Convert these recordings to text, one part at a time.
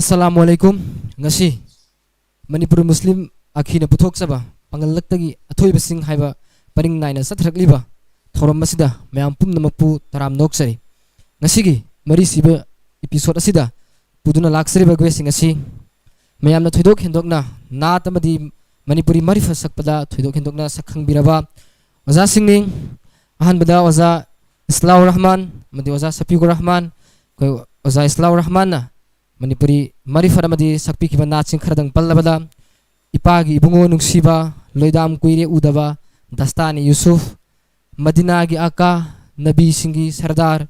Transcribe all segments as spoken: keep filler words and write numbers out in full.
ꯑꯁꯂꯥꯃꯨ ꯑꯂꯥꯏꯀꯨꯝ꯫ ꯉꯁꯤ ꯃꯅꯤꯄꯨꯔ ꯃꯨꯁꯂꯤꯝ ꯑꯈꯤꯅ ꯄꯨꯊꯣꯛꯆꯕ ꯄꯥꯡꯒꯜꯂꯛꯇꯒꯤ ꯑꯊꯣꯏꯕꯁꯤꯡ ꯍꯥꯏꯕ ꯄꯔꯤꯡ ꯅꯥꯏꯅ ꯆꯠꯊꯔꯛꯂꯤꯕ ꯊꯧꯔꯝ ꯑꯁꯤꯗ ꯃꯌꯥꯝ ꯄꯨꯝꯅꯃꯛꯄꯨ ꯇꯔꯥꯝꯅ ꯑꯣꯛꯆꯔꯤ꯫ ꯉꯁꯤꯒꯤ ꯃꯔꯤꯁꯨꯕ episode ꯑꯁꯤꯗ ꯄꯨꯗꯨꯅ ꯂꯥꯛꯆꯔꯤꯕ guest ꯁꯤꯡ ꯑꯁꯤ ꯃꯌꯥꯝꯅ ꯊꯣꯏꯗꯣꯛ ꯍꯦꯟꯗꯣꯛꯅ ꯅꯥꯠ ꯑꯃꯗꯤ ꯃꯅꯤꯄꯨꯔꯤ ꯃꯔꯤꯐꯠ ꯁꯛꯄꯗ ꯊꯣꯏꯗꯣꯛ ꯍꯦꯟꯗꯣꯛꯅ ꯁꯛꯈꯪꯕꯤꯔꯕ ꯑꯣꯖꯥꯁꯤꯡꯅꯤ꯫ ꯑꯍꯥꯟꯕꯗ ꯑꯣꯖꯥ ꯏꯁꯂꯥꯎ ꯔꯍꯃꯥꯟ ꯑꯃꯗꯤ ꯑꯣꯖꯥ ꯁꯐꯤꯀꯨꯔ ꯔꯍꯃꯥꯟ꯫ ꯑꯩꯈꯣꯏ ꯑꯣꯖꯥ ꯏꯁꯂꯥꯎ ꯔꯍꯃꯥꯟꯅ ꯃꯅꯤꯄꯨꯔꯤ ꯃꯔꯤꯐꯠ ꯑꯃꯗꯤ ꯁꯛꯄꯤꯈꯤꯕ ꯅꯥꯠꯁꯤꯡ ꯈꯔꯗꯪ ꯄꯜꯂꯕꯗ, ꯏꯄꯥꯒꯤ ꯏꯕꯨꯡꯉꯣ ꯅꯨꯡꯁꯤꯕ, ꯂꯣꯏꯗꯥꯝ ꯀꯨꯏꯔꯦ ꯎꯗꯕ, ꯗꯁꯇꯥꯅꯤ ꯌꯨꯁꯨꯐ, ꯃꯗꯤꯅꯥꯒꯤ ꯑꯀꯥ, ꯅꯕꯤꯁꯤꯡꯒꯤ ꯁꯔꯗꯥꯔ,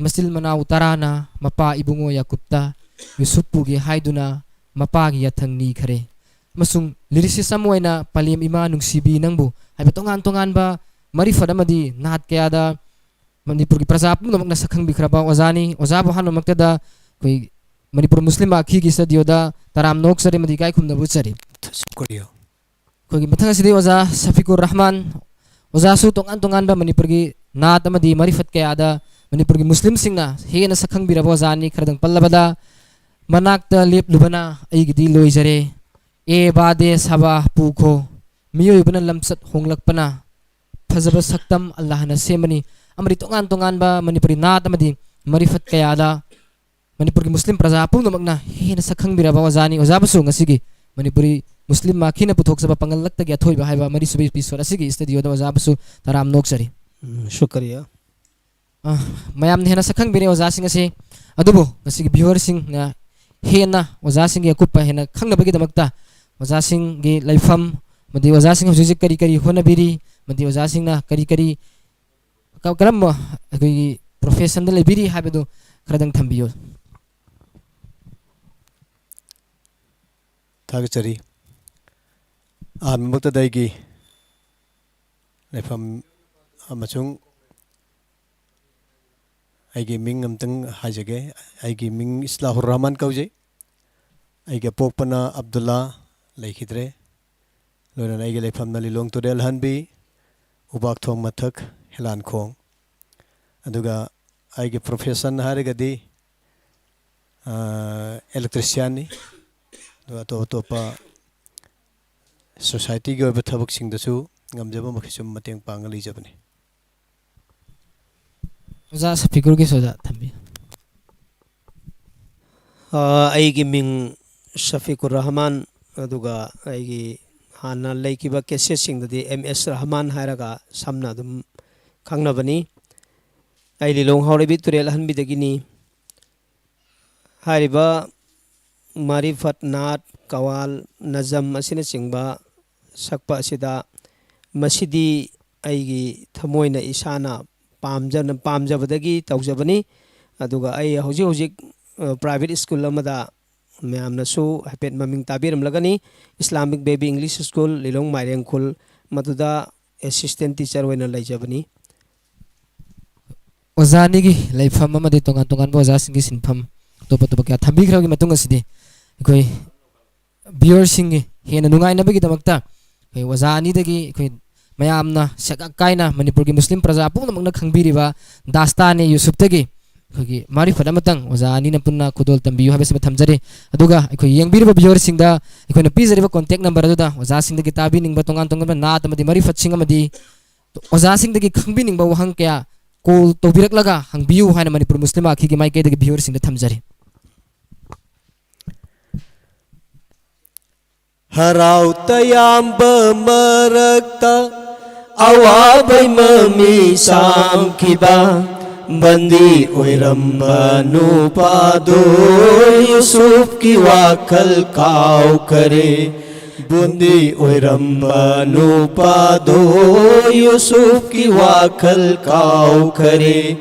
ꯃꯆꯤꯜ ꯃꯅꯥꯎ ꯇꯔꯥꯅ ꯃꯄꯥ ꯏꯕꯨꯡꯉꯣ ꯌꯥꯀꯨꯞꯇ ꯌꯨꯁꯨꯞꯄꯨꯒꯦ ꯍꯥꯏꯗꯨꯅ ꯃꯄꯥꯒꯤ ꯌꯥꯊꯪ ꯅꯤꯈꯔꯦ꯫ ꯑꯃꯁꯨꯡ lyricist ꯑꯃ ꯑꯣꯏꯅ ꯄꯂꯦꯝ ꯏꯃꯥ ꯅꯨꯡꯁꯤꯕꯤ ꯅꯪꯕꯨ ꯍꯥꯏꯕ ꯇꯣꯉꯥꯟ ꯇꯣꯉꯥꯟꯕ ꯃꯔꯤꯐꯠ ꯑꯃꯗꯤ ꯅꯥꯠ ꯀꯌꯥꯗ ꯃꯅꯤꯄꯨꯔꯒꯤ ꯄ꯭ꯔꯖꯥ ꯄꯨꯝꯅꯃꯛꯅ ꯁꯛꯈꯪꯕꯤꯈ꯭ꯔꯕ ꯑꯣꯖꯥꯅꯤ꯫ ꯑꯣꯖꯥꯕꯨ ꯑꯍꯥꯟꯕꯃꯛꯇꯗ ꯑꯩꯈꯣꯏ ꯃꯅꯤꯄꯨꯔ ꯃꯨꯁꯂꯤꯝ ꯑꯈꯤꯒꯤ studioꯗ ꯇꯔꯥꯝꯅ ꯑꯣꯛꯆꯔꯤ ꯑꯃꯗꯤ ꯏꯀꯥꯏ ꯈꯨꯝꯅꯕ ꯎꯠꯆꯔꯤ꯫ ꯁꯨꯀ꯭ꯔꯤꯌꯥ꯫ ꯑꯩꯈꯣꯏꯒꯤ ꯃꯊꯪ ꯑꯁꯤꯗꯤ ꯑꯣꯖꯥ ꯁꯐꯤꯀꯨꯔ ꯔꯍꯃꯥꯟ꯫ ꯑꯣꯖꯥꯁꯨ ꯇꯣꯉꯥꯟ ꯇꯣꯉꯥꯟꯕ ꯃꯅꯤꯄꯨꯔꯒꯤ ꯅꯥꯠ ꯑꯃꯗꯤ ꯃꯔꯤꯐꯠ ꯀꯌꯥꯗ ꯃꯅꯤꯄꯨꯔꯒꯤ ꯃꯨꯁꯂꯤꯝꯁꯤꯡꯅ ꯍꯦꯟꯅ ꯁꯛꯈꯪꯕꯤꯔꯕ ꯑꯣꯖꯥꯅꯤ꯫ ꯈꯔꯗꯪ ꯄꯜꯂꯕꯗ, ꯃꯅꯥꯛꯇ ꯂꯦꯞꯂꯨꯕꯅ ꯑꯩꯒꯤꯗꯤ ꯂꯣꯏꯖꯔꯦ, ꯑꯦ ꯕꯥꯗꯦ ꯁꯥꯕꯥ ꯄꯨꯈꯣ, ꯃꯤꯑꯣꯏꯕꯅ ꯂꯝꯆꯠ ꯍꯣꯡꯂꯛꯄꯅ, ꯐꯖꯕ ꯁꯛꯇꯝ ꯑꯜꯂꯥꯍꯅ ꯁꯦꯝꯕꯅꯤ꯫ ꯑꯃꯗꯤ ꯇꯣꯉꯥꯟ ꯇꯣꯉꯥꯟꯕ ꯃꯅꯤꯄꯨꯔꯤ ꯅꯥꯠ ꯑꯃꯗꯤ ꯃꯔꯤꯐꯠ ꯀꯌꯥꯗ ꯃꯅꯤꯄꯨꯔꯒꯤ ꯃꯨꯁꯂꯤꯝ ꯄ꯭ꯔꯖꯥ ꯄꯨꯝꯅꯃꯛꯅ ꯍꯦꯟꯅ ꯁꯛꯈꯪꯕꯤꯔꯕ ꯑꯣꯖꯥꯅꯤ꯫ ꯑꯣꯖꯥꯕꯨꯁꯨ ꯉꯁꯤꯒꯤ ꯃꯅꯤꯄꯨꯔꯤ ꯃꯨꯁꯂꯤꯝ ꯃꯥꯈꯤꯅ ꯄꯨꯊꯣꯛꯆꯕ ꯄꯥꯡꯒꯜꯂꯛꯇꯒꯤ ꯑꯊꯣꯏꯕ ꯍꯥꯏꯕ ꯃꯔꯤꯁꯨꯕ episode ꯑꯁꯤꯒꯤ studioꯗ ꯑꯣꯖꯥꯕꯨꯁꯨ ꯇꯔꯥꯝꯅ ꯑꯣꯛꯆꯔꯤ꯫ ꯎꯝ, ꯁꯨꯀ꯭ꯔꯤꯌꯥ꯫ ꯑ, ꯃꯌꯥꯝꯅ ꯍꯦꯟꯅ ꯁꯛꯈꯪꯕꯤꯔꯦ ꯑꯣꯖꯥꯁꯤꯡ ꯑꯁꯤ꯫ ꯑꯗꯨꯕꯨ ꯉꯁꯤꯒꯤ viewerꯁꯤꯡꯅ ꯍꯦꯟꯅ ꯑꯣꯖꯥꯁꯤꯡꯒꯤ ꯑꯀꯨꯞꯄ ꯍꯦꯟꯅ ꯈꯪꯅꯕꯒꯤꯗꯃꯛꯇ ꯑꯣꯖꯥꯁꯤꯡꯒꯤ ꯂꯩꯐꯝ ꯑꯃꯗꯤ ꯑꯣꯖꯥꯁꯤꯡ ꯍꯧꯖꯤꯛ ꯍꯧꯖꯤꯛ ꯀꯔꯤ ꯀꯔꯤ ꯍꯣꯠꯅꯕꯤꯔꯤ ꯑꯃꯗꯤ ꯑꯣꯖꯥꯁꯤꯡꯅ ꯀꯔꯤ ꯀꯔꯤ ꯀ-, ꯀꯔꯝꯕ ꯑꯩꯈꯣꯏꯒꯤ professionꯗ ꯂꯩꯕꯤꯔꯤ ꯍꯥꯏꯕꯗꯨ ꯈꯔꯗꯪ ꯊꯝꯕꯤꯌꯨ꯫ ꯊꯥꯒꯠꯆꯔꯤ꯫ ꯑꯍꯥꯟꯕꯃꯛꯇꯗ ꯑꯩꯒꯤ ꯂꯩꯐꯝ ꯑꯃꯁꯨꯡ ꯑꯩꯒꯤ ꯃꯤꯡ ꯑꯝꯇꯪ ꯍꯥꯏꯖꯒꯦ꯫ ꯑꯩꯒꯤ ꯃꯤꯡ ꯏꯁꯂꯥꯍꯨꯔ ꯔꯍꯃꯥꯟ ꯀꯧꯖꯩ꯫ ꯑꯩꯒꯤ ꯑꯄꯣꯛꯄꯅ ꯑꯕꯗꯨꯜꯂꯥ, ꯂꯩꯈꯤꯗ꯭ꯔꯦ꯫ ꯂꯣꯏꯅꯅ ꯑꯩꯒꯤ ꯂꯩꯐꯝꯅ ꯂꯤꯂꯣꯡ ꯇꯨꯔꯦꯜ ꯍꯟꯕꯤ, ꯎꯕꯥꯛꯊꯣꯡ ꯃꯊꯛ, ꯍꯦꯂꯥꯟꯈꯣꯡ꯫ ꯑꯗꯨꯒ ꯑꯩꯒꯤ profession ꯍꯥꯏꯔꯒꯗꯤ ꯑꯦꯂꯦꯛꯇ꯭ꯔꯤꯁꯤꯌꯥꯟꯅꯤ꯫ ꯑꯗꯨꯒ ꯑꯇꯣꯞ ꯑꯇꯣꯞꯄ ꯁꯣꯁꯥꯏꯇꯤꯒꯤ ꯑꯣꯏꯕ ꯊꯕꯛꯁꯤꯡꯗꯁꯨ ꯉꯝꯖꯕ ꯃꯈꯩ ꯁꯨꯝ ꯃꯇꯦꯡ ꯄꯥꯡꯉ ꯂꯩꯖꯕꯅꯤ꯫ ꯑꯣꯖꯥ ꯁꯐꯤꯀꯨꯔꯒꯤꯁꯨ ꯑꯣꯖꯥ ꯊꯝꯕꯤꯌꯨ꯫ ꯑ, ꯑꯩꯒꯤ ꯃꯤꯡ ꯁꯐꯤꯀꯨꯔ ꯔꯍꯃꯥꯟ, ꯑꯗꯨꯒ ꯑꯩꯒꯤ ꯍꯥꯟꯅ ꯂꯩꯈꯤꯕ ꯀꯦꯁꯦꯠꯁꯤꯡꯗꯗꯤ ꯑꯦꯝ ꯑꯦꯁ ꯔꯍꯃꯥꯟ ꯍꯥꯏꯔꯒ ꯁꯝꯅ ꯑꯗꯨꯝ ꯈꯪꯅꯕꯅꯤ꯫ ꯑꯩ ꯂꯤꯂꯣꯡ ꯍꯥꯎꯔꯩꯕꯤ ꯇꯨꯔꯦꯜ ꯑꯍꯟꯕꯤꯗꯒꯤꯅꯤ꯫ ꯍꯥꯏꯔꯤꯕ ꯃꯥꯔꯤꯐꯠ, ꯅꯥꯠ, ꯀꯋꯥꯜ, ꯅꯖꯝ ꯑꯁꯤꯅꯆꯤꯡꯕ ꯁꯛꯄ ꯑꯁꯤꯗ ꯃꯁꯤꯗꯤ ꯑꯩꯒꯤ ꯊꯃꯣꯏꯅ ꯏꯁꯥꯅ ꯄꯥꯝꯖꯅ, ꯄꯥꯝꯖꯕꯗꯒꯤ ꯇꯧꯖꯕꯅꯤ꯫ ꯑꯗꯨꯒ ꯑꯩ ꯍꯧꯖꯤꯛ ꯍꯧꯖꯤꯛ, ꯑ, ꯄ꯭ꯔꯥꯏꯚꯦꯠ ꯁ꯭ꯀꯨꯜ ꯑꯃꯗ, ꯃꯌꯥꯝꯅꯁꯨ ꯍꯥꯏꯐꯦꯠ ꯃꯃꯤꯡ ꯇꯥꯕꯤꯔꯝꯂꯒꯅꯤ, ꯏꯁꯂꯥꯃꯤꯛ ꯕꯦꯕꯤ ꯏꯪꯂꯤꯁ ꯁ꯭ꯀꯨꯜ, ꯂꯤꯂꯣꯡ ꯃꯥꯏꯔꯦꯡꯈꯨꯜ, ꯃꯗꯨꯗ ꯑꯦꯁꯤꯁꯇꯦꯟ ꯇꯤꯆꯔ ꯑꯣꯏꯅ ꯂꯩꯖꯕꯅꯤ꯫ ꯑꯣꯖꯥ ꯑꯅꯤꯒꯤ ꯂꯩꯐꯝ ꯑꯃꯗꯤ ꯇꯣꯉꯥꯟ ꯇꯣꯉꯥꯟꯕ ꯑꯣꯖꯥꯁꯤꯡꯒꯤ ꯁꯤꯟꯐꯝ ꯑꯇꯣꯞ ꯑꯇꯣꯞꯄ ꯀꯌꯥ ꯊꯝꯕꯤꯈ꯭ꯔꯕꯒꯤ ꯃꯇꯨꯡ ꯑꯁꯤꯗꯤ ꯑꯩꯈꯣꯏ ꯚꯤꯌꯔꯁꯤꯡꯒꯤ ꯍꯦꯟꯅ ꯅꯨꯡꯉꯥꯏꯅꯕꯒꯤꯗꯃꯛꯇ ꯑꯩꯈꯣꯏ ꯑꯣꯖꯥ ꯑꯅꯤꯗꯒꯤ ꯑꯩꯈꯣꯏ ꯃꯌꯥꯝꯅ ꯁꯛ ꯀꯥꯏꯅ ꯃꯅꯤꯄꯨꯔꯒꯤ ꯃꯨꯁꯂꯤꯝ ꯄ꯭ꯔꯖꯥ ꯄꯨꯝꯅꯃꯛꯅ ꯈꯪꯕꯤꯔꯤꯕ ꯗꯥꯁꯇꯥꯅꯦ ꯌꯨꯁꯨꯞꯇꯒꯤ ꯑꯩꯈꯣꯏꯒꯤ ꯃꯥꯔꯤꯐꯠ ꯑꯃꯇꯪ ꯑꯣꯖꯥ ꯑꯅꯤꯅ ꯄꯨꯟꯅ ꯈꯨꯗꯣꯜ ꯇꯝꯕꯤꯌꯨ ꯍꯥꯏꯕꯁꯤꯃ ꯊꯝꯖꯔꯤ꯫ ꯑꯗꯨꯒ ꯑꯩꯈꯣꯏ ꯌꯦꯡꯕꯤꯔꯤꯕ ꯚꯤꯌꯔꯁꯤꯡꯗ ꯑꯩꯈꯣꯏꯅ ꯄꯤꯖꯔꯤꯕ ꯀꯣꯟꯇꯦꯛ ꯅꯝꯕꯔ ꯑꯗꯨꯗ ꯑꯣꯖꯥꯁꯤꯡꯗꯒꯤ ꯇꯥꯕꯤꯅꯤꯡꯕ ꯇꯣꯉꯥꯟ ꯇꯣꯉꯥꯟꯕ ꯅꯥꯠ ꯑꯃꯗꯤ ꯃꯥꯔꯤꯐꯠꯁꯤꯡ ꯑꯃꯗꯤ ꯑꯣꯖꯥꯁꯤꯡꯗꯒꯤ ꯈꯪꯕꯤꯅꯤꯡꯕ ꯋꯥꯍꯪ ꯀꯌꯥ ꯀꯣꯜ ꯇꯧꯕꯤꯔꯛꯂꯒ ꯍꯪꯕꯤꯌꯨ ꯍꯥꯏꯅ ꯃꯅꯤꯄꯨꯔ ꯃꯨꯁꯂꯤꯝ ꯑꯥꯈꯤꯒꯤ ꯃꯥꯏꯀꯩꯗꯒꯤ ꯚꯤꯌꯔꯁꯤꯡꯗ ꯊꯝꯖꯔꯤ꯫ ꯍꯔꯥꯎ ꯇꯌꯥꯝꯕ ꯃꯔꯛꯇ ꯑꯋꯥꯕꯩ ꯃꯃꯤ ꯁꯥꯝꯈꯤꯕ ꯕꯟꯗꯤ ꯑꯣꯏꯔꯝꯕ ꯅꯨꯄꯥꯗꯣ ꯌꯨꯁꯨꯐꯀꯤ ꯋꯥꯈꯜ ꯀꯥꯎꯈꯔꯦ꯫ ꯕꯟꯗꯤ ꯑꯣꯏꯔꯝꯕ ꯅꯨꯄꯥꯗꯣ ꯌꯨꯁꯨꯐꯀꯤ ꯋꯥꯈꯜ ꯀꯥꯎꯈꯔꯦ꯫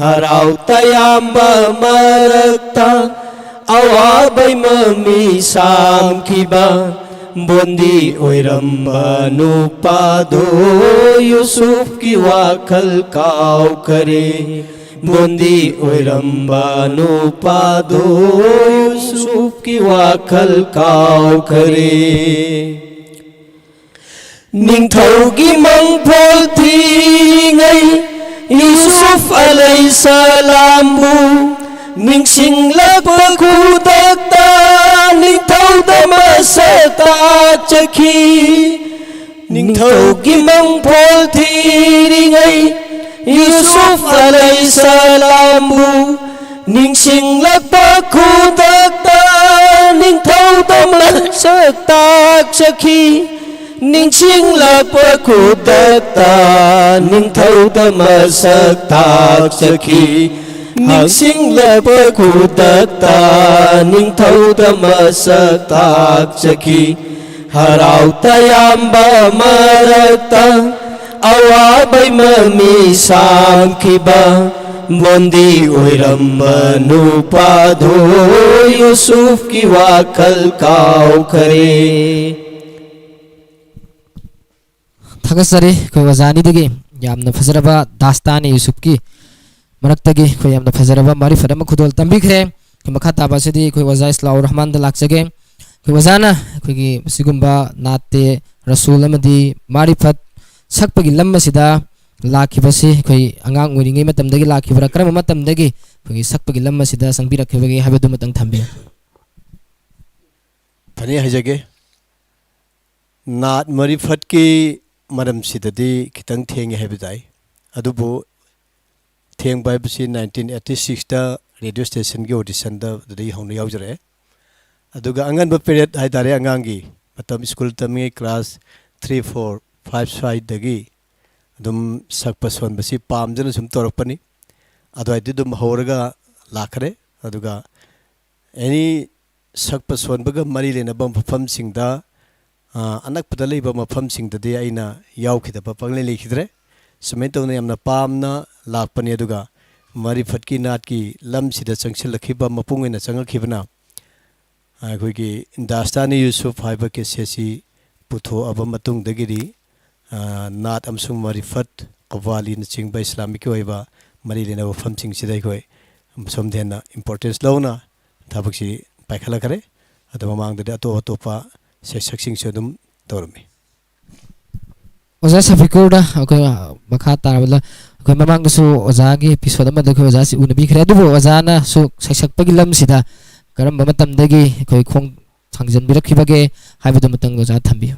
ꯍꯔꯥꯎ ꯇꯌꯥꯝꯕ ꯃꯔꯛꯇ ꯑꯋꯥꯕꯩ ꯃꯃꯤ ꯁꯥꯝꯈꯤꯕ ꯕꯟꯗꯤ ꯑꯣꯏꯔꯝꯕ ꯅꯨꯄꯥꯗꯣ ꯌꯨꯁꯨꯐꯀꯤ ꯋꯥꯈꯜ ꯀꯥꯎꯈꯔꯦ꯫ ꯕꯟꯗꯤ ꯑꯣꯏꯔꯝꯕ ꯅꯨꯄꯥꯗꯣ ꯌꯨꯁꯨꯐꯀꯤ ꯋꯥꯈꯜ ꯀꯥꯎꯈꯔꯦ꯫ ꯅꯤꯡꯊꯧꯒꯤ ꯃꯪꯐꯣꯜ ꯊꯤꯉꯩ ꯌꯨꯁꯨꯐ ꯑꯂꯩꯍꯤꯁꯁꯂꯥꯝꯕꯨ ꯅꯤꯡꯁꯤꯡꯂꯛꯄ ꯈꯨꯗꯛꯇ ꯅꯤꯡꯊꯧꯗ ꯃꯁꯛ ꯇꯥꯛꯆꯈꯤ꯫ ꯅꯤꯡꯊꯧꯒꯤ ꯃꯪꯐꯣꯜ ꯊꯤꯔꯤꯉꯩ ꯌꯨꯁꯨꯐ ꯑꯂꯩꯍꯤꯁꯁꯂꯥꯝꯕꯨ ꯅꯤꯡꯁꯤꯡꯂꯛꯄ ꯈꯨꯗꯛꯇ ꯅꯤꯡꯊꯧꯗ ꯃꯁꯛ ꯇꯥꯛꯆꯈꯤ꯫ ꯅꯤꯡꯁꯤꯡꯂꯛꯄ ꯈꯨꯗꯛꯇ ꯅꯤꯡꯊꯧꯗ ꯃꯁꯛ ꯇꯥꯛꯆꯈꯤ꯫ ꯅꯤꯡꯁꯤꯡꯂꯛꯄ ꯈꯨꯗꯛꯇ ꯅꯤꯡꯊꯧꯗ ꯃꯁꯛ ꯇꯥꯛꯆꯈꯤ꯫ ꯍꯔꯥꯎ ꯇꯌꯥꯝꯕ ꯃꯔꯛꯇ ꯑꯋꯥꯕꯩ ꯃꯃꯤ ꯁꯥꯝꯈꯤꯕ ꯕꯣꯟꯗꯤ ꯑꯣꯏꯔꯝꯕ ꯅꯨꯄꯥꯗꯣ ꯌꯨꯁꯨꯐꯀꯤ ꯋꯥꯈꯜ ꯀꯥꯎꯈ꯭ꯔꯦ꯫ ꯊꯥꯒꯠꯆꯔꯤ ꯑꯩꯈꯣꯏ ꯑꯣꯖꯥ ꯑꯅꯤꯗꯒꯤ ꯌꯥꯝꯅ ꯐꯖꯔꯕ ꯗꯥꯁꯇꯥꯅꯤ ꯌꯨꯁꯨꯐꯀꯤ ꯃꯔꯛꯇꯒꯤ ꯑꯩꯈꯣꯏ ꯌꯥꯝꯅ ꯐꯖꯔꯕ ꯃꯥꯔꯤꯐꯠ ꯑꯃ ꯈꯨꯗꯣꯜ ꯇꯝꯕꯤꯈ꯭ꯔꯦ꯫ ꯑꯩꯈꯣꯏ ꯃꯈꯥ ꯇꯥꯕ ꯑꯁꯤꯗꯤ ꯑꯩꯈꯣꯏ ꯑꯣꯖꯥ ꯏꯁꯂꯥꯎ ꯔꯍꯃꯥꯟꯗ ꯂꯥꯛꯆꯒꯦ꯫ ꯑꯩꯈꯣꯏ ꯑꯣꯖꯥꯅ ꯑꯩꯈꯣꯏꯒꯤ ꯁꯤꯒꯨꯝꯕ ꯅꯥꯠꯇꯦ ꯔꯁꯨꯜ ꯑꯃꯗꯤ ꯃꯥꯔꯤꯐꯠ ꯁꯛꯄꯒꯤ ꯂꯝ ꯑꯁꯤꯗ ꯂꯥꯛꯈꯤꯕꯁꯤ ꯑꯩꯈꯣꯏ ꯑꯉꯥꯡ ꯑꯣꯏꯔꯤꯉꯩ ꯃꯇꯝꯗꯒꯤ ꯂꯥꯛꯈꯤꯕ꯭ꯔꯥ, ꯀꯔꯝꯕ ꯃꯇꯝꯗꯒꯤ ꯑꯩꯈꯣꯏꯒꯤ ꯁꯛꯄꯒꯤ ꯂꯝ ꯑꯁꯤꯗ ꯆꯪꯕꯤꯔꯛꯈꯤꯕꯒꯦ ꯍꯥꯏꯕꯗꯨꯃꯇꯪ ꯊꯝꯕꯤꯌꯨ꯫ ꯐꯅꯤ, ꯍꯥꯏꯖꯒꯦ꯫ ꯅꯥꯠ ꯃꯔꯤꯐꯠꯀꯤ ꯃꯔꯝꯁꯤꯗꯗꯤ ꯈꯤꯇꯪ ꯊꯦꯡꯉꯦ ꯍꯥꯏꯕ ꯇꯥꯏ꯫ ꯑꯗꯨꯕꯨ ꯊꯦꯡꯕ ꯍꯥꯏꯕꯁꯤ ꯅꯥꯏꯟꯇꯤꯟ ꯑꯩꯠꯇꯤ ꯁꯤꯛꯁꯇ ꯔꯦꯗꯤꯑꯣ ꯁ꯭ꯇꯦꯁꯟꯒꯤ ꯑꯣꯗꯤꯁꯟꯗ ꯑꯗꯨꯗꯒꯤ ꯍꯧꯅ ꯌꯥꯎꯖꯔꯛꯑꯦ꯫ ꯑꯗꯨꯒ ꯑꯉꯟꯕ ꯄꯦꯔꯦꯠ ꯍꯥꯏ ꯇꯥꯔꯦ, ꯑꯉꯥꯡꯒꯤ ꯃꯇꯝ, ꯁ꯭ꯀꯨꯜ ꯇꯝꯃꯤꯉꯩ ꯀ꯭ꯂꯥꯁ ꯊ꯭ꯔꯤ, ꯐꯣꯔ, ꯐꯥꯏꯚ ꯁ꯭ꯋꯥꯏꯗꯒꯤ ꯑꯗꯨꯝ ꯁꯛꯄ ꯁꯣꯟꯕꯁꯤ ꯄꯥꯝꯖꯅ ꯁꯨꯝ ꯇꯧꯔꯛꯄꯅꯤ꯫ ꯑꯗꯨꯋꯥꯏꯗꯤ ꯑꯗꯨꯝ ꯍꯧꯔꯒ ꯂꯥꯛꯈ꯭ꯔꯦ꯫ ꯑꯗꯨꯒ ꯑꯦꯅꯤ ꯁꯛꯄ ꯁꯣꯟꯕꯒ ꯃꯔꯤ ꯂꯩꯅꯕ ꯃꯐꯝꯁꯤꯡꯗ, ꯑ, ꯑꯅꯛꯄꯗ ꯂꯩꯕ ꯃꯐꯝꯁꯤꯡꯗꯗꯤ ꯑꯩꯅ ꯌꯥꯎꯈꯤꯗꯕ ꯄꯪꯂꯩ ꯂꯩꯈꯤꯗ꯭ꯔꯦ꯫ ꯁꯨꯃꯥꯏꯅ ꯇꯧꯗꯅ ꯌꯥꯝꯅ ꯄꯥꯝꯅ ꯂꯥꯛꯄꯅꯤ꯫ ꯑꯗꯨꯒ ꯃꯔꯤꯐꯠꯀꯤ ꯅꯥꯠꯀꯤ ꯂꯝꯁꯤꯗ ꯆꯪꯁꯤꯜꯂꯛꯈꯤꯕ, ꯃꯄꯨꯡ ꯑꯣꯏꯅ ꯆꯪꯉꯛꯈꯤꯕꯅ ꯑꯩꯈꯣꯏꯒꯤ ꯗꯥꯁꯇꯥꯅꯤ ꯌꯨꯁꯨꯐ ꯍꯥꯏꯕ ꯀꯦꯁꯦꯠꯁꯤ ꯄꯨꯊꯣꯛꯑꯕ ꯃꯇꯨꯡꯗꯒꯤꯗꯤ, ꯑ, ꯅꯥꯠ ꯑꯃꯁꯨꯡ ꯃꯔꯤꯐꯠ, ꯀꯕ꯭ꯋꯥꯂꯤꯅꯆꯤꯡꯕ ꯏꯁꯂꯥꯃꯤꯛꯀꯤ ꯑꯣꯏꯕ ꯃꯔꯤ ꯂꯩꯅꯕ ꯃꯐꯝꯁꯤꯡꯁꯤꯗ ꯑꯩꯈꯣꯏ ꯁꯣꯝꯗ ꯍꯦꯟꯅ ꯏꯝꯄꯣꯔꯇꯦꯟꯁ ꯂꯧꯅ ꯊꯕꯛꯁꯤ ꯄꯥꯏꯈꯠꯂꯛꯈ꯭ꯔꯦ꯫ ꯑꯗꯨ ꯃꯃꯥꯡꯗꯗꯤ ꯑꯇꯣꯞ ꯑꯇꯣꯞꯄ ꯁꯩꯁꯛꯁꯤꯡꯁꯨ ꯑꯗꯨꯝ ꯇꯧꯔꯝꯃꯤ꯫ ꯑꯣꯖꯥ ꯁꯐꯤꯀꯨꯔꯗ ꯑꯩꯈꯣꯏ ꯃꯈꯥ ꯇꯥꯔꯕꯗ, ꯑꯩꯈꯣꯏ ꯃꯃꯥꯡꯗꯁꯨ ꯑꯣꯖꯥꯒꯤ ꯑꯦꯄꯤꯁꯣꯗ ꯑꯃꯗ ꯑꯩꯈꯣꯏ ꯑꯣꯖꯥꯁꯤ ꯎꯅꯕꯤꯈ꯭ꯔꯦ, ꯑꯗꯨꯕꯨ ꯑꯣꯖꯥꯅꯁꯨ ꯁꯩꯁꯛꯄꯒꯤ ꯂꯝꯁꯤꯗ ꯀꯔꯝꯕ ꯃꯇꯝꯗꯒꯤ ꯑꯩꯈꯣꯏ ꯈꯣꯡ ꯊꯥꯡꯖꯤꯟꯕꯤꯔꯛꯈꯤꯕꯒꯦ ꯍꯥꯏꯕꯗꯨꯃꯇꯪ ꯑꯣꯖꯥ ꯊꯝꯕꯤꯌꯨ꯫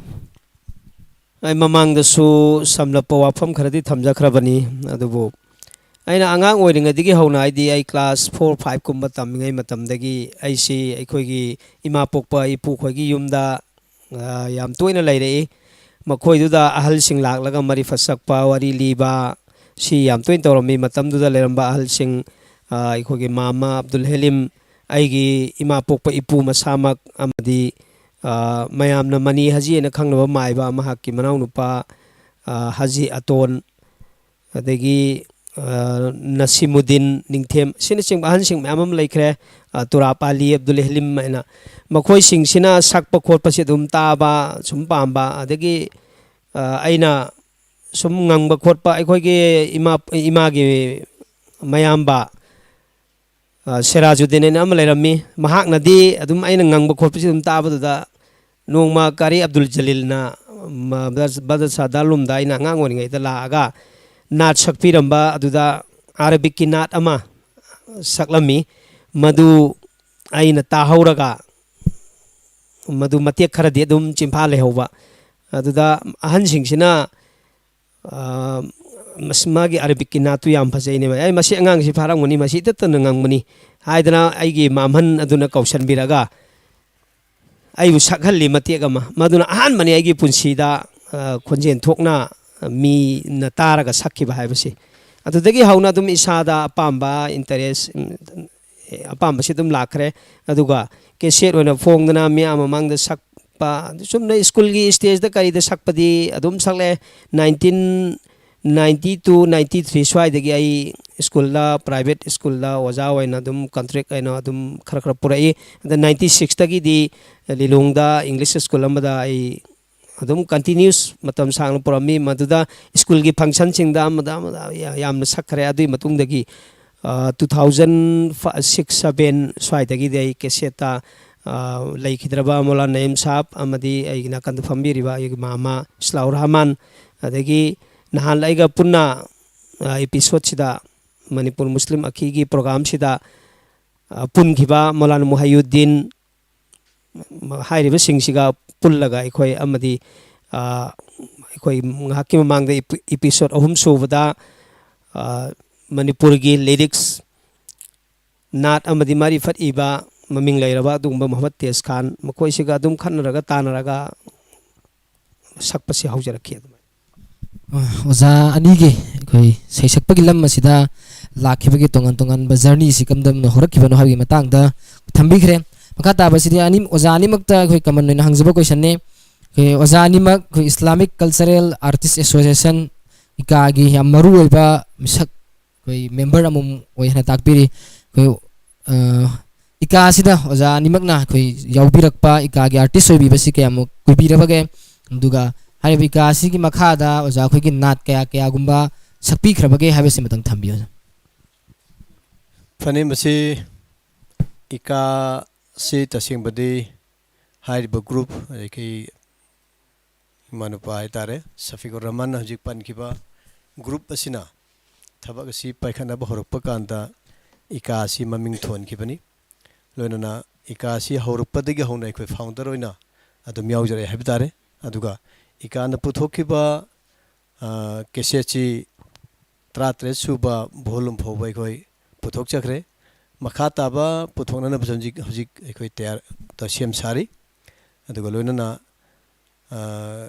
ꯑꯩ ꯃꯃꯥꯡꯗꯁꯨ ꯁꯝꯂꯞꯄ ꯋꯥꯐꯝ ꯈꯔꯗꯤ ꯊꯝꯖꯈ꯭ꯔꯕꯅꯤ, ꯑꯗꯨꯕꯨ ꯑꯩꯅ ꯑꯉꯥꯡ ꯑꯣꯏꯔꯤꯉꯩꯗꯒꯤ ꯍꯧꯅ, ꯍꯥꯏꯗꯤ ꯑꯩ ꯀ꯭ꯂꯥꯁ ꯐꯣꯔ ꯐꯥꯏꯚ ꯀꯨꯝꯕ ꯇꯝꯃꯤꯉꯩ ꯃꯇꯝꯗꯒꯤ ꯑꯩꯁꯤ ꯑꯩꯈꯣꯏꯒꯤ ꯏꯃꯥ ꯄꯣꯛꯄ ꯏꯄꯨꯈꯣꯏꯒꯤ ꯌꯨꯝꯗ, ꯑ, ꯌꯥꯝ ꯇꯣꯏꯅ ꯂꯩꯔꯛꯏ꯫ ꯃꯈꯣꯏꯗꯨꯗ ꯑꯍꯜꯁꯤꯡ ꯂꯥꯛꯂꯒ ꯃꯔꯤ ꯐꯠꯁꯛꯄ, ꯋꯥꯔꯤ ꯂꯤꯕ, ꯁꯤ ꯌꯥꯝ ꯇꯣꯏꯅ ꯇꯧꯔꯝꯃꯤ꯫ ꯃꯇꯝꯗꯨꯗ ꯂꯩꯔꯝꯕ ꯑꯍꯜꯁꯤꯡ, ꯑ, ꯑꯩꯈꯣꯏꯒꯤ ꯃꯥꯃ ꯑꯕꯗꯨꯜ ꯍꯦꯂꯤꯝ, ꯑꯩꯒꯤ ꯏꯃꯥ ꯄꯣꯛꯄ ꯏꯄꯨ ꯃꯁꯥꯃꯛ, ꯑꯃꯗꯤ, ꯑ, ꯃꯌꯥꯝꯅ ꯃꯅꯤ ꯍꯖꯤ ꯍꯥꯏꯅ ꯈꯪꯅꯕ ꯃꯥꯏꯕ ꯃꯍꯥꯛꯀꯤ ꯃꯅꯥꯎꯅꯨꯄꯥ, ꯑ, ꯍꯖꯤ ꯑꯇꯣꯟ, ꯑꯗꯒꯤ, ꯑ, ꯅꯁꯤꯃꯨꯗꯤꯟ ꯅꯤꯡꯊꯦꯝ, ꯑꯁꯤꯅꯆꯤꯡꯕ ꯑꯍꯟꯁꯤꯡ ꯃꯌꯥꯝ ꯑꯃ ꯂꯩꯈ꯭ꯔꯦ꯫ ꯑ, ꯇꯨꯔꯥꯞ ꯑꯂꯤ, ꯑꯕꯗꯨꯜ ꯍꯦꯂꯤꯝ ꯍꯥꯏꯅ, ꯃꯈꯣꯏꯁꯤꯡꯁꯤꯅ ꯁꯛꯄ ꯈꯣꯠꯄꯁꯤ ꯑꯗꯨꯝ ꯇꯥꯕ, ꯁꯨꯝ ꯄꯥꯝꯕ, ꯑꯗꯒꯤ, ꯑ, ꯑꯩꯅ ꯁꯨꯝ ꯉꯪꯕ ꯈꯣꯠꯄ, ꯑꯩꯈꯣꯏꯒꯤ ꯏꯃꯥ, ꯏꯃꯥꯒꯤ ꯃꯌꯥꯝꯕ, ꯑ, ꯁꯦꯔꯥꯖꯨꯗꯤꯟ ꯍꯥꯏꯅ ꯑꯃ ꯂꯩꯔꯝꯃꯤ꯫ ꯃꯍꯥꯛꯅꯗꯤ ꯑꯗꯨꯝ ꯑꯩꯅ ꯉꯪꯕ ꯈꯣꯠꯄꯁꯤ ꯑꯗꯨꯝ ꯇꯥꯕꯗꯨꯗ, ꯅꯣꯡꯃ ꯀꯥꯔꯤ ꯑꯕꯗꯨꯜ ꯖꯂꯤꯜꯅ, ꯃ-, ꯕꯗ-, ꯕꯗꯔꯁꯥ ꯗꯥꯔꯨꯜ ꯎꯂꯨꯝꯗ ꯑꯩꯅ ꯑꯉꯥꯡ ꯑꯣꯏꯔꯤꯉꯩꯗ ꯂꯥꯛꯑꯒ ꯅꯥꯠ ꯁꯛꯄꯤꯔꯝꯕ, ꯑꯗꯨꯗ ꯑꯔꯕꯤꯛꯀꯤ ꯅꯥꯠ ꯑꯃ ꯁꯛꯂꯝꯃꯤ꯫ ꯃꯗꯨ ꯑꯩꯅ ꯇꯥꯍꯧꯔꯒ, ꯃꯗꯨ ꯃꯇꯦꯛ ꯈꯔꯗꯤ ꯑꯗꯨꯝ ꯆꯤꯟꯐꯥ ꯂꯩꯍꯧꯕ꯫ ꯑꯗꯨꯗ ꯑꯍꯟꯁꯤꯡꯁꯤꯅ, ꯑ, ꯃꯁ-, ꯃꯥꯒꯤ ꯑꯔꯕꯤꯛꯀꯤ ꯅꯥꯠꯇꯨ ꯌꯥꯝ ꯐꯖꯩꯅꯦ꯫ "ꯑꯩ, ꯃꯁꯤ ꯑꯉꯥꯡꯁꯤ ꯐꯥꯔꯝꯒꯅꯤ, ꯃꯁꯤ ꯏꯇꯠꯇꯅ ꯉꯪꯕꯅꯤ" ꯍꯥꯏꯗꯅ ꯑꯩꯒꯤ ꯃꯥꯝꯍꯟ ꯑꯗꯨꯅ ꯀꯧꯁꯟꯕꯤꯔꯒ ꯑꯩꯕꯨ ꯁꯛꯍꯜꯂꯤ ꯃꯇꯦꯛ ꯑꯃ꯫ ꯃꯗꯨꯅ ꯑꯍꯥꯟꯕꯅꯤ ꯑꯩꯒꯤ ꯄꯨꯟꯁꯤꯗ, ꯑ, ꯈꯣꯟꯖꯦꯜ ꯊꯣꯛꯅ ꯃꯤꯅ ꯇꯥꯔꯒ ꯁꯛꯈꯤꯕ ꯍꯥꯏꯕꯁꯤ꯫ ꯑꯗꯨꯗꯒꯤ ꯍꯧꯅ ꯑꯗꯨꯝ ꯏꯁꯥꯗ ꯑꯄꯥꯝꯕ, ꯏꯟꯇꯔꯦꯁ, ꯎꯝ, ꯑꯄꯥꯝꯕꯁꯤ ꯑꯗꯨꯝ ꯂꯥꯛꯈ꯭ꯔꯦ꯫ ꯑꯗꯨꯒ ꯀꯦꯁꯦꯠ ꯑꯣꯏꯅ ꯐꯣꯡꯗꯅ ꯃꯤꯌꯥꯝ ꯃꯃꯥꯡꯗ ꯁꯛꯄ, ꯆꯨꯝꯅ ꯁ꯭ꯀꯨꯜꯒꯤ ꯁ꯭ꯇꯦꯖꯇ ꯀꯔꯤꯗ ꯁꯛꯄꯗꯤ ꯑꯗꯨꯝ ꯁꯛꯂꯛꯑꯦ꯫ Nineteen ninety two, ninety three ꯁ꯭ꯋꯥꯏꯗꯒꯤ ꯑꯩ ꯁ꯭ꯀꯨꯜꯗ, ꯄ꯭ꯔꯥꯏꯚꯦꯠ ꯁ꯭ꯀꯨꯜꯗ ꯑꯣꯖꯥ ꯑꯣꯏꯅ ꯑꯗꯨꯝ ꯀꯟꯇ꯭ꯔꯦꯛ ꯑꯣꯏꯅ ꯑꯗꯨꯝ ꯈꯔ ꯈꯔ ꯄꯨꯔꯛꯏ꯫ ꯑꯗ ꯅꯥꯏꯟꯇꯤ ꯁꯤꯛꯁꯇꯒꯤꯗꯤ ꯂꯤꯂꯣꯡꯗ ꯏꯪꯂꯤꯁ ꯁ꯭ꯀꯨꯜ ꯑꯃꯗ ꯑꯩ ꯑꯗꯨꯝ ꯀꯟꯇꯤꯅ꯭ꯌꯨꯁ ꯃꯇꯝ ꯁꯥꯡꯅ ꯄꯨꯔꯝꯃꯤ꯫ ꯃꯗꯨꯗ ꯁ꯭ꯀꯨꯜꯒꯤ ꯐꯪꯁꯟꯁꯤꯡꯗ ꯑꯃꯗ ꯑꯃꯗ ꯌꯥ-, ꯌꯥꯝꯅ ꯁꯛꯈ꯭ꯔꯦ꯫ ꯑꯗꯨꯒꯤ ꯃꯇꯨꯡꯗꯒꯤ, ꯑ, ꯇꯨ ꯊꯥꯎꯖꯟ ꯐ-, ꯁꯤꯛꯁ ꯁꯚꯦꯟ ꯁ꯭ꯋꯥꯏꯗꯒꯤꯗꯤ ꯑꯩ ꯀꯦꯁꯦꯠꯇ, ꯑ, ꯂꯩꯈꯤꯗ꯭ꯔꯕ ꯃꯣꯂꯥ ꯅꯌꯤꯝ ꯁꯥꯍꯕ ꯑꯃꯗꯤ ꯑꯩꯒꯤ ꯅꯥꯀꯟꯗ ꯐꯝꯕꯤꯔꯤꯕ ꯑꯩꯒꯤ ꯃꯥꯃ ꯏꯁꯂꯥꯎꯔ ꯔꯍꯃꯥꯟ, ꯑꯗꯒꯤ ꯅꯍꯥꯟ ꯑꯩꯒ ꯄꯨꯟꯅ ꯑ, episode ꯁꯤꯗ, ꯃꯅꯤꯄꯨꯔ ꯃꯨꯁꯂꯤꯝ ꯑꯈꯤꯒꯤ program ꯁꯤꯗ, ꯑ, ꯄꯨꯟꯈꯤꯕ ꯃꯧꯂꯥꯅꯥ ꯃꯨꯍꯩꯌꯨꯗꯤꯟ, ꯃ-, ꯍꯥꯏꯔꯤꯕꯁꯤꯡꯁꯤꯒ ꯄꯨꯜꯂꯒ ꯑꯩꯈꯣꯏ ꯑꯃꯗꯤ, ꯑ, ꯑꯩꯈꯣꯏ ꯉꯥꯏꯍꯥꯛꯀꯤ ꯃꯃꯥꯡꯗ ꯏꯄꯤ-, episode ꯑꯍꯨꯝ ꯁꯨꯕꯗ, ꯑ, ꯃꯅꯤꯄꯨꯔꯒꯤ lyrics, ꯅꯥꯠ ꯑꯃꯗꯤ ꯃꯥꯔꯤꯐꯠ ꯏꯕ ꯃꯃꯤꯡ ꯂꯩꯔꯕ ꯑꯗꯨꯒꯨꯝꯕ ꯃꯨꯍꯝꯃꯗ ꯇꯦꯖ ꯈꯥꯟ, ꯃꯈꯣꯏꯁꯤꯒ ꯑꯗꯨꯝ ꯈꯟꯅꯔꯒ ꯇꯥꯟꯅꯔꯒ ꯁꯛꯄꯁꯤ ꯍꯧꯖꯔꯛꯈꯤ꯫ ꯑꯗꯨꯃꯥꯏꯅ꯫ ꯑꯣꯖꯥ ꯑꯅꯤꯒꯤ ꯑꯩꯈꯣꯏ ꯁꯩꯁꯛꯄꯒꯤ ꯂꯝ ꯑꯁꯤꯗ ꯂꯥꯛꯈꯤꯕꯒꯤ ꯇꯣꯉꯥꯟ ꯇꯣꯉꯥꯟꯕ journey ꯁꯤ ꯀꯝꯗꯧꯅ ꯍꯧꯔꯛꯈꯤꯕꯅꯣ ꯍꯥꯏꯕꯒꯤ ꯃꯇꯥꯡꯗ ꯊꯝꯕꯤꯈ꯭ꯔꯦ꯫ ꯃꯈꯥ ꯇꯥꯕꯁꯤꯗꯤ ꯑꯅꯤ, ꯑꯣꯖꯥ ꯑꯅꯤꯃꯛꯇ ꯑꯩꯈꯣꯏ common ꯑꯣꯏꯅ ꯍꯪꯖꯕ question ꯅꯤ꯫ ꯑꯩꯈꯣꯏ ꯑꯣꯖꯥ ꯑꯅꯤꯃꯛ ꯑꯩꯈꯣꯏ Islamic Cultural Artist Association, ꯏꯀꯥꯒꯤ ꯌꯥꯝ ꯃꯔꯨ ꯑꯣꯏꯕ ꯃꯤꯁꯛ, ꯑꯩꯈꯣꯏ member ꯑꯃꯃꯝ ꯑꯣꯏ ꯍꯥꯏꯅ ꯇꯥꯛꯄꯤꯔꯤ꯫ ꯑꯩꯈꯣꯏ, ꯑ, ꯏꯀꯥ ꯑꯁꯤꯗ ꯑꯣꯖꯥ ꯑꯅꯤꯃꯛꯅ ꯑꯩꯈꯣꯏ ꯌꯥꯎꯕꯤꯔꯛꯄ, ꯏꯀꯥꯒꯤ artist ꯑꯣꯏꯕꯤꯕꯁꯤ ꯀꯌꯥꯃꯨꯛ ꯀꯨꯏꯕꯤꯔꯕꯒꯦ? ꯑꯗꯨꯒ ꯍꯥꯏꯔꯤꯕ ꯏꯀꯥ ꯑꯁꯤꯒꯤ ꯃꯈꯥꯗ ꯑꯣꯖꯥ ꯑꯩꯈꯣꯏꯒꯤ ꯅꯥꯠ ꯀꯌꯥ ꯀꯌꯥꯒꯨꯝꯕ ꯁꯛꯄꯤꯈ꯭ꯔꯕꯒꯦ ꯍꯥꯏꯕꯁꯤ ꯑꯃꯇꯪ ꯊꯝꯕꯤꯌꯨ꯫ ꯐꯅꯤ, ꯃꯁꯤ ꯏꯀꯥꯁꯤ ꯇꯁꯦꯡꯕꯗꯤ ꯍꯥꯏꯔꯤꯕ group, ꯑꯗꯒꯤ ꯏꯃꯥꯅꯨꯄꯥ ꯍꯥꯏꯇꯥꯔꯦ, ꯁꯐꯤꯀꯨꯔ ꯔꯍꯃꯟꯅ ꯍꯧꯖꯤꯛ ꯄꯟꯈꯤꯕ group ꯑꯁꯤꯅ ꯊꯕꯛ ꯑꯁꯤ ꯄꯥꯏꯈꯠꯅꯕ ꯍꯧꯔꯛꯄ ꯀꯥꯟꯗ ꯏꯀꯥ ꯑꯁꯤ ꯃꯃꯤꯡ ꯊꯣꯟꯈꯤꯕꯅꯤ꯫ ꯂꯣꯏꯅꯅ ꯏꯀꯥ ꯑꯁꯤ ꯍꯧꯔꯛꯄꯗꯒꯤ ꯍꯧꯅ ꯑꯩꯈꯣꯏ founder ꯑꯣꯏꯅ ꯑꯗꯨꯝ ꯌꯥꯎꯖꯔꯛꯑꯦ ꯍꯥꯏꯕ ꯇꯥꯔꯦ꯫ ꯑꯗꯨꯒ ꯏꯀꯥꯅ ꯄꯨꯊꯣꯛꯈꯤꯕ, ꯑ, cassette ꯁꯤ ꯇꯔꯥꯇꯔꯦꯠ ꯁꯨꯕ volume ꯐꯥꯎꯕ ꯑꯩꯈꯣꯏ ꯄꯨꯊꯣꯛꯆꯈ꯭ꯔꯦ꯫ ꯃꯈꯥ ꯇꯥꯕ ꯄꯨꯊꯣꯛꯅꯅꯕꯁꯨ ꯍꯧꯖꯤꯛ, ꯍꯧꯖꯤꯛ ꯑꯩꯈꯣꯏ ꯇꯌꯥꯔ ꯇ-, ꯁꯦꯝ ꯁꯥꯔꯤ꯫ ꯑꯗꯨꯒ ꯂꯣꯏꯅꯅ, ꯑ,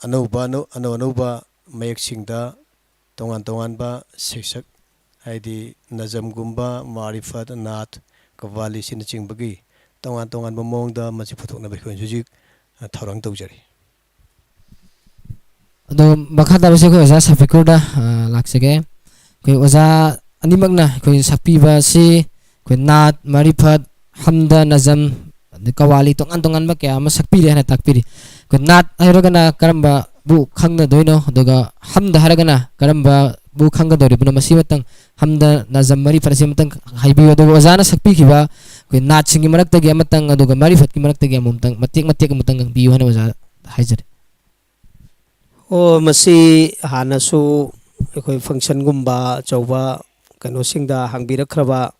ꯑꯅꯧꯕ, ꯑꯅꯧ-, ꯑꯅꯧ ꯑꯅꯧꯕ ꯃꯌꯦꯛꯁꯤꯡꯗ ꯇꯣꯉꯥꯟ ꯇꯣꯉꯥꯟꯕ ꯁꯩꯁꯛ, ꯍꯥꯏꯗꯤ ꯅꯖꯝꯒꯨꯝꯕ, ꯃꯥꯔꯤꯐꯠ, ꯅꯥꯠ, ꯀꯕꯥꯂꯤ ꯑꯁꯤꯅꯆꯤꯡꯕꯒꯤ ꯇꯣꯉꯥꯟ ꯇꯣꯉꯥꯟꯕ ꯃꯑꯣꯡꯗ ꯃꯁꯤ ꯄꯨꯊꯣꯛꯅꯕ ꯑꯩꯈꯣꯏ ꯍꯧꯖꯤꯛ ꯍꯧꯖꯤꯛ, ꯑ, ꯊꯧꯔꯥꯡ ꯇꯧꯖꯔꯤ꯫ ꯑꯗꯣ ꯃꯈꯥ ꯇꯥꯕꯁꯦ ꯑꯩꯈꯣꯏ ꯑꯣꯖꯥ ꯁꯐꯤꯀꯨꯔꯗ, ꯑ, ꯂꯥꯛꯆꯒꯦ꯫ ꯑꯩꯈꯣꯏ ꯑꯣꯖꯥ ꯑꯅꯤꯃꯛꯅ ꯑꯩꯈꯣꯏ ꯁꯛꯄꯤꯕ ꯑꯁꯤ ꯑꯩꯈꯣꯏ ꯅꯥꯠ, ꯃꯥꯔꯤꯐꯠ, ꯍꯝꯗ, ꯅꯖꯝ, ꯑꯗꯩ ꯀꯋꯥꯂꯤ, ꯇꯣꯉꯥꯟ ꯇꯣꯉꯥꯟꯕ ꯀꯌꯥ ꯑꯃ ꯁꯛꯄꯤꯔꯦ ꯍꯥꯏꯅ ꯇꯥꯛꯄꯤꯔꯤ꯫ ꯑꯩꯈꯣꯏ ꯅꯥꯠ ꯍꯥꯏꯔꯒꯅ ꯀꯔꯝꯕꯕꯨ ꯈꯪꯅꯗꯣꯏꯅꯣ, ꯑꯗꯨꯒ ꯍꯝꯗ ꯍꯥꯏꯔꯒꯅ ꯀꯔꯝꯕꯕꯨ ꯈꯪꯒꯗꯧꯔꯤꯕꯅꯣ? ꯃꯁꯤꯃꯇꯪ, ꯍꯝꯗ, ꯅꯖꯝ, ꯃꯥꯔꯤꯐꯠ ꯑꯁꯤꯃꯇꯪ ꯍꯥꯏꯕꯤꯌꯨ꯫ ꯑꯗꯨꯒ ꯑꯣꯖꯥꯅ ꯁꯛꯄꯤꯈꯤꯕ ꯑꯩꯈꯣꯏ ꯅꯥꯠꯁꯤꯡꯒꯤ ꯃꯔꯛꯇꯒꯤ ꯑꯃꯇꯪ, ꯑꯗꯨꯒ ꯃꯥꯔꯤꯐꯠꯀꯤ ꯃꯔꯛꯇꯒꯤ ꯑꯃꯃꯝꯇꯪ ꯃꯇꯦꯛ ꯃꯇꯦꯛ ꯑꯃꯇꯪ ꯉꯥꯡꯕꯤꯌꯨ ꯍꯥꯏꯅ ꯑꯣꯖꯥ ꯍꯥꯏꯖꯔꯤ꯫ ꯑꯣ, ꯃꯁꯤ ꯍꯥꯟꯅꯁꯨ ꯑꯩꯈꯣꯏ ꯐꯪꯁꯟꯒꯨꯝꯕ ꯑꯆꯧꯕ ꯀꯩꯅꯣꯁꯤꯡꯗ ꯍꯥꯡꯕꯤꯔꯛꯈ꯭ꯔꯕ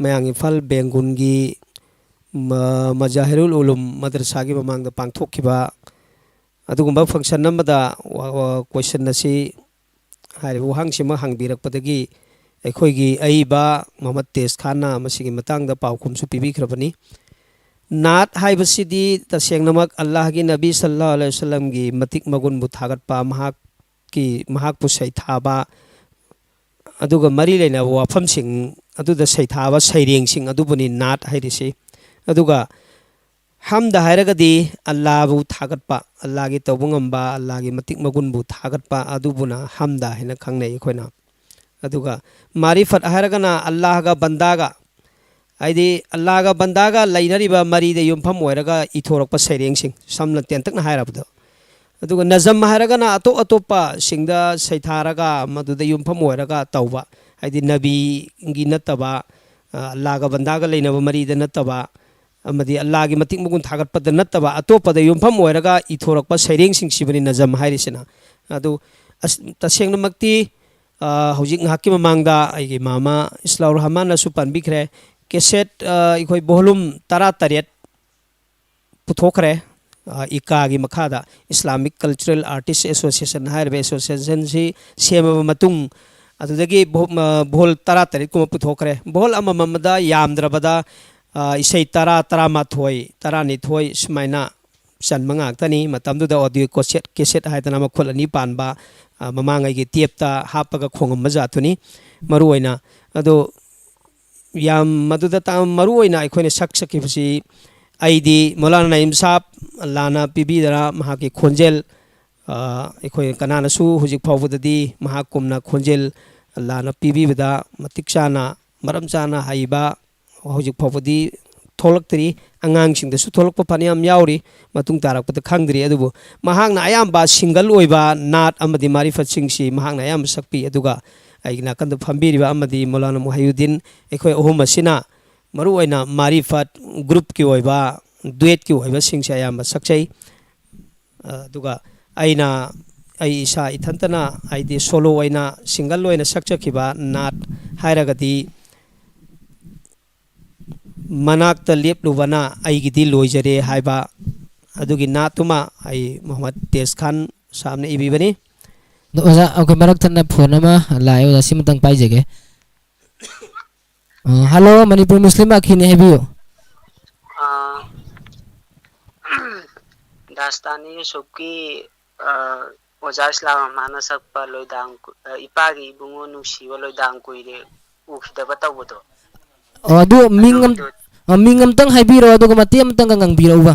ꯃꯌꯥꯡ ꯏꯝꯐꯥꯜ ꯕꯦꯡꯒꯨꯟꯒꯤ ꯃ-, ꯃꯖꯥꯍꯤꯔꯨꯜ ꯎꯂꯨꯝ ꯃꯗ꯭ꯔꯁꯥꯒꯤ ꯃꯃꯥꯡꯗ ꯄꯥꯡꯊꯣꯛꯈꯤꯕ ꯑꯗꯨꯒꯨꯝꯕ ꯐꯪꯁꯟ ꯑꯃꯗ ꯋꯥ-, ꯋꯥ-, ꯀꯣꯏꯁꯟ ꯑꯁꯤ ꯍꯥꯏꯔꯤꯕ ꯋꯥꯍꯪꯁꯤꯃ ꯍꯪꯕꯤꯔꯛꯄꯗꯒꯤ ꯑꯩꯈꯣꯏꯒꯤ ꯑꯏꯕ ꯃꯣꯍꯝꯃꯗ ꯇꯦꯖ ꯈꯥꯟꯅ ꯃꯁꯤꯒꯤ ꯃꯇꯥꯡꯗ ꯄꯥꯎꯈꯨꯝꯁꯨ ꯄꯤꯕꯤꯈ꯭ꯔꯕꯅꯤ꯫ ꯅꯥꯠ ꯍꯥꯏꯕꯁꯤꯗꯤ ꯇꯁꯦꯡꯅꯃꯛ ꯑꯜꯂꯥꯍꯒꯤ ꯅꯕꯤ ꯁꯜꯂꯜꯂꯥꯍꯨ ꯑꯂꯩꯍꯤ ꯋꯁꯜꯂꯝꯒꯤ ꯃꯇꯤꯛ ꯃꯒꯨꯟꯕꯨ ꯊꯥꯒꯠꯄ, ꯃꯍꯥꯛꯀꯤ, ꯃꯍꯥꯛꯄꯨ ꯁꯩꯊꯥꯕ, ꯑꯗꯨꯒ ꯃꯔꯤ ꯂꯩꯅꯕ ꯋꯥꯐꯝꯁꯤꯡ ꯑꯗꯨꯗ ꯁꯩꯊꯥꯕ ꯁꯩꯔꯦꯡꯁꯤꯡ ꯑꯗꯨꯕꯨꯅꯤ ꯅꯥꯠ ꯍꯥꯏꯔꯤꯁꯤ꯫ ꯑꯗꯨꯒ ꯍꯝꯗ ꯍꯥꯏꯔꯒꯗꯤ ꯑꯜꯂꯥꯕꯨ ꯊꯥꯒꯠꯄ, ꯑꯜꯂꯥꯒꯤ ꯇꯧꯕ ꯉꯝꯕ, ꯑꯜꯂꯥꯒꯤ ꯃꯇꯤꯛ ꯃꯒꯨꯟꯕꯨ ꯊꯥꯒꯠꯄ ꯑꯗꯨꯕꯨꯅ ꯍꯝꯗ ꯍꯥꯏꯅ ꯈꯪꯅꯩ ꯑꯩꯈꯣꯏꯅ꯫ ꯑꯗꯨꯒ ꯃꯥꯔꯤꯐꯠ ꯍꯥꯏꯔꯒꯅ ꯑꯜꯂꯥꯍꯒ ꯕꯟꯗꯥꯒ, ꯍꯥꯏꯗꯤ ꯑꯜꯂꯥꯍꯒ ꯕꯟꯗꯥꯒ ꯂꯩꯅꯔꯤꯕ ꯃꯔꯤꯗ ꯌꯨꯝꯐꯝ ꯑꯣꯏꯔꯒ ꯏꯊꯣꯔꯛꯄ ꯁꯩꯔꯦꯡꯁꯤꯡ, ꯁꯝꯅ ꯇꯦꯟꯇꯛꯅ ꯍꯥꯏꯔꯕꯗ꯫ ꯑꯗꯨꯒ ꯅꯖꯝ ꯍꯥꯏꯔꯒꯅ ꯑꯇꯣꯞ ꯑꯇꯣꯞꯄꯁꯤꯡꯗ ꯁꯩꯊꯥꯔꯒ ꯃꯗꯨꯗ ꯌꯨꯝꯐꯝ ꯑꯣꯏꯔꯒ ꯇꯧꯕ, ꯍꯥꯏꯗꯤ ꯅꯕꯤꯒꯤ ꯅꯠꯇꯕ, ꯑ, ꯑꯜꯂꯥꯍꯒ ꯕꯟꯗꯥꯒ ꯂꯩꯅꯕ ꯃꯔꯤꯗ ꯅꯠꯇꯕ, ꯑꯃꯗꯤ ꯑꯜꯂꯥꯍꯒꯤ ꯃꯇꯤꯛ ꯃꯒꯨꯟ ꯊꯥꯒꯠꯄꯗ ꯅꯠꯇꯕ ꯑꯇꯣꯞꯄꯗ ꯌꯨꯝꯐꯝ ꯑꯣꯏꯔꯒ ꯏꯊꯣꯔꯛꯄ ꯁꯩꯔꯦꯡꯁꯤꯡꯁꯤꯕꯨꯅꯤ ꯅꯖꯝ ꯍꯥꯏꯔꯤꯁꯤꯅ꯫ ꯑꯗꯨ ꯑꯁ-, ꯇꯁꯦꯡꯅꯃꯛꯇꯤ, ꯑ, ꯍꯧꯖꯤꯛ ꯉꯥꯏꯍꯥꯛꯀꯤ ꯃꯃꯥꯡꯗ ꯑꯩꯒꯤ ꯃꯥꯃ ꯏꯁꯂꯥꯎꯔ ꯔꯍꯃꯥꯟꯅꯁꯨ ꯄꯟꯕꯤꯈ꯭ꯔꯦ, ꯀꯦꯁꯦꯠ, ꯑ, ꯑꯩꯈꯣꯏ ꯚꯣꯂꯨꯝ ꯇꯔꯥꯇꯔꯦꯠ ꯄꯨꯊꯣꯛꯈ꯭ꯔꯦ꯫ ꯑ, ꯏꯀꯥꯒꯤ ꯃꯈꯥꯗ Islamic Cultural Artist Association ꯍꯥꯏꯔꯤꯕ ꯑꯦꯁꯣꯁꯤꯌꯦꯁꯟꯁꯤ ꯁꯦꯝꯃꯕ ꯃꯇꯨꯡ, ꯑꯗꯨꯗꯒꯤ ꯚꯣ-, ꯑ, ꯚꯣꯜ ꯇꯔꯥꯇꯔꯦꯠ ꯀꯨꯝꯕ ꯄꯨꯊꯣꯛꯈ꯭ꯔꯦ꯫ ꯚꯣꯜ ꯑꯃꯃꯝꯗ ꯌꯥꯝꯗ꯭ꯔꯕꯗ, ꯑ, ꯏꯁꯩ ꯇꯔꯥ, ꯇꯔꯥꯃꯥꯊꯣꯏ, ꯇꯔꯥꯅꯤꯊꯣꯏ ꯁꯨꯃꯥꯏꯅ ꯆꯟꯕ ꯉꯥꯛꯇꯅꯤ꯫ ꯃꯇꯝꯗꯨꯗ ꯑꯣꯗꯤꯑꯣ ꯀꯣꯁꯦꯠ, ꯀꯦꯁꯦꯠ ꯍꯥꯏꯗꯅ ꯃꯈꯨꯜ ꯑꯅꯤ ꯄꯥꯟꯕ, ꯑ, ꯃꯃꯥꯡꯉꯩꯒꯤ ꯇꯦꯞꯇ ꯍꯥꯞꯄꯒ ꯈꯣꯡꯉꯝꯕ ꯖꯥꯠꯇꯨꯅꯤ ꯃꯔꯨ ꯑꯣꯏꯅ꯫ ꯑꯗꯣ ꯌꯥꯝ ꯃꯗꯨꯗ ꯇꯥ-, ꯃꯔꯨ ꯑꯣꯏꯅ ꯑꯩꯈꯣꯏꯅ ꯁꯛ ꯁꯛꯈꯤꯕꯁꯤ ꯑꯩꯗꯤ ꯃꯧꯂꯥꯅꯥ ꯅꯌꯤꯝ ꯁꯥꯍꯕ ꯂꯥꯟꯅ ꯄꯤꯕꯤꯗꯅ ꯃꯍꯥꯛꯀꯤ ꯈꯣꯟꯖꯦꯜ, ꯑ, ꯑꯩꯈꯣꯏ ꯀꯅꯥꯅꯁꯨ ꯍꯧꯖꯤꯛ ꯐꯥꯎꯕꯗꯗꯤ ꯃꯍꯥꯛꯀꯨꯝꯅ ꯈꯣꯟꯖꯦꯜ ꯂꯥꯟꯅ ꯄꯤꯕꯤꯕꯗ ꯃꯇꯤꯛ ꯆꯥꯅ, ꯃꯔꯝ ꯆꯥꯅ ꯍꯩꯕ ꯍꯧꯖꯤꯛ ꯐꯥꯎꯕꯗꯤ ꯊꯣꯛꯂꯛꯇ꯭ꯔꯤ꯫ ꯑꯉꯥꯡꯁꯤꯡꯗꯁꯨ ꯊꯣꯛꯂꯛꯄ ꯐꯅꯌꯥꯝ ꯌꯥꯎꯔꯤ, ꯃꯇꯨꯡ ꯇꯥꯔꯛꯄꯗ ꯈꯪꯗ꯭ꯔꯤ꯫ ꯑꯗꯨꯕꯨ ꯃꯍꯥꯛꯅ ꯑꯌꯥꯝꯕ ꯁꯤꯡꯒꯜ ꯑꯣꯏꯕ ꯅꯥꯠ ꯑꯃꯗꯤ ꯃꯥꯔꯤꯐꯠꯁꯤꯡꯁꯤ ꯃꯍꯥꯛꯅ ꯑꯌꯥꯝꯕ ꯁꯛꯄꯤ꯫ ꯑꯗꯨꯒ ꯑꯩꯒꯤ ꯅꯥꯀꯟꯗ ꯐꯝꯕꯤꯔꯤꯕ ꯑꯃꯗꯤ ꯃꯧꯂꯥꯅꯥ ꯃꯨꯍꯩꯌꯨꯗꯤꯟ, ꯑꯩꯈꯣꯏ ꯑꯍꯨꯝ ꯑꯁꯤꯅ ꯃꯔꯨꯑꯣꯏꯅ ꯃꯥꯔꯤꯐꯠ ꯒ꯭ꯔꯨꯞꯀꯤ ꯑꯣꯏꯕ, ꯗꯨꯌꯦꯠꯀꯤ ꯑꯣꯏꯕꯁꯤꯡꯁꯦ ꯑꯌꯥꯝꯕ ꯁꯛꯆꯩ꯫ ꯑꯗꯨꯒ ꯑꯩꯅ ꯑꯩ ꯏꯁꯥ ꯏꯊꯟꯇꯅ, ꯍꯥꯏꯗꯤ ꯁꯣꯂꯣ ꯑꯣꯏꯅ, ꯁꯤꯡꯒꯜ ꯑꯣꯏꯅ ꯁꯛꯆꯈꯤꯕ ꯅꯥꯠ ꯍꯥꯏꯔꯒꯗꯤ "ꯃꯅꯥꯛꯇ ꯂꯦꯞꯂꯨꯕꯅ ꯑꯩꯒꯤꯗꯤ ꯂꯣꯏꯖꯔꯦ" ꯍꯥꯏꯕ ꯑꯗꯨꯒꯤ ꯅꯥꯠꯇꯨꯃ ꯑꯩ ꯃꯣꯍꯝꯃꯗ ꯇꯦꯖ ꯈꯥꯟ ꯁꯥꯕꯅ ꯏꯕꯤꯕꯅꯤ꯫ ꯑꯗꯣ ꯑꯣꯖꯥ, ꯑꯩꯈꯣꯏ ꯃꯔꯛ ꯊꯠꯅ ꯐꯣꯟ ꯑꯃ ꯂꯥꯛꯑꯦ, ꯑꯣꯖꯥ, ꯁꯤꯃꯇꯪ ꯄꯥꯏꯖꯒꯦ꯫ ꯑ, ꯍꯜꯂꯣ, ꯃꯅꯤꯄꯨꯔ ꯃꯨꯁꯂꯤꯝ ꯑꯈꯤꯅꯦ, ꯍꯥꯏꯕꯤꯌꯨ꯫ ꯑ, ꯗꯥꯁꯇꯥꯅꯤ ꯌꯨꯁꯨꯐꯀꯤ, ꯑ, ꯑꯣꯖꯥ ꯏꯁꯂꯥꯝ ꯑꯃꯥꯟꯅ ꯁꯛꯄ ꯂꯣꯏꯗꯥꯡ ꯀꯨ-, ꯑ, "ꯏꯄꯥꯒꯤ ꯏꯕꯨꯡꯉꯣ ꯅꯨꯡꯁꯤꯕ ꯂꯣꯏꯗꯥꯡ ꯀꯨꯏꯔꯦ ꯎꯈꯤꯗꯕ" ꯇꯧꯕꯗꯣ꯫ ꯑꯣ, ꯑꯗꯨ ꯃꯤꯡ ꯑꯝ-, ꯑꯗꯨꯒꯤꯗꯣ꯫ ꯑ, ꯃꯤꯡ ꯑꯝꯇꯪ ꯍꯥꯏꯕꯤꯔꯣ, ꯑꯗꯨꯒ ꯃꯇꯦꯛ ꯑꯃꯇꯪꯒ ꯉꯪꯕꯤꯔꯛꯎꯕ꯫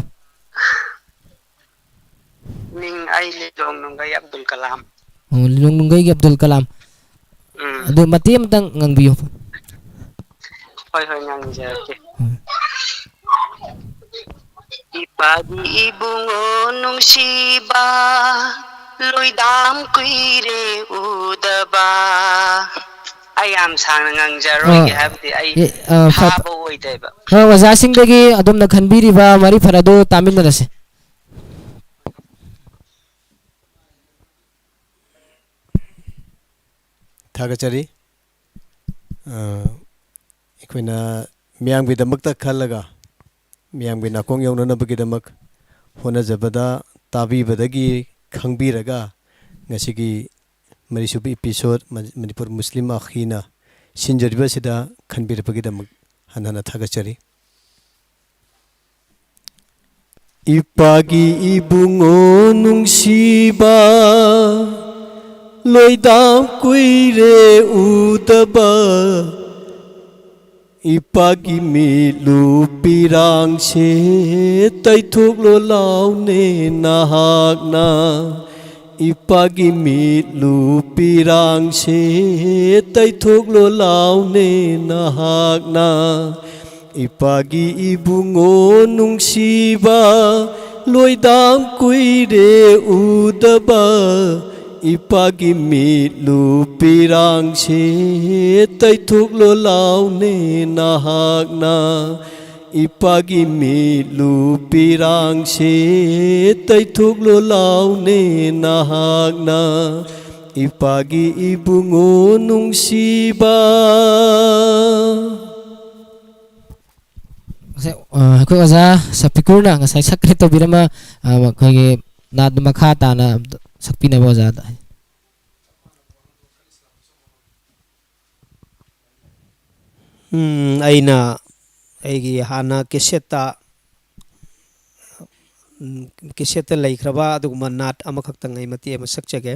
ꯃꯤꯡ ꯑꯩ ꯂꯤꯂꯣꯡ ꯅꯨꯡꯒꯩ ꯑꯕꯗꯨꯜ ꯀꯂꯥꯝ꯫ ꯑꯣ, ꯂꯤꯂꯣꯡ ꯅꯨꯡꯒꯩꯒꯤ ꯑꯕꯗꯨꯜ ꯀꯂꯥꯝ꯫ ꯎꯝ꯫ ꯑꯗꯨ ꯃꯇꯦꯛ ꯑꯃꯇꯪ ꯉꯪꯕꯤꯌꯨ꯫ ꯍꯣꯏ, ꯍꯣꯏ, ꯉꯪꯖꯔꯛꯀꯦ꯫ ꯎꯝ꯫ "ꯏꯄꯥꯒꯤ ꯏꯕꯨꯡꯉꯣ ꯅꯨꯡꯁꯤꯕ, ꯂꯣꯏꯗꯥꯝ ꯀꯨꯏꯔꯦ ꯎꯗꯕ"꯫ ꯑꯩ ꯌꯥꯝ ꯁꯥꯡꯅ ꯉꯪꯖꯔꯣꯏꯒꯦ, ꯑ, ꯍꯥꯏꯕꯗꯤ ꯑꯩ ꯑꯦ, ꯑ, ꯐ-, ꯐꯥꯕ ꯑꯣꯏꯗꯦꯕ꯫ ꯑ, ꯑꯣꯖꯥꯁꯤꯡꯗꯒꯤ ꯑꯗꯣꯝꯅ ꯈꯟꯕꯤꯔꯤꯕ ꯃꯔꯤ ꯐꯔ ꯑꯗꯨ ꯇꯥꯃꯤꯟꯅꯔꯁꯤ꯫ ꯊꯥꯒꯠꯆꯔꯤ꯫ ꯑ, ꯑꯩꯈꯣꯏꯅ ꯃꯤꯌꯥꯝꯒꯤꯗꯃꯛꯇ ꯈꯜꯂꯒ, ꯃꯤꯌꯥꯝꯒꯤ ꯅꯥꯀꯣꯡ ꯌꯧꯅꯅꯕꯒꯤꯗꯃꯛ ꯍꯣꯠꯅꯖꯕꯗ, ꯇꯥꯕꯤꯕꯗꯒꯤ ꯈꯪꯕꯤꯔꯒ, ꯉꯁꯤꯒꯤ ꯃꯔꯤꯁꯨꯕ episode ꯃꯅꯤ-, ꯃꯅꯤꯄꯨꯔ ꯃꯨꯁꯂꯤꯝ ꯑꯈꯤꯅ ꯁꯤꯟꯖꯔꯤꯕꯁꯤꯗ ꯈꯟꯕꯤꯔꯛꯄꯒꯤꯗꯃꯛ ꯍꯟꯅ ꯍꯟꯅ ꯊꯥꯒꯠꯆꯔꯤ꯫ "ꯏꯄꯥꯒꯤ ꯏꯕꯨꯡꯉꯣ ꯅꯨꯡꯁꯤꯕ, ꯂꯣꯏꯗꯥꯝ ꯀꯨꯏꯔꯦ ꯎꯗꯕ, ꯏꯄꯥꯒꯤ ꯃꯤꯠꯂꯨ ꯄꯤꯔꯥꯡꯁꯦ ꯇꯩꯊꯣꯛꯂꯣ ꯂꯥꯎꯅꯦ ꯅꯍꯥꯛꯅ, ꯏꯄꯥꯒꯤ ꯃꯤꯠꯂꯨ ꯄꯤꯔꯥꯡꯁꯦ ꯇꯩꯊꯣꯛꯂꯣ ꯂꯥꯎꯅꯦ ꯅꯍꯥꯛꯅ꯫ ꯏꯄꯥꯒꯤ ꯏꯕꯨꯡꯉꯣ ꯅꯨꯡꯁꯤꯕ, ꯂꯣꯏꯗꯥꯝ ꯀꯨꯏꯔꯦ ꯎꯗꯕ, ꯏꯄꯥꯒꯤ ꯃꯤꯠꯂꯨ ꯄꯤꯔꯥꯡꯁꯦ ꯇꯩꯊꯣꯛꯂꯣ ꯂꯥꯎꯅꯦ ꯅꯍꯥꯛꯅ꯫ ꯏꯄꯥꯒꯤ ꯃꯤꯠꯂꯨ ꯄꯤꯔꯥꯡꯁꯦ ꯇꯩꯊꯣꯛꯂꯨ ꯂꯥꯎꯅꯦ ꯅꯍꯥꯛꯅ, ꯏꯄꯥꯒꯤ ꯏꯕꯨꯡꯉꯣ ꯅꯨꯡꯁꯤꯕ꯫ ꯉꯁꯥꯏ, ꯑ, ꯑꯩꯈꯣꯏ ꯑꯣꯖꯥ ꯁꯐꯤꯀꯨꯔꯅ ꯉꯁꯥꯏ ꯁꯛꯈ꯭ꯔꯦ ꯇꯧꯕꯤꯔꯝꯕ, ꯑ, ꯑꯩꯈꯣꯏꯒꯤ ꯅꯥꯠ ꯃꯈꯥ ꯇꯥꯅ ꯑꯝꯇ ꯁꯛꯄꯤꯅꯕ ꯑꯣꯖꯥꯗ꯫ ꯎꯝ, ꯑꯩꯅ ꯑꯩꯒꯤ ꯍꯥꯟꯅ ꯀꯦꯁꯦꯠꯇ, ꯎꯝ, ꯀꯦꯁꯦꯠꯇ ꯂꯩꯈ꯭ꯔꯕ ꯑꯗꯨꯒꯨꯝꯕ ꯅꯥꯠ ꯑꯃꯈꯛꯇꯪ ꯑꯩ ꯃꯇꯦꯛ ꯑꯃ ꯁꯛꯆꯒꯦ꯫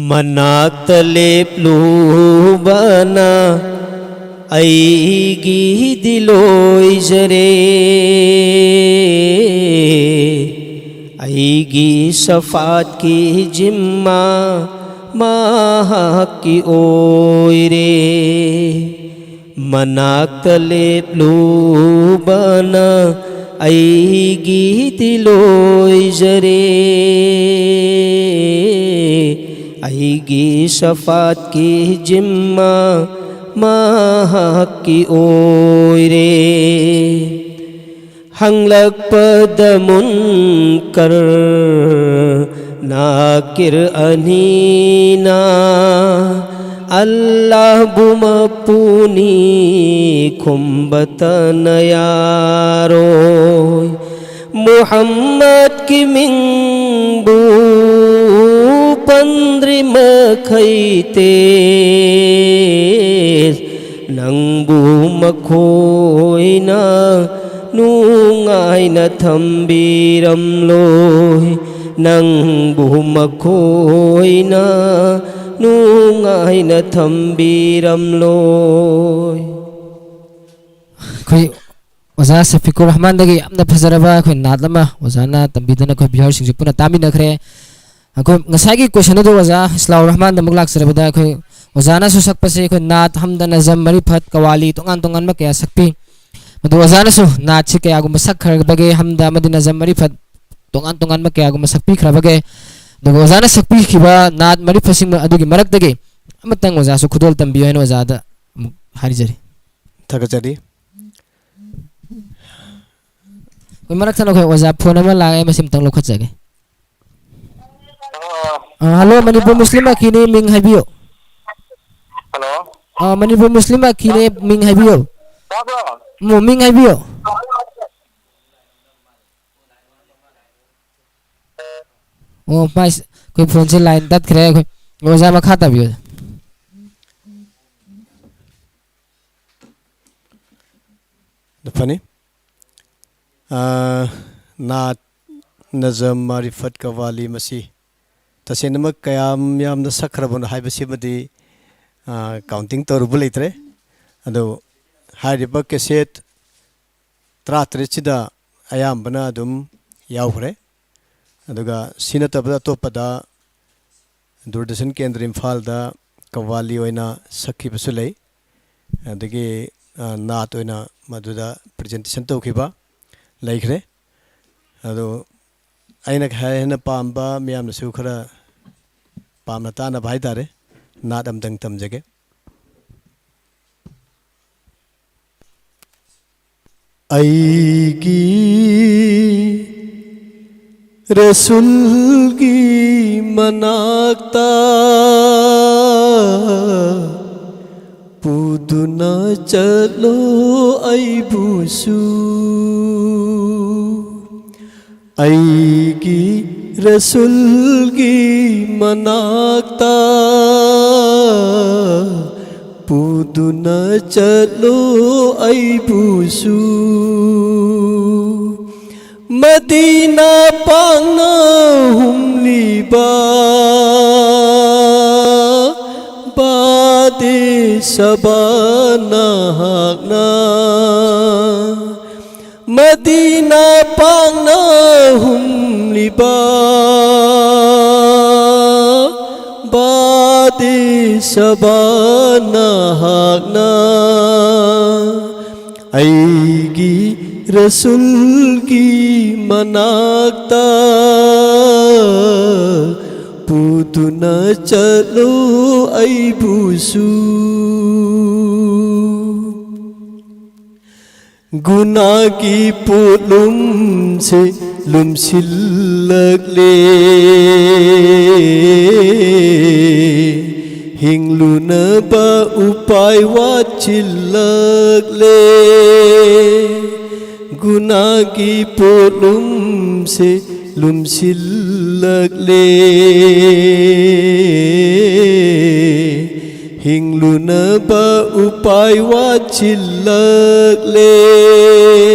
ꯃꯅꯥꯛꯇ ꯂꯦꯞꯂꯨꯕꯅ ꯑꯩꯒꯤꯗꯤ ꯂꯣꯏꯖꯔꯦ꯫ ꯑꯩꯒꯤ ꯁꯐꯥꯠꯀꯤ ꯖꯤꯝꯃꯥ ꯃꯍꯥꯛꯀꯤ ꯑꯣꯏꯔꯦ꯫ ꯃꯅꯥꯛꯇ ꯂꯦꯞꯂꯨꯕꯅ ꯑꯩꯒꯤꯗꯤ ꯂꯣꯏꯖꯔꯦ꯫ ꯑꯩꯒꯤ ꯁꯐꯥꯠꯀꯤ ꯖꯤꯝꯃꯥ ꯃꯍꯥꯛꯀꯤ ꯑꯣꯏꯔꯦ꯫ ꯍꯪꯂꯛꯄꯗ ꯃꯨꯟꯀꯔ ꯅꯥꯀꯤꯔ ꯑꯅꯤꯅ ꯑꯜꯂꯥꯍꯕꯨ ꯃꯄꯨꯅꯤ ꯈꯨꯝꯕꯇꯅ ꯌꯥꯔꯣꯏ꯫ ꯃꯨꯍꯝꯃꯗꯀꯤ ꯃꯤꯡꯕꯨ ꯄꯟꯗ꯭ꯔꯤ ꯃꯈꯩ ꯇꯦꯖ ꯅꯪꯕꯨ ꯃꯈꯣꯏꯅ ꯅꯨꯡꯉꯥꯏꯅ ꯊꯝꯕꯤꯔꯝꯂꯣꯏ꯫ ꯅꯪꯕꯨ ꯃꯈꯣꯏꯅ ꯅꯨꯡꯉꯥꯏꯅ ꯊꯝꯕꯤꯔꯝꯂꯣꯏ꯫ ꯑꯩꯈꯣꯏ ꯑꯣꯖꯥ ꯁꯐꯤꯀꯨꯔ ꯔꯍꯃꯥꯟꯗꯒꯤ ꯌꯥꯝꯅ ꯐꯖꯔꯕ ꯑꯩꯈꯣꯏ ꯅꯥꯠ ꯑꯃ ꯑꯣꯖꯥꯅ ꯇꯝꯕꯤꯗꯨꯅ ꯑꯩꯈꯣꯏ ꯚꯤꯌꯔꯁꯤꯡꯁꯨ ꯄꯨꯟꯅ ꯇꯥꯃꯤꯟꯅꯈ꯭ꯔꯦ꯫ ꯑꯩꯈꯣꯏ ꯉꯁꯥꯏꯒꯤ ꯀꯣꯏꯁꯟ ꯑꯗꯨ ꯑꯣꯖꯥ ꯏꯁꯂꯥꯎ ꯔꯍꯃꯥꯟꯗ ꯑꯃꯨꯛ ꯂꯥꯛꯆꯔꯕꯗ, ꯑꯩꯈꯣꯏ ꯑꯣꯖꯥꯅꯁꯨ ꯁꯛꯄꯁꯦ ꯑꯩꯈꯣꯏ ꯅꯥꯠ, ꯍꯝꯗ, ꯅꯖꯝ, ꯃꯔꯤꯐꯠ, ꯀꯋꯥꯂꯤ ꯇꯣꯉꯥꯟ ꯇꯣꯉꯥꯟꯕ ꯀꯌꯥ ꯁꯛꯄꯤ꯫ ꯃꯗꯨ ꯑꯣꯖꯥꯅꯁꯨ ꯅꯥꯠꯁꯤ ꯀꯌꯥꯒꯨꯝꯕ ꯁꯛꯈ꯭ꯔꯕꯒꯦ, ꯍꯝꯗ ꯑꯃꯗꯤ ꯅꯖꯝ, ꯃꯔꯤꯐꯠ ꯇꯣꯉꯥꯟ ꯇꯣꯉꯥꯟꯕ ꯀꯌꯥꯒꯨꯝꯕ ꯁꯛꯄꯤꯈ꯭ꯔꯕꯒꯦ? ꯑꯗꯨꯒ ꯑꯣꯖꯥꯅ ꯁꯛꯄꯤꯈꯤꯕ ꯅꯥꯠ ꯃꯔꯤꯐꯠꯁꯤꯡ ꯑꯗꯨꯒꯤ ꯃꯔꯛꯇꯒꯤ ꯑꯃꯇꯪ ꯑꯣꯖꯥꯁꯨ ꯈꯨꯗꯣꯜ ꯇꯝꯕꯤꯌꯨ ꯍꯥꯏꯅ ꯑꯣꯖꯥꯗ ꯑꯃꯨꯛ ꯍꯥꯏꯖꯔꯤ꯫ ꯊꯥꯒꯠꯆꯔꯤ꯫ ꯑꯩꯈꯣꯏ ꯃꯔꯛ ꯊꯠꯅ ꯑꯩꯈꯣꯏ ꯑꯣꯖꯥ ꯐꯣꯟ ꯑꯃ ꯂꯥꯛꯑꯦ, ꯃꯁꯤ ꯑꯝꯇꯪ ꯂꯧꯈꯠꯆꯒꯦ꯫ ꯑ, ꯍꯜꯂꯣ, ꯃꯅꯤꯄꯨꯔ ꯃꯨꯁꯂꯤꯝ ꯑꯈꯤꯅꯦ, ꯃꯤꯡ ꯍꯥꯏꯕꯤꯌꯨ꯫ ꯍꯜꯂꯣ꯫ ꯑ, ꯃꯅꯤꯄꯨꯔ ꯃꯨꯁꯂꯤꯝ ꯑꯈꯤꯅꯦ, ꯃꯤꯡ ꯍꯥꯏꯕꯤꯌꯨ꯫ ꯇꯥꯕ꯭ꯔꯣ? ꯎꯝ, ꯃꯤꯡ ꯍꯥꯏꯕꯤꯌꯨ꯫ ꯑꯣ, ꯃꯥꯏ, ꯑꯩꯈꯣꯏ ꯐꯣꯟꯁꯦ ꯂꯥꯏꯟ ꯇꯠꯈ꯭ꯔꯦ꯫ ꯑꯩꯈꯣꯏ ꯑꯣꯖꯥ ꯃꯈꯥ ꯇꯥꯕꯤꯌꯨ꯫ ꯑꯗꯨ ꯐꯅꯤ꯫ ꯑꯥ, ꯅꯥꯠ, ꯅꯖꯝ, ꯃꯥꯔꯤꯐꯠ, ꯀꯋꯥꯂꯤ ꯃꯁꯤ ꯇꯁꯦꯡꯅꯃꯛ ꯀꯌꯥꯝ ꯌꯥꯝꯅ ꯁꯛꯈ꯭ꯔꯕꯅꯣ ꯍꯥꯏꯕꯁꯤꯃꯗꯤ, ꯑꯥ, ꯀꯥꯎꯟꯇꯤꯡ ꯇꯧꯔꯨꯕ ꯂꯩꯇ꯭ꯔꯦ꯫ ꯑꯗꯨ ꯍꯥꯏꯔꯤꯕ ꯀꯦꯁꯦꯠ ꯇꯔꯥꯇꯔꯦꯠꯁꯤꯗ ꯑꯌꯥꯝꯕꯅ ꯑꯗꯨꯝ ꯌꯥꯎꯈ꯭ꯔꯦ꯫ ꯑꯗꯨꯒ ꯁꯤ ꯅꯠꯇꯕꯗ ꯑꯇꯣꯞꯄꯗ ꯗꯨꯔꯗꯔꯁꯟ ꯀꯦꯟꯗ꯭ꯔ ꯏꯝꯐꯥꯜꯗ ꯀꯋꯥꯂꯤ ꯑꯣꯏꯅ ꯁꯛꯈꯤꯕꯁꯨ ꯂꯩ꯫ ꯑꯗꯒꯤ, ꯑ, ꯅꯥꯠ ꯑꯣꯏꯅ ꯃꯗꯨꯗ ꯄ꯭ꯔꯖꯦꯟꯇꯦꯁꯟ ꯇꯧꯈꯤꯕ ꯂꯩꯈ꯭ꯔꯦ꯫ ꯑꯗꯣ ꯑꯩꯅ ꯈꯔ ꯍꯦꯟꯅ ꯄꯥꯝꯕ, ꯃꯤꯌꯥꯝꯅꯁꯨ ꯈꯔ ꯄꯥꯝꯅ ꯇꯥꯅꯕ ꯍꯥꯏꯇꯥꯔꯦ, ꯅꯥꯠ ꯑꯝꯇꯪ ꯇꯝꯖꯒꯦ꯫ ꯑꯩꯒꯤ ꯔꯁꯨꯜꯒꯤ ꯃꯅꯥꯛꯇ ꯄꯨꯗꯨꯅ ꯆꯠꯂꯣ ꯑꯩꯕꯨꯁꯨ꯫ ꯑꯩꯒꯤ ꯔꯁꯨꯜꯒꯤ ꯃꯅꯥꯛꯇ ꯄꯨꯗꯨꯅ ꯆꯠꯂꯣ ꯑꯩꯕꯨꯁꯨ꯫ ꯃꯗꯤꯅꯥ ꯄꯥꯛꯅ ꯍꯨꯝꯂꯤꯕ ꯕꯥꯗꯦ ꯁꯕꯥ ꯅꯍꯥꯛꯅ꯫ ꯃꯗꯤꯅꯥ ꯄꯥꯛꯅ ꯍꯨꯝꯂꯤꯕ ꯕꯥꯗꯦ ꯁꯕꯥ ꯅꯍꯥꯛꯅ꯫ ꯑꯩꯒꯤ ꯔꯁꯨꯜꯒꯤ ꯃꯅꯥꯛꯇ ꯄꯨꯗꯨꯅ ꯆꯠꯂꯣ ꯑꯩꯕꯨꯁꯨ꯫ ꯒꯨꯅꯥꯒꯤ ꯄꯣꯠꯂꯨꯝꯁꯦ ꯂꯨꯝꯁꯤꯜꯂꯛꯂꯦ, ꯍꯤꯡꯂꯨꯅꯕ ꯎꯄꯥꯏ ꯋꯥꯠꯁꯤꯜꯂꯛꯂꯦ꯫ ꯒꯨꯅꯥꯒꯤ ꯄꯣꯠꯂꯨꯝꯁꯦ ꯂꯨꯝꯁꯤꯜꯂꯛꯂꯦ, ꯍꯤꯡꯂꯨꯅꯕ ꯎꯄꯥꯏ ꯋꯥꯠꯁꯤꯜꯂꯛꯂꯦ꯫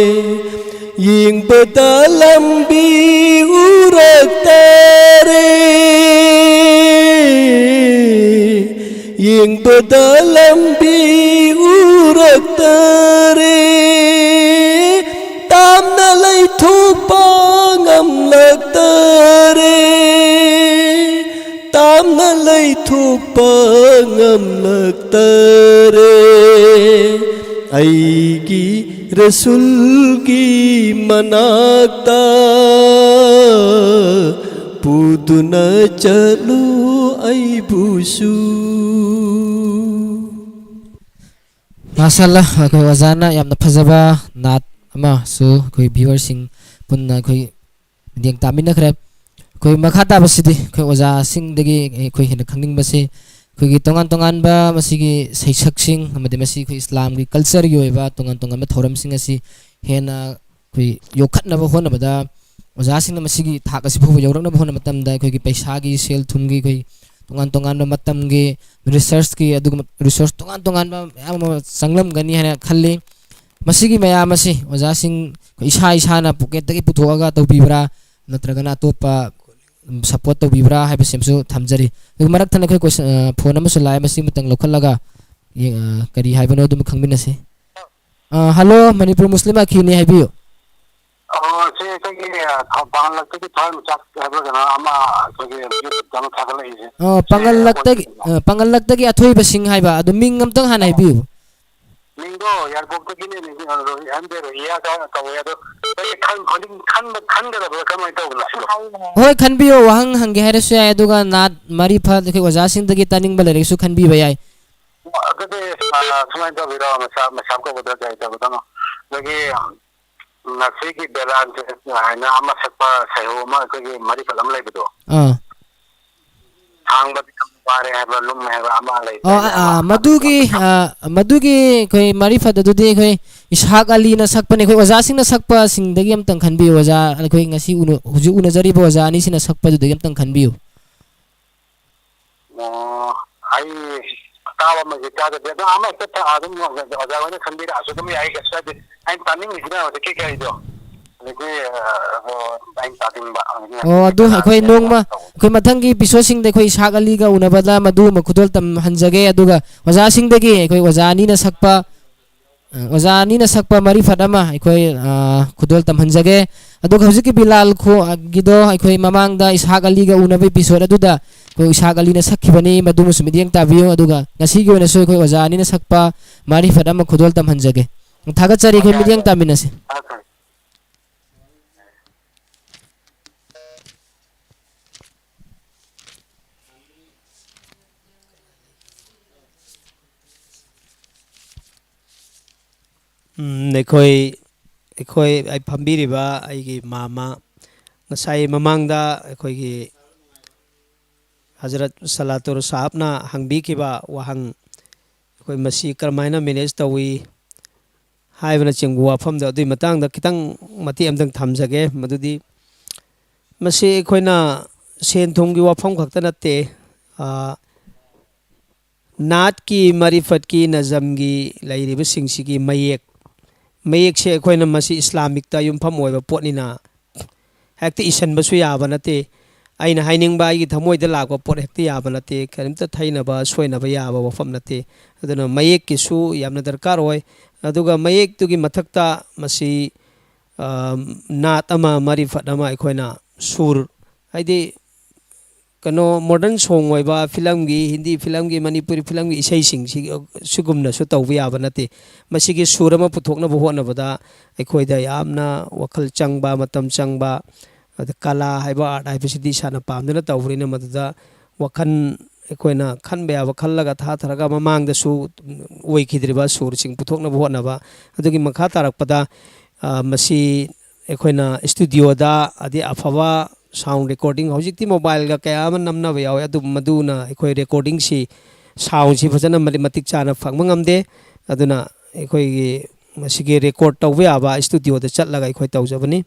ꯌꯦꯡꯕꯗ ꯂꯝꯕꯤ ꯎꯔꯛꯇꯔꯦ, ꯌꯦꯡꯕꯗ ꯂꯝꯕꯤ ꯎꯔꯛꯇꯔꯦ꯫ ꯇꯥꯝꯅ ꯂꯩꯊꯣꯛꯄ ꯉꯝꯂꯛꯇꯔꯦ, ꯇꯥꯝꯅ ꯂꯩꯊꯣꯛꯄ ꯉꯝꯂꯛꯇꯔꯦ꯫ ꯑꯩꯒꯤ ꯔꯁꯨꯜꯒꯤ ꯃꯅꯥꯛꯇ ꯄꯨꯗꯨꯅ ꯆꯠꯂꯨ ꯑꯩꯕꯨꯁꯨ꯫ ꯃꯥꯁꯥꯜꯂꯥ, ꯑꯩꯈꯣꯏ ꯑꯣꯖꯥꯅ ꯌꯥꯝꯅ ꯐꯖꯕ ꯅꯥꯠ ꯑꯃꯁꯨ ꯑꯩꯈꯣꯏ ꯚ꯭ꯌꯨꯋꯔꯁꯤꯡ ꯄꯨꯟꯅ ꯑꯩꯈꯣꯏ ꯃꯤꯠꯌꯦꯡ ꯇꯥꯃꯤꯟꯅꯈ꯭ꯔꯦ꯫ ꯑꯩꯈꯣꯏ ꯃꯈꯥ ꯇꯥꯕꯁꯤꯗꯤ ꯑꯩꯈꯣꯏ ꯑꯣꯖꯥꯁꯤꯡꯗꯒꯤ ꯑꯩꯈꯣꯏ ꯍꯦꯟꯅ ꯈꯪꯅꯤꯡꯕꯁꯤ ꯑꯩꯈꯣꯏꯒꯤ ꯇꯣꯉꯥꯟ ꯇꯣꯉꯥꯟꯕ ꯃꯁꯤꯒꯤ ꯁꯩꯁꯛꯁꯤꯡ ꯑꯃꯗꯤ ꯃꯁꯤ ꯑꯩꯈꯣꯏ ꯏꯁꯂꯥꯝꯒꯤ ꯀꯜꯆꯔꯒꯤ ꯑꯣꯏꯕ ꯇꯣꯉꯥꯟ ꯇꯣꯉꯥꯟꯕ ꯊꯧꯔꯝꯁꯤꯡ ꯑꯁꯤ ꯍꯦꯟꯅ ꯑꯩꯈꯣꯏ ꯌꯣꯛꯈꯠꯅꯕ ꯍꯣꯠꯅꯕꯗ ꯑꯣꯖꯥꯁꯤꯡꯅ ꯃꯁꯤꯒꯤ ꯊꯥꯛ ꯑꯁꯤ ꯐꯥꯎꯕ ꯌꯧꯔꯛꯅꯕ ꯍꯣꯠꯅꯕ ꯃꯇꯝꯗ ꯑꯩꯈꯣꯏꯒꯤ ꯄꯩꯁꯥꯒꯤ, ꯁꯦꯜ ꯊꯨꯝꯒꯤ, ꯑꯩꯈꯣꯏ ꯇꯣꯉꯥꯟ ꯇꯣꯉꯥꯟꯕ ꯃꯇꯝꯒꯤ, ꯔꯤꯁꯔꯁꯀꯤ, ꯑꯗꯨꯒꯨꯝꯕ ꯔꯤꯁꯣꯔꯁ ꯇꯣꯉꯥꯟ ꯇꯣꯉꯥꯟꯕ ꯃꯌꯥꯝ ꯑꯃ ꯆꯪꯂꯝꯒꯅꯤ ꯍꯥꯏꯅ ꯈꯜꯂꯤ꯫ ꯃꯁꯤꯒꯤ ꯃꯌꯥꯝ ꯑꯁꯤ ꯑꯣꯖꯥꯁꯤꯡ ꯏꯁꯥ ꯏꯁꯥꯅ ꯄꯣꯀꯦꯠꯇꯒꯤ ꯄꯨꯊꯣꯛꯑꯒ ꯇꯧꯕꯤꯕ꯭ꯔꯥ, ꯅꯠꯇ꯭ꯔꯒꯅ ꯑꯇꯣꯞꯄ ꯁꯄꯣꯔꯠ ꯇꯧꯕꯤꯕ꯭ꯔꯥ ꯍꯥꯏꯕꯁꯤꯃꯁꯨ ꯊꯝꯖꯔꯤ꯫ ꯑꯗꯨꯒ ꯃꯔꯛ ꯊꯠꯅ ꯑꯩꯈꯣꯏ ꯀꯣꯏꯁꯟ, ꯑ, ꯐꯣꯟ ꯑꯃꯁꯨ ꯂꯥꯛꯑꯦ, ꯃꯁꯤ ꯑꯃꯇꯪ ꯂꯧꯈꯠꯂꯒ ꯌꯦꯡ-, ꯑ, ꯀꯔꯤ ꯍꯥꯏꯕꯅꯣ ꯑꯗꯨꯝ ꯈꯪꯃꯤꯟꯅꯁꯤ꯫ ꯑ, ꯍꯜꯂꯣ, ꯃꯅꯤꯄꯨꯔ ꯃꯨꯁꯂꯤꯝ ꯑꯈꯤꯅꯤ, ꯍꯥꯏꯕꯤꯌꯨ꯫ ꯑꯣ, ꯁꯤ ꯑꯩꯈꯣꯏꯒꯤ, ꯑ, ꯊ-, ꯄꯥꯡꯒꯜꯂꯛꯇꯒꯤ ꯊꯋꯥꯏꯃꯤꯆꯥꯛ ꯍꯥꯏꯕ꯭ꯔꯥ ꯀꯩꯅꯣ ꯑꯃ ꯑꯩꯈꯣꯏꯒꯤ YouTube ꯑꯃ ꯊꯥꯒꯠꯂꯛꯏꯁꯦ꯫ ꯑ, ꯁꯤ ꯄꯥꯡꯒꯜꯂꯛꯇꯒꯤ, ꯑꯩꯈꯣꯏꯒꯤ ꯑ, ꯄꯥꯡꯒꯜꯂꯛꯇꯒꯤ ꯑꯊꯣꯏꯕ ꯁꯤꯡ ꯍꯥꯏꯕ, ꯑꯗꯨ ꯃꯤꯡ ꯑꯝꯇꯪ ꯍꯥꯟꯅ ꯍꯥꯏꯕꯤꯌꯨ꯫ ꯃꯤꯡꯗꯣ ꯌꯥꯏꯔꯤꯄꯣꯛꯇꯒꯤꯅꯦ, ꯃꯤꯡ, ꯑ, ꯔꯣꯍꯤ-, ꯍꯟꯗꯦ, ꯔꯣꯍꯤꯌꯥ ꯀꯥꯏꯅ ꯀꯧꯋꯦ꯫ ꯑꯗꯣ ꯑꯩꯈꯣꯏꯒꯤ ꯈꯟ-, ꯈꯟꯅꯤꯡ-, ꯈꯟꯕ, ꯈꯟꯒꯗꯕ꯭ꯔꯥ ꯀꯃꯥꯏꯅ ꯇꯧꯕꯅꯣ ꯁꯤꯕꯣ? ꯍꯣꯏ, ꯈꯟꯕꯤꯌꯣ, ꯋꯥꯍꯪ ꯍꯪꯒꯦ ꯍꯥꯏꯔꯁꯨ ꯌꯥꯏ, ꯑꯗꯨꯒ ꯅꯥꯠ ꯃꯔꯤꯐꯠ ꯑꯩꯈꯣꯏ ꯑꯣꯖꯥꯁꯤꯡꯗꯒꯤ ꯇꯥꯅꯤꯡꯕ ꯂꯩꯔꯒꯁꯨ ꯈꯟꯕꯤꯕ ꯌꯥꯏ꯫ ꯑꯗꯨꯗꯤ, ꯑ, ꯁꯨꯃꯥꯏꯅ ꯇꯧꯕꯤꯔꯣ, ꯃꯁꯥ, ꯃꯁꯥ ꯀꯧꯒꯗ꯭ꯔꯥ ꯀꯩ ꯇꯧꯒꯗꯕꯅꯣ? ꯑꯩꯈꯣꯏꯒꯤ ꯉꯁꯤꯒꯤ ꯕꯦꯂꯥꯟꯁ ꯍꯥꯏꯅ ꯑꯃ ꯁꯛꯄ ꯁꯩꯍꯧ ꯑꯃ ꯑꯩꯈꯣꯏꯒꯤ ꯃꯔꯤꯐꯠ ꯑꯃ ꯂꯩꯕꯗꯣ꯫ ꯑꯥ꯫ ꯊꯥꯡꯕꯗꯤ ꯌꯥꯝ ꯋꯥꯔꯦ ꯍꯥꯏꯕ, ꯂꯨꯝꯃꯦ ꯍꯥꯏꯕ ꯑꯃ ꯂꯩꯕ ꯑꯣ, ꯑꯩꯅ ꯑꯥ, ꯑꯃ ꯑꯥ, ꯃꯗꯨꯒꯤ, ꯑꯥ, ꯃꯗꯨꯒꯤ ꯑꯩꯈꯣꯏ ꯃꯔꯤꯐꯠ ꯑꯗꯨꯗꯤ ꯑꯩꯈꯣꯏ ꯏꯁꯍꯥꯛ ꯑꯂꯤꯅ ꯁꯛꯄꯅꯦ꯫ ꯑꯩꯈꯣꯏ ꯑꯣꯖꯥꯁꯤꯡꯅ ꯁꯛꯄꯁꯤꯡꯗꯒꯤ ꯑꯝꯇꯪ ꯈꯟꯕꯤꯌꯨ, ꯑꯣꯖꯥ, ꯑꯩꯈꯣꯏ ꯉꯁꯤ ꯎꯅ-, ꯍꯧꯖꯤꯛ ꯎꯅꯖꯔꯤꯕ ꯑꯣꯖꯥ ꯑꯅꯤꯁꯤꯅ ꯁꯛꯄꯗꯨꯗꯒꯤ ꯑꯝꯇꯪ ꯈꯟꯕꯤꯌꯨ꯫ ꯑꯣ, ꯑꯩ ꯇꯥꯕ ꯑꯃꯁꯨ ꯇꯥꯗꯗꯤ, ꯑꯗꯣ ꯑꯃ ꯍꯦꯛꯇ ꯊꯛ-, ꯑꯗꯨꯝ ꯑꯣꯖꯥ ꯍꯣꯏꯅ ꯈꯟꯕꯤꯔꯛꯑꯁꯨ ꯑꯗꯨꯝ ꯌꯥꯏ, ꯀꯩꯁꯨ ꯀꯥꯏꯗꯦ꯫ ꯑꯩꯅ ꯇꯥꯅꯤꯡꯉꯤꯁꯤꯅ ꯍꯧꯖꯤꯛꯀꯤ ꯀꯩꯗꯣ, ꯍꯧꯖꯤꯛꯀꯤ, ꯑ, ꯑ, ꯑꯩꯅ ꯇꯥꯅꯤꯡꯕ, ꯍꯧꯖꯤꯛꯀꯤ ꯑꯣ, ꯑꯗꯨ ꯑꯩꯈꯣꯏ ꯅꯣꯡꯃ, ꯑꯩꯈꯣꯏ ꯃꯊꯪꯒꯤ ꯏꯄꯤꯁꯣꯗꯁꯤꯡꯗ ꯑꯩꯈꯣꯏ ꯏꯁꯍꯥꯛ ꯑꯂꯤꯒ ꯎꯅꯕꯗ ꯃꯗꯨ ꯑꯃ ꯈꯨꯗꯣꯜ ꯇꯝꯍꯟꯖꯒꯦ, ꯑꯗꯨꯒ ꯑꯣꯖꯥꯁꯤꯡꯗꯒꯤ ꯑꯩꯈꯣꯏ ꯑꯣꯖꯥ ꯑꯅꯤꯅ ꯁꯛꯄ, ꯑ, ꯑꯣꯖꯥ ꯑꯅꯤꯅ ꯁꯛꯄ ꯃꯔꯤꯐꯠ ꯑꯃ ꯑꯩꯈꯣꯏ, ꯑ, ꯈꯨꯗꯣꯜ ꯇꯝꯍꯟꯖꯒꯦ꯫ ꯑꯗꯨꯒ ꯍꯧꯖꯤꯛꯀꯤ ꯕꯤꯂꯥꯜ ꯈꯣ-, ꯒꯤꯗꯣ ꯑꯩꯈꯣꯏ ꯃꯃꯥꯡꯗ ꯏꯁꯍꯥꯛ ꯑꯂꯤꯒ ꯎꯅꯕ ꯏꯄꯤꯁꯣꯗ ꯑꯗꯨꯗ ꯑꯩꯈꯣꯏ ꯏꯁꯍꯥꯛ ꯑꯂꯤꯅ ꯁꯛꯈꯤꯕꯅꯤ, ꯃꯗꯨꯃꯁꯨ ꯃꯤꯠꯌꯦꯡ ꯇꯥꯕꯤꯌꯨ꯫ ꯑꯗꯨꯒ ꯉꯁꯤꯒꯤ ꯑꯣꯏꯅꯁꯨ ꯑꯩꯈꯣꯏ ꯑꯣꯖꯥ ꯑꯅꯤꯅ ꯁꯛꯄ ꯃꯔꯤꯐꯠ ꯑꯃ ꯈꯨꯗꯣꯜ ꯇꯝꯍꯟꯖꯒꯦ꯫ ꯊꯥꯒꯠꯆꯔꯤ, ꯑꯩꯈꯣꯏ ꯃꯤꯠꯌꯦꯡ ꯇꯥꯃꯤꯟꯅꯁꯤ꯫ ꯎꯝ, ꯑꯩꯈꯣꯏ, ꯑꯩꯈꯣꯏ, ꯑꯩ ꯐꯝꯕꯤꯔꯤꯕ ꯑꯩꯒꯤ ꯃꯥꯃ, ꯉꯁꯥꯏ ꯃꯃꯥꯡꯗ ꯑꯩꯈꯣꯏꯒꯤ ꯍꯖꯔꯠ ꯁꯂꯥꯇꯨꯔ ꯁꯥꯍꯕꯅ ꯍꯪꯕꯤꯈꯤꯕ ꯋꯥꯍꯪ, ꯑꯩꯈꯣꯏ ꯃꯁꯤ ꯀꯔꯝꯍꯥꯏꯅ manage ꯇꯧꯏ ꯍꯥꯏꯕꯅꯆꯤꯡꯕ ꯋꯥꯐꯝꯗꯣ, ꯑꯗꯨꯒꯤ ꯃꯇꯥꯡꯗ ꯈꯤꯇꯪ ꯃꯇꯦꯛ ꯑꯃꯇꯪ ꯊꯝꯖꯒꯦ꯫ ꯃꯗꯨꯗꯤ ꯃꯁꯤ ꯑꯩꯈꯣꯏꯅ ꯁꯦꯟ ꯊꯨꯝꯒꯤ ꯋꯥꯐꯝ ꯈꯛꯇ ꯅꯠꯇꯦ, ꯑ, ꯅꯥꯠꯀꯤ, ꯃꯔꯤꯐꯠꯀꯤ, ꯅꯖꯝꯒꯤ ꯂꯩꯔꯤꯕꯁꯤꯡꯁꯤꯒꯤ ꯃꯌꯦꯛ, ꯃꯌꯦꯛꯁꯦ ꯑꯩꯈꯣꯏꯅ ꯃꯁꯤ ꯏꯁꯂꯥꯃꯤꯛꯇ ꯌꯨꯝꯐꯝ ꯑꯣꯏꯕ ꯄꯣꯠꯅꯤꯅ ꯍꯦꯛꯇ ꯏꯁꯤꯟꯕꯁꯨ ꯌꯥꯕ ꯅꯠꯇꯦ꯫ ꯑꯩꯅ ꯍꯥꯏꯅꯤꯡꯕ, ꯑꯩꯒꯤ ꯊꯃꯣꯏꯗ ꯂꯥꯛꯄ ꯄꯣꯠ ꯍꯦꯛꯇ ꯌꯥꯕ ꯅꯠꯇꯦ, ꯀꯔꯤꯝꯇ ꯊꯩꯅꯕ ꯁꯣꯏꯅꯕ ꯌꯥꯕ ꯋꯥꯐꯝ ꯅꯠꯇꯦ꯫ ꯑꯗꯨꯅ ꯃꯌꯦꯛꯀꯤꯁꯨ ꯌꯥꯝꯅ ꯗꯔꯀꯥꯔ ꯑꯣꯏ꯫ ꯑꯗꯨꯒ ꯃꯌꯦꯛꯇꯨꯒꯤ ꯃꯊꯛꯇ ꯃꯁꯤ, ꯑ, ꯅꯥꯠ ꯑꯃ, ꯃꯔꯤꯐꯠ ꯑꯃ ꯑꯩꯈꯣꯏꯅ ꯁꯨꯔ, ꯍꯥꯏꯗꯤ ꯀꯩꯅꯣ, modern song ꯑꯣꯏꯕ ꯐꯤꯂꯝꯒꯤ, ꯍꯤꯟꯗꯤ ꯐꯤꯂꯝꯒꯤ, ꯃꯅꯤꯄꯨꯔꯤ ꯐꯤꯂꯝꯒꯤ ꯏꯁꯩꯁꯤꯡꯁꯤ, ꯁꯤꯒꯨꯝꯅꯁꯨ ꯇꯧꯕ ꯌꯥꯕ ꯅꯠꯇꯦ꯫ ꯃꯁꯤꯒꯤ ꯁꯨꯔ ꯑꯃ ꯄꯨꯊꯣꯛꯅꯕ ꯍꯣꯠꯅꯕꯗ ꯑꯩꯈꯣꯏꯗ ꯌꯥꯝꯅ ꯋꯥꯈꯜ ꯆꯪꯕ, ꯃꯇꯝ ꯆꯪꯕ, ꯑꯗ ꯀꯂꯥ ꯍꯥꯏꯕ, art ꯍꯥꯏꯕꯁꯤꯗꯤ ꯏꯁꯥꯅ ꯄꯥꯝꯗꯨꯅ ꯇꯧꯕꯅꯤꯅ ꯃꯗꯨꯗ ꯋꯥꯈꯜ ꯑꯩꯈꯣꯏꯅ ꯈꯟꯕ ꯌꯥꯕ ꯈꯜꯂꯒ ꯊꯥꯊꯔꯒ ꯃꯃꯥꯡꯗꯁꯨ ꯑꯣꯏꯈꯤꯗ꯭ꯔꯤꯕ ꯁꯨꯔꯁꯤꯡ ꯄꯨꯊꯣꯛꯅꯕ ꯍꯣꯠꯅꯕ꯫ ꯑꯗꯨꯒꯤ ꯃꯈꯥ ꯇꯥꯔꯛꯄꯗ, ꯑ, ꯃꯁꯤ ꯑꯩꯈꯣꯏꯅ ꯏꯁꯇꯨꯗꯤꯑꯣꯗ, ꯑꯗꯩ ꯑꯐꯕ ꯁꯥꯎꯟ ꯔꯦꯀꯣꯔꯗꯤꯡ, ꯍꯧꯖꯤꯛꯇꯤ ꯃꯣꯕꯥꯏꯜꯒ ꯀꯌꯥ ꯑꯃ ꯅꯝꯅꯕ ꯌꯥꯎꯋꯦ, ꯑꯗꯨ ꯃꯗꯨꯅ ꯑꯩꯈꯣꯏ ꯔꯦꯀꯣꯔꯗꯤꯡꯁꯤ, ꯁꯥꯎꯟꯁꯤ ꯐꯖꯅ ꯃꯔꯤ-, ꯃꯇꯤꯛ ꯆꯥꯅ ꯐꯪꯕ ꯉꯝꯗꯦ꯫ ꯑꯗꯨꯅ ꯑꯩꯈꯣꯏꯒꯤ ꯃꯁꯤꯒꯤ ꯔꯦꯀꯣꯔꯗ ꯇꯧꯕ ꯌꯥꯕ ꯏꯁꯇꯨꯗꯤꯑꯣꯗ ꯆꯠꯂꯒ ꯑꯩꯈꯣꯏ ꯇꯧꯖꯕꯅꯤ꯫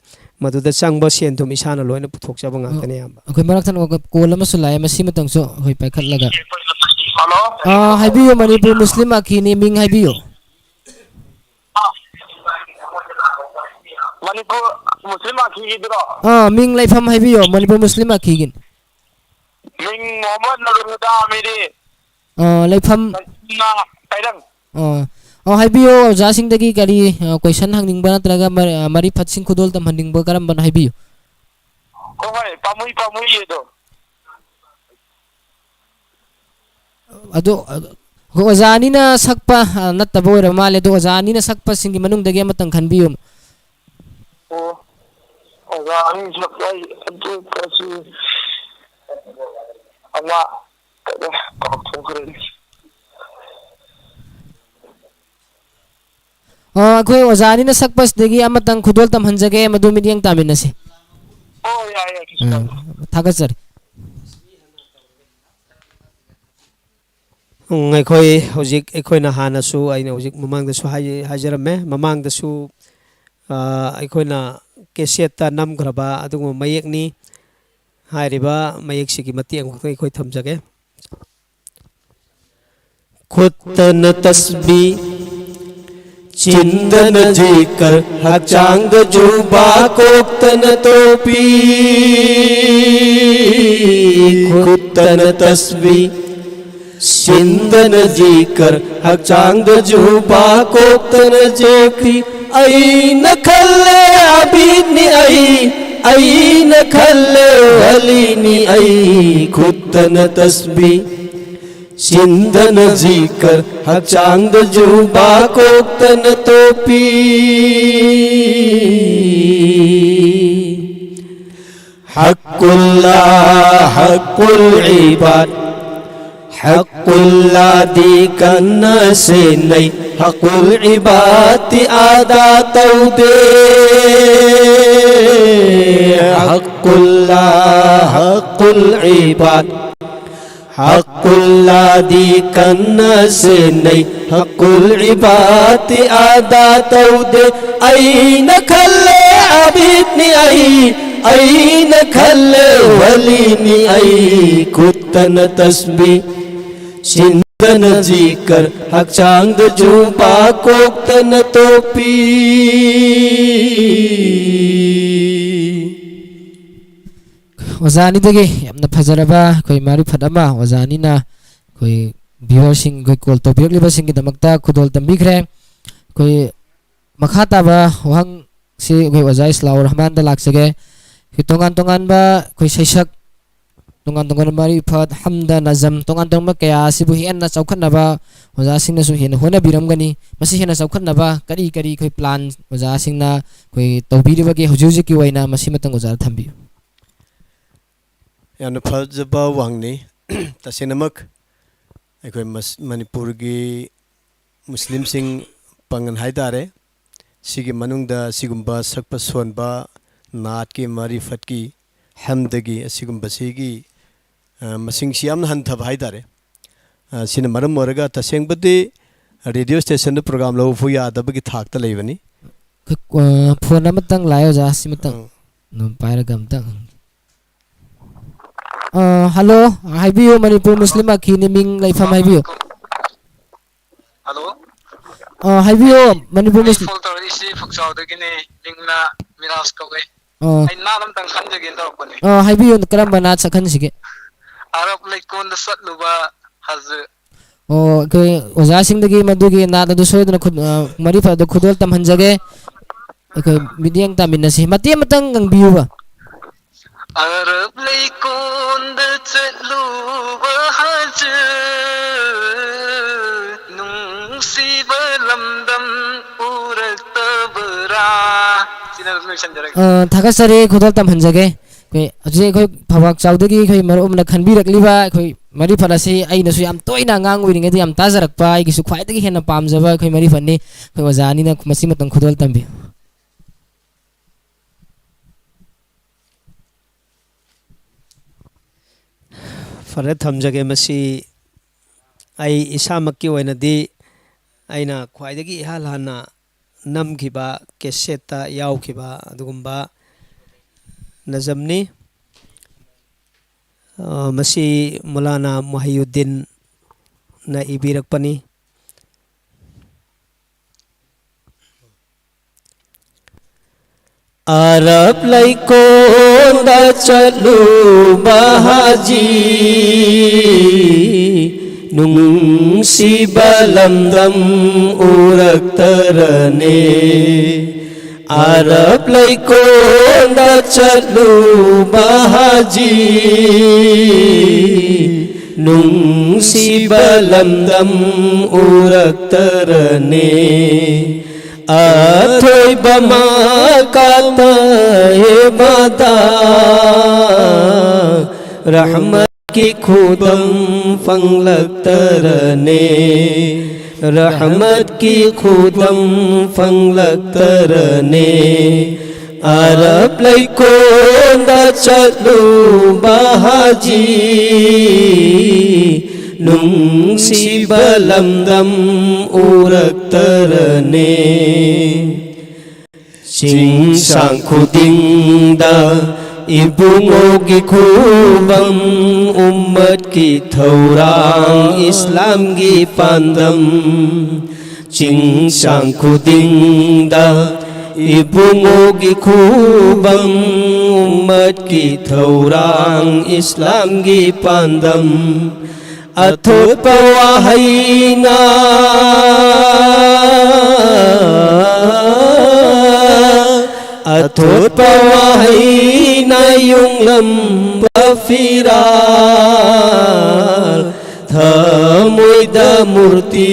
ꯃꯗꯨꯗ ꯆꯪꯕ ꯁꯦꯟ ꯊꯨꯝ ꯏꯁꯥꯅ ꯂꯣꯏꯅ ꯄꯨꯊꯣꯛꯆꯕ ꯉꯥꯛꯇꯅꯤ ꯑꯌꯥꯝꯕ꯫ ꯑꯩꯈꯣꯏ ꯃꯔꯛ ꯊꯠꯅ ꯀꯣꯜ ꯑꯃꯁꯨ ꯂꯥꯛꯑꯦ, ꯃꯁꯤꯃꯇꯪꯁꯨ ꯑꯩꯈꯣꯏ ꯄꯥꯏꯈꯠꯂꯒ꯫ ꯍꯜꯂꯣ꯫ ꯑꯥ, ꯍꯥꯏꯕꯤꯌꯨ, ꯃꯅꯤꯄꯨꯔ ꯃꯨꯁꯂꯤꯝ ꯑꯈꯤꯅꯤ, ꯃꯤꯡ ꯍꯥꯏꯕꯤꯌꯨ꯫ ꯃꯅꯤꯄꯨꯔ ꯃꯨꯁꯂꯤꯝ ꯑꯈꯤꯒꯤꯗꯨꯔꯣ? ꯑꯥ, ꯃꯤꯡ ꯂꯩꯐꯝ ꯍꯥꯏꯕꯤꯌꯨ, ꯃꯅꯤꯄꯨꯔ ꯃꯨꯁꯂꯤꯝ ꯑꯈꯤꯒꯤꯅꯤ꯫ ꯃꯤꯡ ꯃꯣꯍꯝꯃꯗ ꯅꯨꯔꯨꯜ ꯍꯨꯗꯥ ꯑꯃꯤꯔꯤ꯫ ꯑꯥ, ꯂꯩꯐꯝ? ꯂꯩꯐꯝꯅ ꯀꯩꯔꯪ꯫ ꯑꯥ꯫ ꯑꯣ, ꯍꯥꯏꯕꯤꯌꯨ, ꯑꯣꯖꯥꯁꯤꯡꯗꯒꯤ ꯀꯔꯤ, ꯑ, ꯀꯣꯏꯁꯟ ꯍꯪꯅꯤꯡꯕ ꯅꯠꯇ꯭ꯔꯒ ꯃꯔ-, ꯑ, ꯃꯔꯤ ꯐꯠꯁꯤꯡ ꯈꯨꯗꯣꯜ ꯇꯝꯍꯟꯅꯤꯡꯕ ꯀꯔꯝꯕꯅꯣ ꯍꯥꯏꯕꯤꯌꯨ꯫ ꯍꯣꯏ, ꯍꯣꯏ, ꯄꯥꯝꯃꯨꯏ, ꯄꯥꯝꯃꯨꯏ ꯑꯗꯣ꯫ ꯑꯗꯣ, ꯑ, ꯑꯣꯖꯥ ꯑꯅꯤꯅ ꯁꯛꯄ, ꯑ, ꯅꯠꯇꯕ ꯑꯣꯏꯔꯕ ꯃꯥꯜꯂꯦ꯫ ꯑꯗꯣ ꯑꯣꯖꯥ ꯑꯅꯤꯅ ꯁꯛꯄꯁꯤꯡꯒꯤ ꯃꯅꯨꯡꯗꯒꯤ ꯑꯃꯇꯪ ꯈꯟꯕꯤꯌꯨ꯫ ꯑꯣ, ꯑꯣꯖꯥ ꯑꯅꯤ ꯁꯛꯄ ꯍꯥꯏ-, ꯑꯗꯨ ꯀꯁꯤ ꯑꯃ, ꯀꯩꯅꯣ, ꯀꯥꯎꯊꯣꯛꯈ꯭ꯔꯦꯅꯦ꯫ ꯑ, ꯑꯩꯈꯣꯏ ꯑꯣꯖꯥ ꯑꯅꯤꯅ ꯁꯛꯄꯁꯤꯗꯒꯤ ꯑꯃꯇꯪ ꯈꯨꯗꯣꯜ ꯇꯝꯍꯟꯖꯒꯦ, ꯃꯗꯨ ꯃꯤꯠꯌꯦꯡ ꯇꯥꯃꯤꯟꯅꯁꯤ꯫ ꯑꯣ, ꯌꯥꯏ, ꯌꯥꯏ, ꯀꯩꯁꯨ ꯎꯝ, ꯀꯥꯏꯗꯦ꯫ ꯊꯥꯒꯠꯆꯔꯤ꯫ ꯎꯝ, ꯑꯩꯈꯣꯏ ꯍꯧꯖꯤꯛ, ꯑꯩꯈꯣꯏꯅ ꯍꯥꯟꯅꯁꯨ, ꯑꯩꯅ ꯍꯧꯖꯤꯛ ꯃꯃꯥꯡꯗꯁꯨ ꯍꯥꯏ-, ꯍꯥꯏꯖꯔꯝꯃꯦ, ꯃꯃꯥꯡꯗꯁꯨ, ꯑ, ꯑꯩꯈꯣꯏꯅ ꯀꯦꯁꯦꯠꯇ ꯅꯝꯈ꯭ꯔꯕ ꯑꯗꯨꯒꯨꯝꯕ ꯃꯌꯦꯛꯅꯤ꯫ ꯍꯥꯏꯔꯤꯕ ꯃꯌꯦꯛꯁꯤꯒꯤ ꯃꯇꯦꯛ ꯑꯃꯈꯛꯇꯪ ꯑꯩꯈꯣꯏ ꯊꯝꯖꯒꯦ꯫ ꯈꯨꯠꯇꯅ ꯇꯁꯕꯤ, ꯆꯤꯟꯗꯅ ꯖꯤꯀꯔ, ꯍꯛꯆꯥꯡꯗ ꯖꯨꯕꯥ, ꯀꯣꯛꯇꯅ ꯇꯣꯄꯤ꯫ ꯈꯨꯠꯇꯅ ꯇꯁꯕꯤ, ꯆꯤꯟꯗꯅ ꯖꯤꯀꯔ, ꯍꯛꯆꯥꯡꯗ ꯖꯨꯕꯥ, ꯀꯣꯛꯇꯅ ꯖꯤꯀꯔ꯫ ꯑꯩꯅ ꯈꯜꯂꯦ ꯑꯕꯤꯗꯅꯤ ꯑꯩ, ꯑꯩꯅ ꯈꯜꯂꯦ ꯋꯂꯤꯅꯤ ꯑꯩ꯫ ꯈꯨꯠꯇꯅ ꯇꯁꯕꯤ, ꯆꯤꯟꯗꯅ ꯖꯤꯀꯔ, ꯍꯛꯆꯥꯡꯗ ꯖꯨꯕꯥ, ꯀꯣꯛꯇꯅ ꯇꯣꯄꯤ꯫ ꯍꯛꯀꯨꯜꯂꯥ ꯍꯛꯀꯨꯜ ꯏꯕꯥꯗ꯫ ꯍꯛꯀꯨꯜꯂꯥꯗꯤ ꯀꯟꯅ ꯁꯦꯟꯅꯩ, ꯍꯛꯀꯨꯜ ꯏꯕꯥꯗꯤ ꯑꯥꯗꯥ ꯇꯧꯗꯦ꯫ ꯍꯛꯀꯨꯜꯂꯥ ꯍꯛꯀꯨꯜ ꯏꯕꯥꯗ، ꯍꯛꯀꯨꯜꯂꯥꯗꯤ ꯀꯟꯅ ꯁꯦꯟꯅꯩ, ꯍꯛꯀꯨꯜ ꯏꯕꯥꯗꯤ ꯑꯥꯗꯥ ꯇꯧꯗꯦ꯫ ꯑꯩꯅ ꯈꯜꯂꯦ ꯑꯕꯤꯗꯅꯤ ꯑꯩ, ꯑꯩꯅ ꯈꯜꯂꯦ ꯋꯂꯤꯅꯤ ꯑꯩ, ꯈꯨꯠꯇꯅ ꯇꯁꯕꯤ, ꯆꯤꯟꯗꯅ ꯖꯤꯀꯔ, ꯍꯛꯆꯥꯡꯗ ꯖꯨꯝꯕꯥ, ꯀꯣꯛꯇꯅ ꯇꯣꯄꯤ꯫ ꯑꯣꯖꯥ ꯑꯅꯤꯗꯒꯤ ꯌꯥꯝꯅ ꯐꯖꯔꯕ ꯑꯩꯈꯣꯏ ꯃꯥꯔꯤꯐꯠ ꯑꯃ ꯑꯣꯖꯥ ꯑꯅꯤꯅ ꯑꯩꯈꯣꯏ viewerꯁꯤꯡ, ꯑꯩꯈꯣꯏ call ꯇꯧꯕꯤꯔꯛꯂꯤꯕꯁꯤꯡꯒꯤꯗꯃꯛꯇ ꯈꯨꯗꯣꯜ ꯇꯝꯕꯤꯈ꯭ꯔꯦ꯫ ꯑꯩꯈꯣꯏ ꯃꯈꯥ ꯇꯥꯕ ꯋꯥꯍꯪꯁꯤ ꯑꯩꯈꯣꯏ ꯑꯣꯖꯥ ꯏꯁꯂꯥꯎ ꯔꯍꯃꯥꯟꯗ ꯂꯥꯛꯆꯒꯦ꯫ ꯑꯩꯈꯣꯏ ꯇꯣꯉꯥꯟ ꯇꯣꯉꯥꯟꯕ ꯑꯩꯈꯣꯏ ꯁꯩꯁꯛ, ꯇꯣꯉꯥꯟ ꯇꯣꯉꯥꯟꯕ ꯃꯥꯔꯤꯐꯠ, ꯍꯝꯗ, ꯅꯖꯝ, ꯇꯣꯉꯥꯟ ꯇꯣꯉꯥꯟꯕ ꯀꯌꯥ ꯑꯁꯤꯕꯨ ꯍꯦꯟꯅ ꯆꯥꯎꯈꯠꯅꯕ ꯑꯣꯖꯥꯁꯤꯡꯅꯁꯨ ꯍꯦꯟꯅ ꯍꯣꯠꯅꯕꯤꯔꯝꯒꯅꯤ꯫ ꯃꯁꯤ ꯍꯦꯟꯅ ꯆꯥꯎꯈꯠꯅꯕ ꯀꯔꯤ ꯀꯔꯤ ꯑꯩꯈꯣꯏ plan ꯑꯣꯖꯥꯁꯤꯡꯅ ꯑꯩꯈꯣꯏ ꯇꯧꯕꯤꯔꯤꯕꯒꯦ ꯍꯧꯖꯤꯛ ꯍꯧꯖꯤꯛꯀꯤ ꯑꯣꯏꯅ? ꯃꯁꯤꯃꯇꯪ ꯑꯣꯖꯥꯗ ꯊꯝꯕꯤꯌꯨ꯫ ꯌꯥꯝꯅ ꯐꯖꯕ ꯋꯥꯍꯪꯅꯤ꯫ ꯇꯁꯦꯡꯅꯃꯛ ꯑꯩꯈꯣꯏ ꯃꯁ-, ꯃꯅꯤꯄꯨꯔꯒꯤ ꯃꯨꯁꯂꯤꯝꯁꯤꯡ ꯄꯥꯡꯒꯜ ꯍꯥꯏ ꯇꯥꯔꯦ, ꯁꯤꯒꯤ ꯃꯅꯨꯡꯗ ꯁꯤꯒꯨꯝꯕ ꯁꯛꯄ ꯁꯣꯟꯕ, ꯅꯥꯠꯀꯤ, ꯃꯥꯔꯤꯐꯠꯀꯤ, ꯍꯝꯗꯒꯤ ꯑꯁꯤꯒꯨꯝꯕꯁꯤꯒꯤ, ꯑ, ꯃꯁꯤꯡꯁꯤ ꯌꯥꯝꯅ ꯍꯟꯊꯕ ꯍꯥꯏ ꯇꯥꯔꯦ꯫ ꯑ, ꯁꯤꯅ ꯃꯔꯝ ꯑꯣꯏꯔꯒ ꯇꯁꯦꯡꯕꯗꯤ radio stationꯗ program ꯂꯧꯕ ꯐꯥꯎ ꯌꯥꯗꯕꯒꯤ ꯊꯥꯛꯇ ꯂꯩꯕꯅꯤ꯫ ꯈ-, ꯑ, phone ꯑꯃꯇꯪ ꯂꯥꯛꯑꯦ ꯑꯣꯖꯥ, ꯁꯤꯃꯇꯪ ꯑ꯫ ꯑꯗꯨꯝ ꯄꯥꯏꯔꯒ ꯑꯝꯇꯪ꯫ ꯑ, hello, ꯍꯥꯏꯕꯤꯌꯨ, ꯃꯅꯤꯄꯨꯔ ꯃꯨꯁꯂꯤꯝ ꯑꯈꯤꯅꯤ, ꯃꯤꯡ ꯂꯩꯐꯝ ꯍꯥꯏꯕꯤꯌꯨ꯫ Hello꯫ ꯑ, ꯍꯥꯏꯕꯤꯌꯨ, ꯑꯩ ꯃꯅꯤꯄꯨꯔ ꯃꯨꯁꯂꯤꯝ꯫ Call ꯇꯧꯔꯛꯏꯁꯤ ꯐꯛꯆꯥꯎꯗꯒꯤꯅꯦ, ꯃꯤꯡꯅ ꯃꯤꯔꯥꯖ ꯀꯧꯋꯦ꯫ ꯑ꯫ ꯑꯩ ꯅꯥꯠ ꯑꯝꯇꯪ ꯈꯟꯖꯒꯦꯅ ꯇꯧꯔꯛꯄꯅꯦ꯫ ꯑ, ꯍꯥꯏꯕꯤꯌꯨ, ꯀꯔꯝꯕ ꯅꯥꯠ ꯁꯛꯍꯟꯁꯤꯒꯦ? ꯑꯔꯕ ꯂꯩꯀꯣꯜꯗ ꯆꯠꯂꯨꯕ ꯍꯖ꯫ ꯑꯣ, ꯑꯩꯈꯣꯏ ꯑꯣꯖꯥꯁꯤꯡꯗꯒꯤ ꯃꯗꯨꯒꯤ ꯅꯥꯠ ꯑꯗꯨ ꯁꯣꯏꯗꯅ ꯈꯨ-, ꯑ, ꯃꯔꯤ ꯐꯥꯎꯗ ꯈꯨꯗꯣꯜ ꯇꯝꯍꯟꯖꯒꯦ꯫ ꯑꯩꯈꯣꯏ ꯃꯤꯠꯌꯦꯡ ꯇꯥꯃꯤꯟꯅꯁꯤ꯫ ꯃꯇꯦꯛ ꯑꯃꯇꯪ ꯉꯪꯕꯤꯌꯨꯕ꯫ ꯑꯔꯕ ꯂꯩꯀꯣꯜꯗ ꯆꯠꯂꯨꯕ ꯍꯖ, ꯅꯨꯡꯁꯤꯕ ꯂꯝꯗꯝ ꯎꯔꯛꯇꯕꯔꯥ? ꯁꯤꯅ ꯑꯗꯨꯝ ꯂꯣꯏꯁꯤꯟꯖꯔꯒꯦ꯫ ꯑ, ꯊꯥꯒꯠꯆꯔꯤ, ꯈꯨꯗꯣꯜ ꯇꯝꯍꯟꯖꯒꯦ꯫ ꯑꯩꯈꯣꯏ ꯍꯧꯖꯤꯛ ꯑꯩꯈꯣꯏ ꯐꯧꯕꯥꯛ ꯆꯥꯎꯗꯒꯤ ꯑꯩꯈꯣꯏ ꯃꯔꯨꯞ ꯑꯃꯅ ꯈꯟꯕꯤꯔꯛꯂꯤꯕ ꯑꯩꯈꯣꯏ ꯃꯔꯤꯐꯠ ꯑꯁꯤ ꯑꯩꯅꯁꯨ ꯌꯥꯝ ꯇꯣꯏꯅ ꯑꯉꯥꯡ ꯑꯣꯏꯔꯤꯉꯩꯗ ꯌꯥꯝ ꯇꯥꯖꯔꯛꯄ, ꯑꯩꯒꯤꯁꯨ ꯈ꯭ꯋꯥꯏꯗꯒꯤ ꯍꯦꯟꯅ ꯄꯥꯝꯖꯕ ꯑꯩꯈꯣꯏ ꯃꯔꯤꯐꯠꯅꯤ꯫ ꯑꯩꯈꯣꯏ ꯑꯣꯖꯥ ꯑꯅꯤꯅ ꯃꯁꯤ ꯃꯇꯝ ꯈꯨꯗꯣꯜ ꯇꯝꯕꯤꯌꯨ꯫ ꯐꯔꯦ, ꯊꯝꯖꯒꯦ꯫ ꯃꯁꯤ ꯑꯩ ꯏꯁꯥꯃꯛꯀꯤ ꯑꯣꯏꯅꯗꯤ ꯑꯩꯅ ꯈ꯭ꯋꯥꯏꯗꯒꯤ ꯏꯍꯥꯟ ꯍꯥꯟꯅ ꯅꯝꯈꯤꯕ ꯀꯦꯁꯦꯠꯇ ꯌꯥꯎꯈꯤꯕ ꯑꯗꯨꯒꯨꯝꯕ ꯅꯖꯝꯅꯤ꯫ ꯑ, ꯃꯁꯤ ꯃꯨꯂꯥꯅꯥ ꯃꯨꯍꯩꯌꯨꯗꯤꯟꯅ ꯏꯕꯤꯔꯛꯄꯅꯤ꯫ ꯑꯔꯕ ꯂꯩꯀꯣꯜꯗ ꯆꯠꯂꯨꯕ ꯍꯥꯖꯤ, ꯅꯨꯡꯁꯤꯕ ꯂꯝꯗꯝ ꯎꯔꯛꯇꯔꯅꯦ꯫ ꯑꯔꯕ ꯂꯩꯀꯣꯜꯗ ꯆꯠꯂꯨꯕ ꯍꯥꯖꯤ, ꯅꯨꯡꯁꯤꯕ ꯂꯝꯗꯝ ꯎꯔꯛꯇꯔꯅꯦ꯫ ꯑꯊꯣꯏꯕ ꯃꯀꯥ ꯇꯥꯏꯕꯗ ꯔꯍꯃꯠꯀꯤ ꯈꯨꯗꯝ ꯐꯪꯂꯛꯇꯔꯅꯦ꯫ ꯔꯍꯃꯠꯀꯤ ꯈꯨꯗꯝ ꯐꯪꯂꯛꯇꯔꯅꯦ꯫ ꯑꯔꯕ ꯂꯩꯀꯣꯜꯗ ꯆꯠꯂꯨꯕ ꯍꯥꯖꯤ, ꯅꯨꯡꯁꯤꯕ ꯂꯝꯗꯝ ꯎꯔꯛꯇꯔꯅꯦ꯫ ꯆꯤꯡꯁꯥꯡ ꯈꯨꯗꯤꯡꯗ ꯏꯕꯨꯡꯉꯣꯒꯤ ꯈꯨꯕꯝ, ꯎꯝꯃꯠꯀꯤ ꯊꯧꯔꯥꯡ, ꯏꯁꯂꯥꯝꯒꯤ ꯄꯥꯟꯗꯝ꯫ ꯆꯤꯡꯁꯥꯡ ꯈꯨꯗꯤꯡꯗ ꯏꯕꯨꯡꯉꯣꯒꯤ ꯈꯨꯕꯝ, ꯎꯝꯃꯠꯀꯤ ꯊꯧꯔꯥꯡ, ꯏꯁꯂꯥꯝꯒꯤ ꯄꯥꯟꯗꯝ꯫ ꯑꯊꯣꯠꯄ ꯋꯥꯍꯩꯅ, ꯑꯊꯣꯠꯄ ꯋꯥꯍꯩꯅ ꯌꯨꯡꯂꯝꯕ ꯐꯤꯔꯥꯜ, ꯊꯃꯣꯏꯗ ꯃꯨꯔꯇꯤ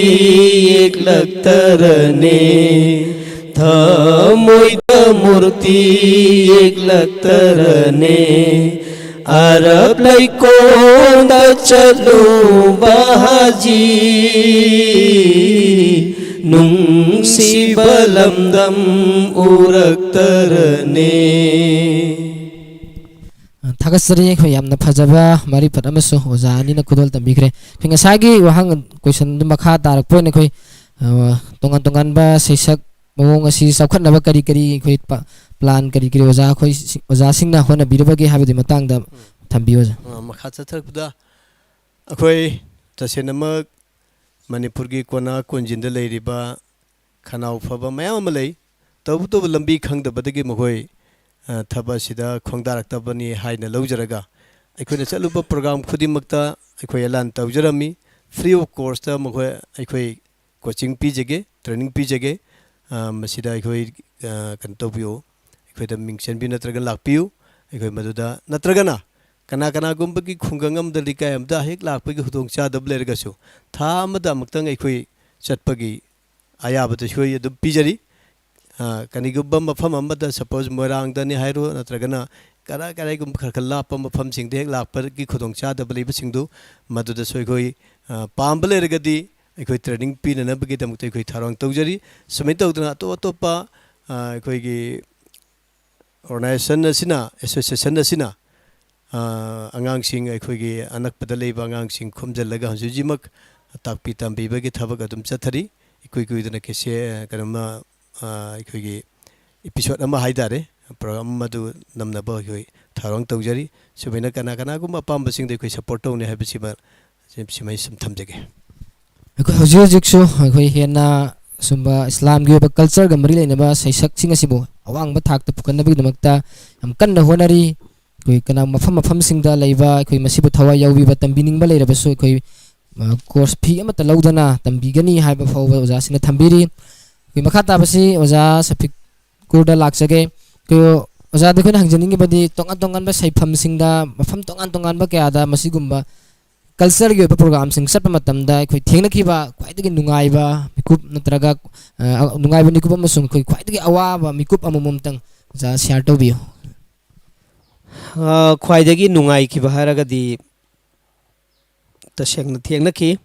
ꯌꯦꯛꯂꯛꯇꯔꯅꯦ, ꯊꯃꯣꯏꯗ ꯃꯨꯔꯇꯤ ꯌꯦꯛꯂꯛꯇꯔꯅꯦ꯫ ꯑꯔꯕ ꯂꯩꯀꯣꯜꯗ ꯆꯠꯂꯨꯕ ꯍꯥꯖꯤ, ꯅꯨꯡꯁꯤꯕ ꯂꯝꯗꯝ ꯎꯔꯛꯇꯔꯅꯦ꯫ ꯊꯥꯒꯠꯆꯔꯤ꯫ ꯑꯩꯈꯣꯏ ꯌꯥꯝꯅ ꯐꯖꯕ ꯃꯔꯤꯐꯠ ꯑꯃꯁꯨ ꯑꯣꯖꯥ ꯑꯅꯤꯅ ꯈꯨꯗꯣꯜ ꯇꯝꯕꯤꯈ꯭ꯔꯦ꯫ ꯑꯩꯈꯣꯏ ꯉꯁꯥꯏꯒꯤ ꯋꯥꯍꯪ, question ꯑꯗꯨ ꯃꯈꯥ ꯇꯥꯔꯛꯄ ꯑꯣꯏꯅ ꯑꯩꯈꯣꯏ, ꯑ, ꯇꯣꯉꯥꯟ ꯇꯣꯉꯥꯟꯕ ꯁꯩꯁꯛ ꯃꯑꯣꯡ ꯑꯁꯤ ꯆꯥꯎꯈꯠꯅꯕ ꯀꯔꯤ ꯀꯔꯤ ꯑꯩꯈꯣꯏ ꯄ-, plan ꯀꯔꯤ ꯀꯔꯤ ꯑꯣꯖꯥ ꯑꯩꯈꯣꯏ ꯁꯤ-, ꯑꯣꯖꯥꯁꯤꯡꯅ ꯍꯣꯠꯅꯕꯤꯔꯕꯒꯦ ꯍꯥꯏꯕꯗꯨꯒꯤ ꯃꯇꯥꯡꯗ ꯊꯝꯕꯤꯌꯨ, ꯑꯣꯖꯥ꯫ ꯑ, ꯃꯈꯥ ꯆꯠꯊꯔꯛꯄꯗ ꯑꯩꯈꯣꯏ ꯇꯁꯦꯡꯅꯃꯛ ꯃꯅꯤꯄꯨꯔꯒꯤ ꯀꯣꯅꯥ ꯀꯣꯟꯖꯤꯟꯗ ꯂꯩꯔꯤꯕ ꯈꯅꯥꯎ ꯐꯕ ꯃꯌꯥꯝ ꯑꯃ ꯂꯩ꯫ ꯇꯧꯕꯇꯕꯨ ꯂꯝꯕꯤ ꯈꯪꯗꯕꯗꯒꯤ ꯃꯈꯣꯏ, ꯑ, ꯊꯕꯛ ꯑꯁꯤꯗ ꯈꯣꯡꯗꯥꯔꯛꯇꯕꯅꯤ ꯍꯥꯏꯅ ꯂꯧꯖꯔꯒ, ꯑꯩꯈꯣꯏꯅ ꯆꯠꯂꯨꯕ program ꯈꯨꯗꯤꯡꯃꯛꯇ ꯑꯩꯈꯣꯏ ꯑꯦꯂꯥꯟ ꯇꯧꯖꯔꯝꯃꯤ꯫ Free of cost ꯇ ꯃꯈꯣꯏ, ꯑꯩꯈꯣꯏ coaching ꯄꯤꯖꯒꯦ, training ꯄꯤꯖꯒꯦ꯫ ꯑ, ꯃꯁꯤꯗ ꯑꯩꯈꯣꯏ, ꯑ, ꯀꯩꯅꯣ ꯇꯧꯕꯤꯌꯨ, ꯑꯩꯈꯣꯏꯗ ꯃꯤꯡ ꯆꯟꯕꯤꯌꯨ ꯅꯠꯇ꯭ꯔꯒ ꯂꯥꯛꯄꯤꯌꯨ꯫ ꯑꯩꯈꯣꯏ ꯃꯗꯨꯗ, ꯅꯠꯇ꯭ꯔꯒꯅ ꯀꯅꯥ ꯀꯅꯥꯒꯨꯝꯕꯒꯤ ꯈꯨꯡꯒꯪ ꯑꯃꯗ, ꯂꯩꯀꯥꯏ ꯑꯃꯗ ꯍꯦꯛ ꯂꯥꯛꯄꯒꯤ ꯈꯨꯗꯣꯡꯆꯥꯗꯕ ꯂꯩꯔꯒꯁꯨ, ꯊꯥ ꯑꯃꯗ ꯑꯃꯨꯛꯇꯪ ꯑꯩꯈꯣꯏ ꯆꯠꯄꯒꯤ ꯑꯌꯥꯕꯗꯨꯁꯨ ꯑꯩ ꯑꯗꯨꯝ ꯄꯤꯖꯔꯤ꯫ ꯑ, ꯀꯔꯤꯒꯨꯝꯕ ꯃꯐꯝ ꯑꯃꯗ, suppose ꯃꯣꯏꯔꯥꯡꯗꯅꯤ ꯍꯥꯏꯔꯣ, ꯅꯠꯇ꯭ꯔꯒꯅ ꯀꯔꯥꯏ ꯀꯔꯥꯏꯒꯨꯝꯕ ꯈꯔ ꯈꯔ ꯂꯥꯞꯄ ꯃꯐꯝꯁꯤꯡꯗ ꯍꯦꯛ ꯂꯥꯛꯄꯒꯤ ꯈꯨꯗꯣꯡꯆꯥꯗꯕ ꯂꯩꯕꯁꯤꯡꯗꯨ, ꯃꯗꯨꯗꯁꯨ ꯑꯩꯈꯣꯏ, ꯑ, ꯄꯥꯝꯕ ꯂꯩꯔꯒꯗꯤ ꯑꯩꯈꯣꯏ training ꯄꯤꯅꯅꯕꯒꯤꯗꯃꯛꯇ ꯑꯩꯈꯣꯏ ꯊꯧꯔꯥꯡ ꯇꯧꯖꯔꯤ꯫ ꯁꯨꯃꯥꯏꯅ ꯇꯧꯗꯅ ꯑꯇꯣꯞ ꯑꯇꯣꯞꯄ, ꯑ, ꯑꯩꯈꯣꯏꯒꯤ organization ꯑꯁꯤꯅ, association ꯑꯁꯤꯅ, ꯑ, ꯑꯉꯥꯡꯁꯤꯡ, ꯑꯩꯈꯣꯏꯒꯤ ꯑꯅꯛꯄꯗ ꯂꯩꯕ ꯑꯉꯥꯡꯁꯤꯡ ꯈꯣꯝꯖꯤꯜꯂꯒ ꯍꯧꯖꯤꯛ ꯍꯧꯖꯤꯛꯃꯛ ꯇꯥꯛꯄꯤ ꯇꯝꯕꯤꯕꯒꯤ ꯊꯕꯛ ꯑꯗꯨꯝ ꯆꯠꯊꯔꯤ꯫ ꯏꯀꯨꯏ ꯀꯨꯏꯗꯅ ꯀꯦꯁꯦ-, ꯀꯩꯅꯣꯃ, ꯑ, ꯑꯩꯈꯣꯏꯒꯤ episode ꯑꯃ ꯍꯥꯏ ꯇꯥꯔꯦ, program ꯑꯃ ꯑꯗꯨ ꯅꯝꯅꯕ ꯑꯩꯈꯣꯏ ꯊꯧꯔꯥꯡ ꯇꯧꯖꯔꯤ꯫ ꯁꯨꯃꯥꯏꯅ ꯀꯅꯥ ꯀꯅꯥꯒꯨꯝꯕ ꯑꯄꯥꯝꯕꯁꯤꯡꯗ ꯑꯩꯈꯣꯏ support ꯇꯧꯅꯤ ꯍꯥꯏꯕꯁꯤꯃ ꯁꯤ-, ꯁꯤꯃꯩ ꯁꯨꯝ ꯊꯝꯖꯒꯦ꯫ ꯑꯩꯈꯣꯏ ꯍꯧꯖꯤꯛ ꯍꯧꯖꯤꯛꯁꯨ ꯑꯩꯈꯣꯏ ꯍꯦꯟꯅ ꯁꯨꯝꯕ ꯏꯁꯂꯥꯝꯒꯤ ꯑꯣꯏꯕ culture ꯒ ꯃꯔꯤ ꯂꯩꯅꯕ ꯁꯩꯁꯛꯁꯤꯡ ꯑꯁꯤꯕꯨ ꯑꯋꯥꯡꯕ ꯊꯥꯛꯇ ꯄꯨꯈꯠꯅꯕꯒꯤꯗꯃꯛꯇ ꯌꯥꯝ ꯀꯟꯅ ꯍꯣꯠꯅꯔꯤ꯫ ꯑꯩꯈꯣꯏ ꯀꯅꯥ-, ꯃꯐꯝ ꯃꯐꯝꯁꯤꯡꯗ ꯂꯩꯕ ꯑꯩꯈꯣꯏ ꯃꯁꯤꯕꯨ ꯊꯋꯥꯏ ꯌꯥꯎꯕꯤꯕ, ꯇꯝꯕꯤꯅꯤꯡꯕ ꯂꯩꯔꯕꯁꯨ ꯑꯩꯈꯣꯏ, ꯑ, course fee ꯑꯃꯠꯇ ꯂꯧꯗꯅ ꯇꯝꯕꯤꯒꯅꯤ ꯍꯥꯏꯕ ꯐꯥꯎꯕ ꯑꯣꯖꯥꯁꯤꯡꯅ ꯊꯝꯕꯤꯔꯤ꯫ ꯑꯩꯈꯣꯏ ꯃꯈꯥ ꯇꯥꯕꯁꯤ ꯑꯣꯖꯥ ꯁꯐꯤꯀꯨꯔꯗ ꯂꯥꯛꯆꯒꯦ꯫ ꯑꯩꯈꯣꯏ ꯑꯣꯖꯥꯗ ꯑꯩꯈꯣꯏꯅ ꯍꯪꯖꯅꯤꯡꯉꯤꯕꯗꯤ ꯇꯣꯉꯥꯟ ꯇꯣꯉꯥꯟꯕ ꯁꯩꯐꯝꯁꯤꯡꯗ, ꯃꯐꯝ ꯇꯣꯉꯥꯟ ꯇꯣꯉꯥꯟꯕ ꯀꯌꯥꯗ ꯃꯁꯤꯒꯨꯝꯕ culture ꯒꯤ ꯑꯣꯏꯕ program ꯁꯤꯡ ꯆꯠꯄ ꯃꯇꯝꯗ ꯑꯩꯈꯣꯏ ꯊꯦꯡꯅꯈꯤꯕ ꯈ꯭ꯋꯥꯏꯗꯒꯤ ꯅꯨꯡꯉꯥꯏꯕ ꯃꯤꯀꯨꯞ ꯅꯠꯇ꯭ꯔꯒ, ꯑ, ꯅꯨꯡꯉꯥꯏꯕ ꯃꯤꯀꯨꯞ ꯑꯃꯁꯨꯡ ꯑꯩꯈꯣꯏ ꯈ꯭ꯋꯥꯏꯗꯒꯤ ꯑꯋꯥꯕ ꯃꯤꯀꯨꯞ ꯑꯃꯃꯝꯇꯪ ꯑꯣꯖꯥ share ꯇꯧꯕꯤꯌꯨ꯫ ꯑ, ꯈ꯭ꯋꯥꯏꯗꯒꯤ ꯅꯨꯡꯉꯥꯏꯈꯤꯕ ꯍꯥꯏꯔꯒꯗꯤ ꯇꯁꯦꯡꯅ ꯊꯦꯡꯅꯈꯤ꯫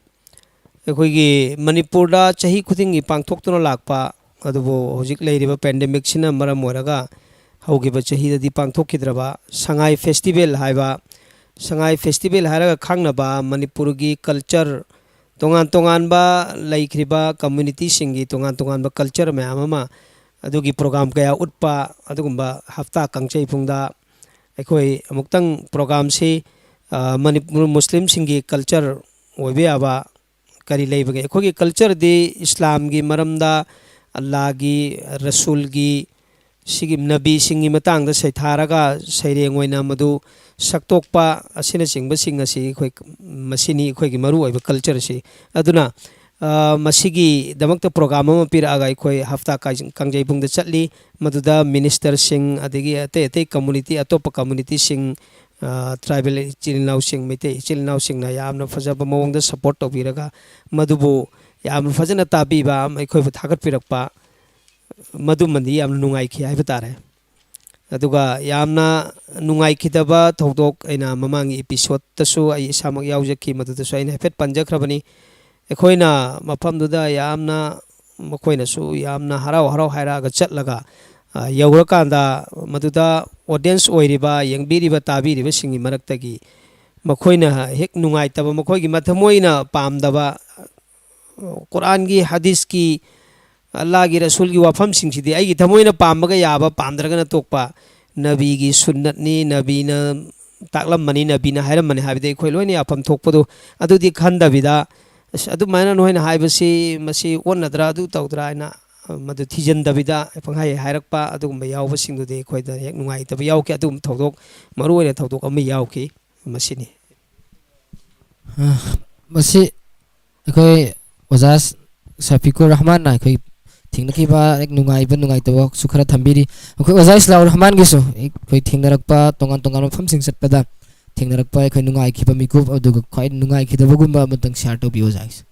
ꯑꯩꯈꯣꯏꯒꯤ ꯃꯅꯤꯄꯨꯔꯗ ꯆꯍꯤ ꯈꯨꯗꯤꯡꯒꯤ ꯄꯥꯡꯊꯣꯛꯇꯨꯅ ꯂꯥꯛꯄ, ꯑꯗꯨꯕꯨ ꯍꯧꯖꯤꯛ ꯂꯩꯔꯤꯕ ꯄꯦꯟꯗꯦꯃꯤꯛꯁꯤꯅ ꯃꯔꯝ ꯑꯣꯏꯔꯒ ꯍꯧꯈꯤꯕ ꯆꯍꯤꯗꯗꯤ ꯄꯥꯡꯊꯣꯛꯈꯤꯗ꯭ꯔꯕ ꯁꯉꯥꯏ ꯐꯦꯁꯇꯤꯚꯦꯜ ꯍꯥꯏꯕ, ꯁꯉꯥꯏ ꯐꯦꯁꯇꯤꯚꯦꯜ ꯍꯥꯏꯔꯒ ꯈꯪꯅꯕ ꯃꯅꯤꯄꯨꯔꯒꯤ ꯀꯜꯆꯔ, ꯇꯣꯉꯥꯟ ꯇꯣꯉꯥꯟꯕ ꯂꯩꯈ꯭ꯔꯤꯕ ꯀꯝꯃ꯭ꯌꯨꯅꯤꯇꯤꯁꯤꯡꯒꯤ ꯇꯣꯉꯥꯟ ꯇꯣꯉꯥꯟꯕ ꯀꯜꯆꯔ ꯃꯌꯥꯝ ꯑꯃ, ꯑꯗꯨꯒꯤ ꯄ꯭ꯔꯣꯒ꯭ꯔꯥꯝ ꯀꯌꯥ ꯎꯠꯄ ꯑꯗꯨꯒꯨꯝꯕ ꯍꯞꯇꯥ ꯀꯥꯡꯖꯩꯕꯨꯡꯗ ꯑꯩꯈꯣꯏ ꯑꯃꯨꯛꯇꯪ ꯄ꯭ꯔꯣꯒ꯭ꯔꯥꯝꯁꯤ, ꯑ, ꯃꯅꯤꯄꯨꯔ ꯃꯨꯁꯂꯤꯝꯁꯤꯡꯒꯤ ꯀꯜꯆꯔ ꯑꯣꯏꯕ ꯌꯥꯕ ꯀꯔꯤ ꯂꯩꯕꯒꯦ? ꯑꯩꯈꯣꯏꯒꯤ ꯀꯜꯆꯔꯗꯤ ꯏꯁꯂꯥꯝꯒꯤ ꯃꯔꯝꯗ, ꯑꯜꯂꯥꯒꯤ, ꯔꯁꯨꯜꯒꯤ, ꯁꯤꯒꯤ ꯅꯕꯤꯁꯤꯡꯒꯤ ꯃꯇꯥꯡꯗ ꯁꯩꯊꯥꯔꯒ ꯁꯩꯔꯦꯡ ꯑꯣꯏꯅ ꯃꯗꯨ ꯁꯛꯇꯣꯛꯄ ꯑꯁꯤꯅꯆꯤꯡꯕꯁꯤꯡ ꯑꯁꯤ ꯑꯩꯈꯣꯏ, ꯃꯁꯤꯅꯤ ꯑꯩꯈꯣꯏꯒꯤ ꯃꯔꯨꯑꯣꯏꯕ ꯀꯜꯆꯔꯁꯤ꯫ ꯑꯗꯨꯅ, ꯑ, ꯃꯁꯤꯒꯤꯗꯃꯛꯇ ꯄ꯭ꯔꯣꯒ꯭ꯔꯥꯝ ꯑꯃ ꯄꯤꯔꯛꯑꯒ ꯑꯩꯈꯣꯏ ꯍꯞꯇꯥ ꯀꯥꯏ-, ꯀꯥꯡꯖꯩꯕꯨꯡꯗ ꯆꯠꯂꯤ꯫ ꯃꯗꯨꯗ ꯃꯤꯅꯤꯁꯇꯔꯁꯤꯡ, ꯑꯗꯒꯤ ꯑꯇꯩ ꯑꯇꯩ ꯀꯝꯃꯨꯅꯤꯇꯤ, ꯑꯇꯣꯞꯄ ꯀꯝꯃꯨꯅꯤꯇꯤꯁꯤꯡ, ꯑ, ꯇ꯭ꯔꯥꯏꯕꯦꯜ ꯏꯆꯤꯜ ꯏꯅꯥꯎꯁꯤꯡ, ꯃꯩꯇꯩ ꯏꯆꯤꯜ ꯏꯅꯥꯎꯁꯤꯡꯅ ꯌꯥꯝꯅ ꯐꯖꯕ ꯃꯑꯣꯡꯗ ꯁꯄꯣꯔꯠ ꯇꯧꯕꯤꯔꯒ ꯃꯗꯨꯕꯨ ꯌꯥꯝꯅ ꯐꯖꯅ ꯇꯥꯕꯤꯕ, ꯑꯩꯈꯣꯏꯕꯨ ꯊꯥꯒꯠꯄꯤꯔꯛꯄ, ꯃꯗꯨꯃꯗꯤ ꯌꯥꯝꯅ ꯅꯨꯡꯉꯥꯏꯈꯤ ꯍꯥꯏꯕ ꯇꯥꯔꯦ꯫ ꯑꯗꯨꯒ ꯌꯥꯝꯅ ꯅꯨꯡꯉꯥꯏꯈꯤꯗꯕ ꯊꯧꯗꯣꯛ, ꯑꯩꯅ ꯃꯃꯥꯡꯒꯤ ꯏꯄꯤꯁꯣꯠꯇꯁꯨ ꯑꯩ ꯏꯁꯥꯃꯛ ꯌꯥꯎꯖꯈꯤ, ꯃꯗꯨꯗꯁꯨ ꯑꯩꯅ ꯍꯥꯏꯐꯦꯠ ꯄꯟꯖꯈ꯭ꯔꯕꯅꯤ꯫ ꯑꯩꯈꯣꯏꯅ ꯃꯐꯝꯗꯨꯗ ꯌꯥꯝꯅ, ꯃꯈꯣꯏꯅꯁꯨ ꯌꯥꯝꯅ ꯍꯔꯥꯎ ꯍꯔꯥꯎ ꯍꯥꯏꯔꯛꯑꯒ ꯆꯠꯂꯒ, ꯑ, ꯌꯧꯔꯀꯥꯟꯗ ꯃꯗꯨꯗ ꯑꯣꯗꯤꯌꯦꯟꯁ ꯑꯣꯏꯔꯤꯕ, ꯌꯦꯡꯕꯤꯔꯤꯕ, ꯇꯥꯕꯤꯔꯤꯕꯁꯤꯡꯒꯤ ꯃꯔꯛꯇꯒꯤ ꯃꯈꯣꯏꯅ ꯍꯦꯛ ꯅꯨꯡꯉꯥꯏꯇꯕ, ꯃꯈꯣꯏꯒꯤ ꯃꯊꯃꯣꯏꯅ ꯄꯥꯝꯗꯕ, ꯀꯨꯔꯥꯟꯒꯤ, ꯍꯗꯤꯁꯀꯤ, ꯑꯜꯂꯥꯒꯤ ꯔꯁꯨꯜꯒꯤ ꯋꯥꯐꯝꯁꯤꯡꯁꯤꯗꯤ ꯑꯩꯒꯤ ꯊꯃꯣꯏꯅ ꯄꯥꯝꯕꯒ ꯌꯥꯕ, ꯄꯥꯝꯗ꯭ꯔꯒꯅ ꯇꯣꯛꯄ, ꯅꯕꯤꯒꯤ ꯁꯨꯟꯅꯠꯅꯤ, ꯅꯕꯤꯅ ꯇꯥꯛꯂꯝꯕꯅꯤ, ꯅꯕꯤꯅ ꯍꯥꯏꯔꯝꯕꯅꯤ ꯍꯥꯏꯕꯗꯤ ꯑꯩꯈꯣꯏ ꯂꯣꯏꯅ ꯌꯥꯐꯝ ꯊꯣꯛꯄꯗꯨ ꯑꯗꯨꯗꯤ ꯈꯟꯗꯕꯤꯗ, "ꯑꯁ, ꯑꯗꯨꯃꯥꯏꯅ ꯅꯣꯏꯅ ꯍꯥꯏꯕꯁꯤ ꯃꯁꯤ ꯑꯣꯟꯅꯗ꯭ꯔꯥ, ꯑꯗꯨ ꯇꯧꯗ꯭ꯔꯥ?" ꯍꯥꯏꯅ ꯃꯗꯨ ꯊꯤꯖꯤꯟꯗꯕꯤꯗ ꯄꯪꯍꯥꯏ ꯍꯥꯏꯔꯛꯄ ꯑꯗꯨꯒꯨꯝꯕ ꯌꯥꯎꯕꯁꯤꯡꯗꯨꯗꯤ ꯑꯩꯈꯣꯏꯗ ꯍꯦꯛ ꯅꯨꯡꯉꯥꯏꯇꯕ ꯌꯥꯎꯈꯤ꯫ ꯑꯗꯨꯒꯨꯝꯕ ꯊꯧꯗꯣꯛ ꯃꯔꯨ ꯑꯣꯏꯅ ꯊꯧꯗꯣꯛ ꯑꯃ ꯌꯥꯎꯈꯤ꯫ ꯃꯁꯤꯅꯤ꯫ ꯑ, ꯃꯁꯤ ꯑꯩꯈꯣꯏ ꯑꯣꯖꯥ ꯁꯐꯤꯀꯨꯔ ꯔꯍꯃꯥꯟꯅ ꯑꯩꯈꯣꯏ ꯊꯦꯡꯅꯈꯤꯕ ꯍꯦꯛ ꯅꯨꯡꯉꯥꯏꯕ ꯅꯨꯡꯉꯥꯏꯇꯕꯁꯨ ꯈꯔ ꯊꯝꯕꯤꯔꯤ꯫ ꯑꯩꯈꯣꯏ ꯑꯣꯖꯥ ꯏꯁꯂꯥꯎ ꯔꯍꯃꯥꯟꯒꯤꯁꯨ ꯑꯩꯈꯣꯏ ꯊꯦꯡꯅꯔꯛꯄ ꯇꯣꯉꯥꯟ ꯇꯣꯉꯥꯟꯕ ꯃꯐꯝꯁꯤꯡ ꯆꯠꯄꯗ ꯊꯦꯡꯅꯔꯛꯄ ꯑꯩꯈꯣꯏ ꯅꯨꯡꯉꯥꯏꯈꯤꯕ ꯃꯤꯀꯨꯞ ꯑꯗꯨꯒ ꯈ꯭ꯋꯥꯏ ꯅꯨꯡꯉꯥꯏꯈꯤꯗꯕꯒꯨꯝꯕ ꯑꯃꯇꯪ ꯁꯤꯌꯥꯔ ꯇꯧꯕꯤꯌꯨ ꯑꯣꯖꯥꯒꯤꯁꯨ꯫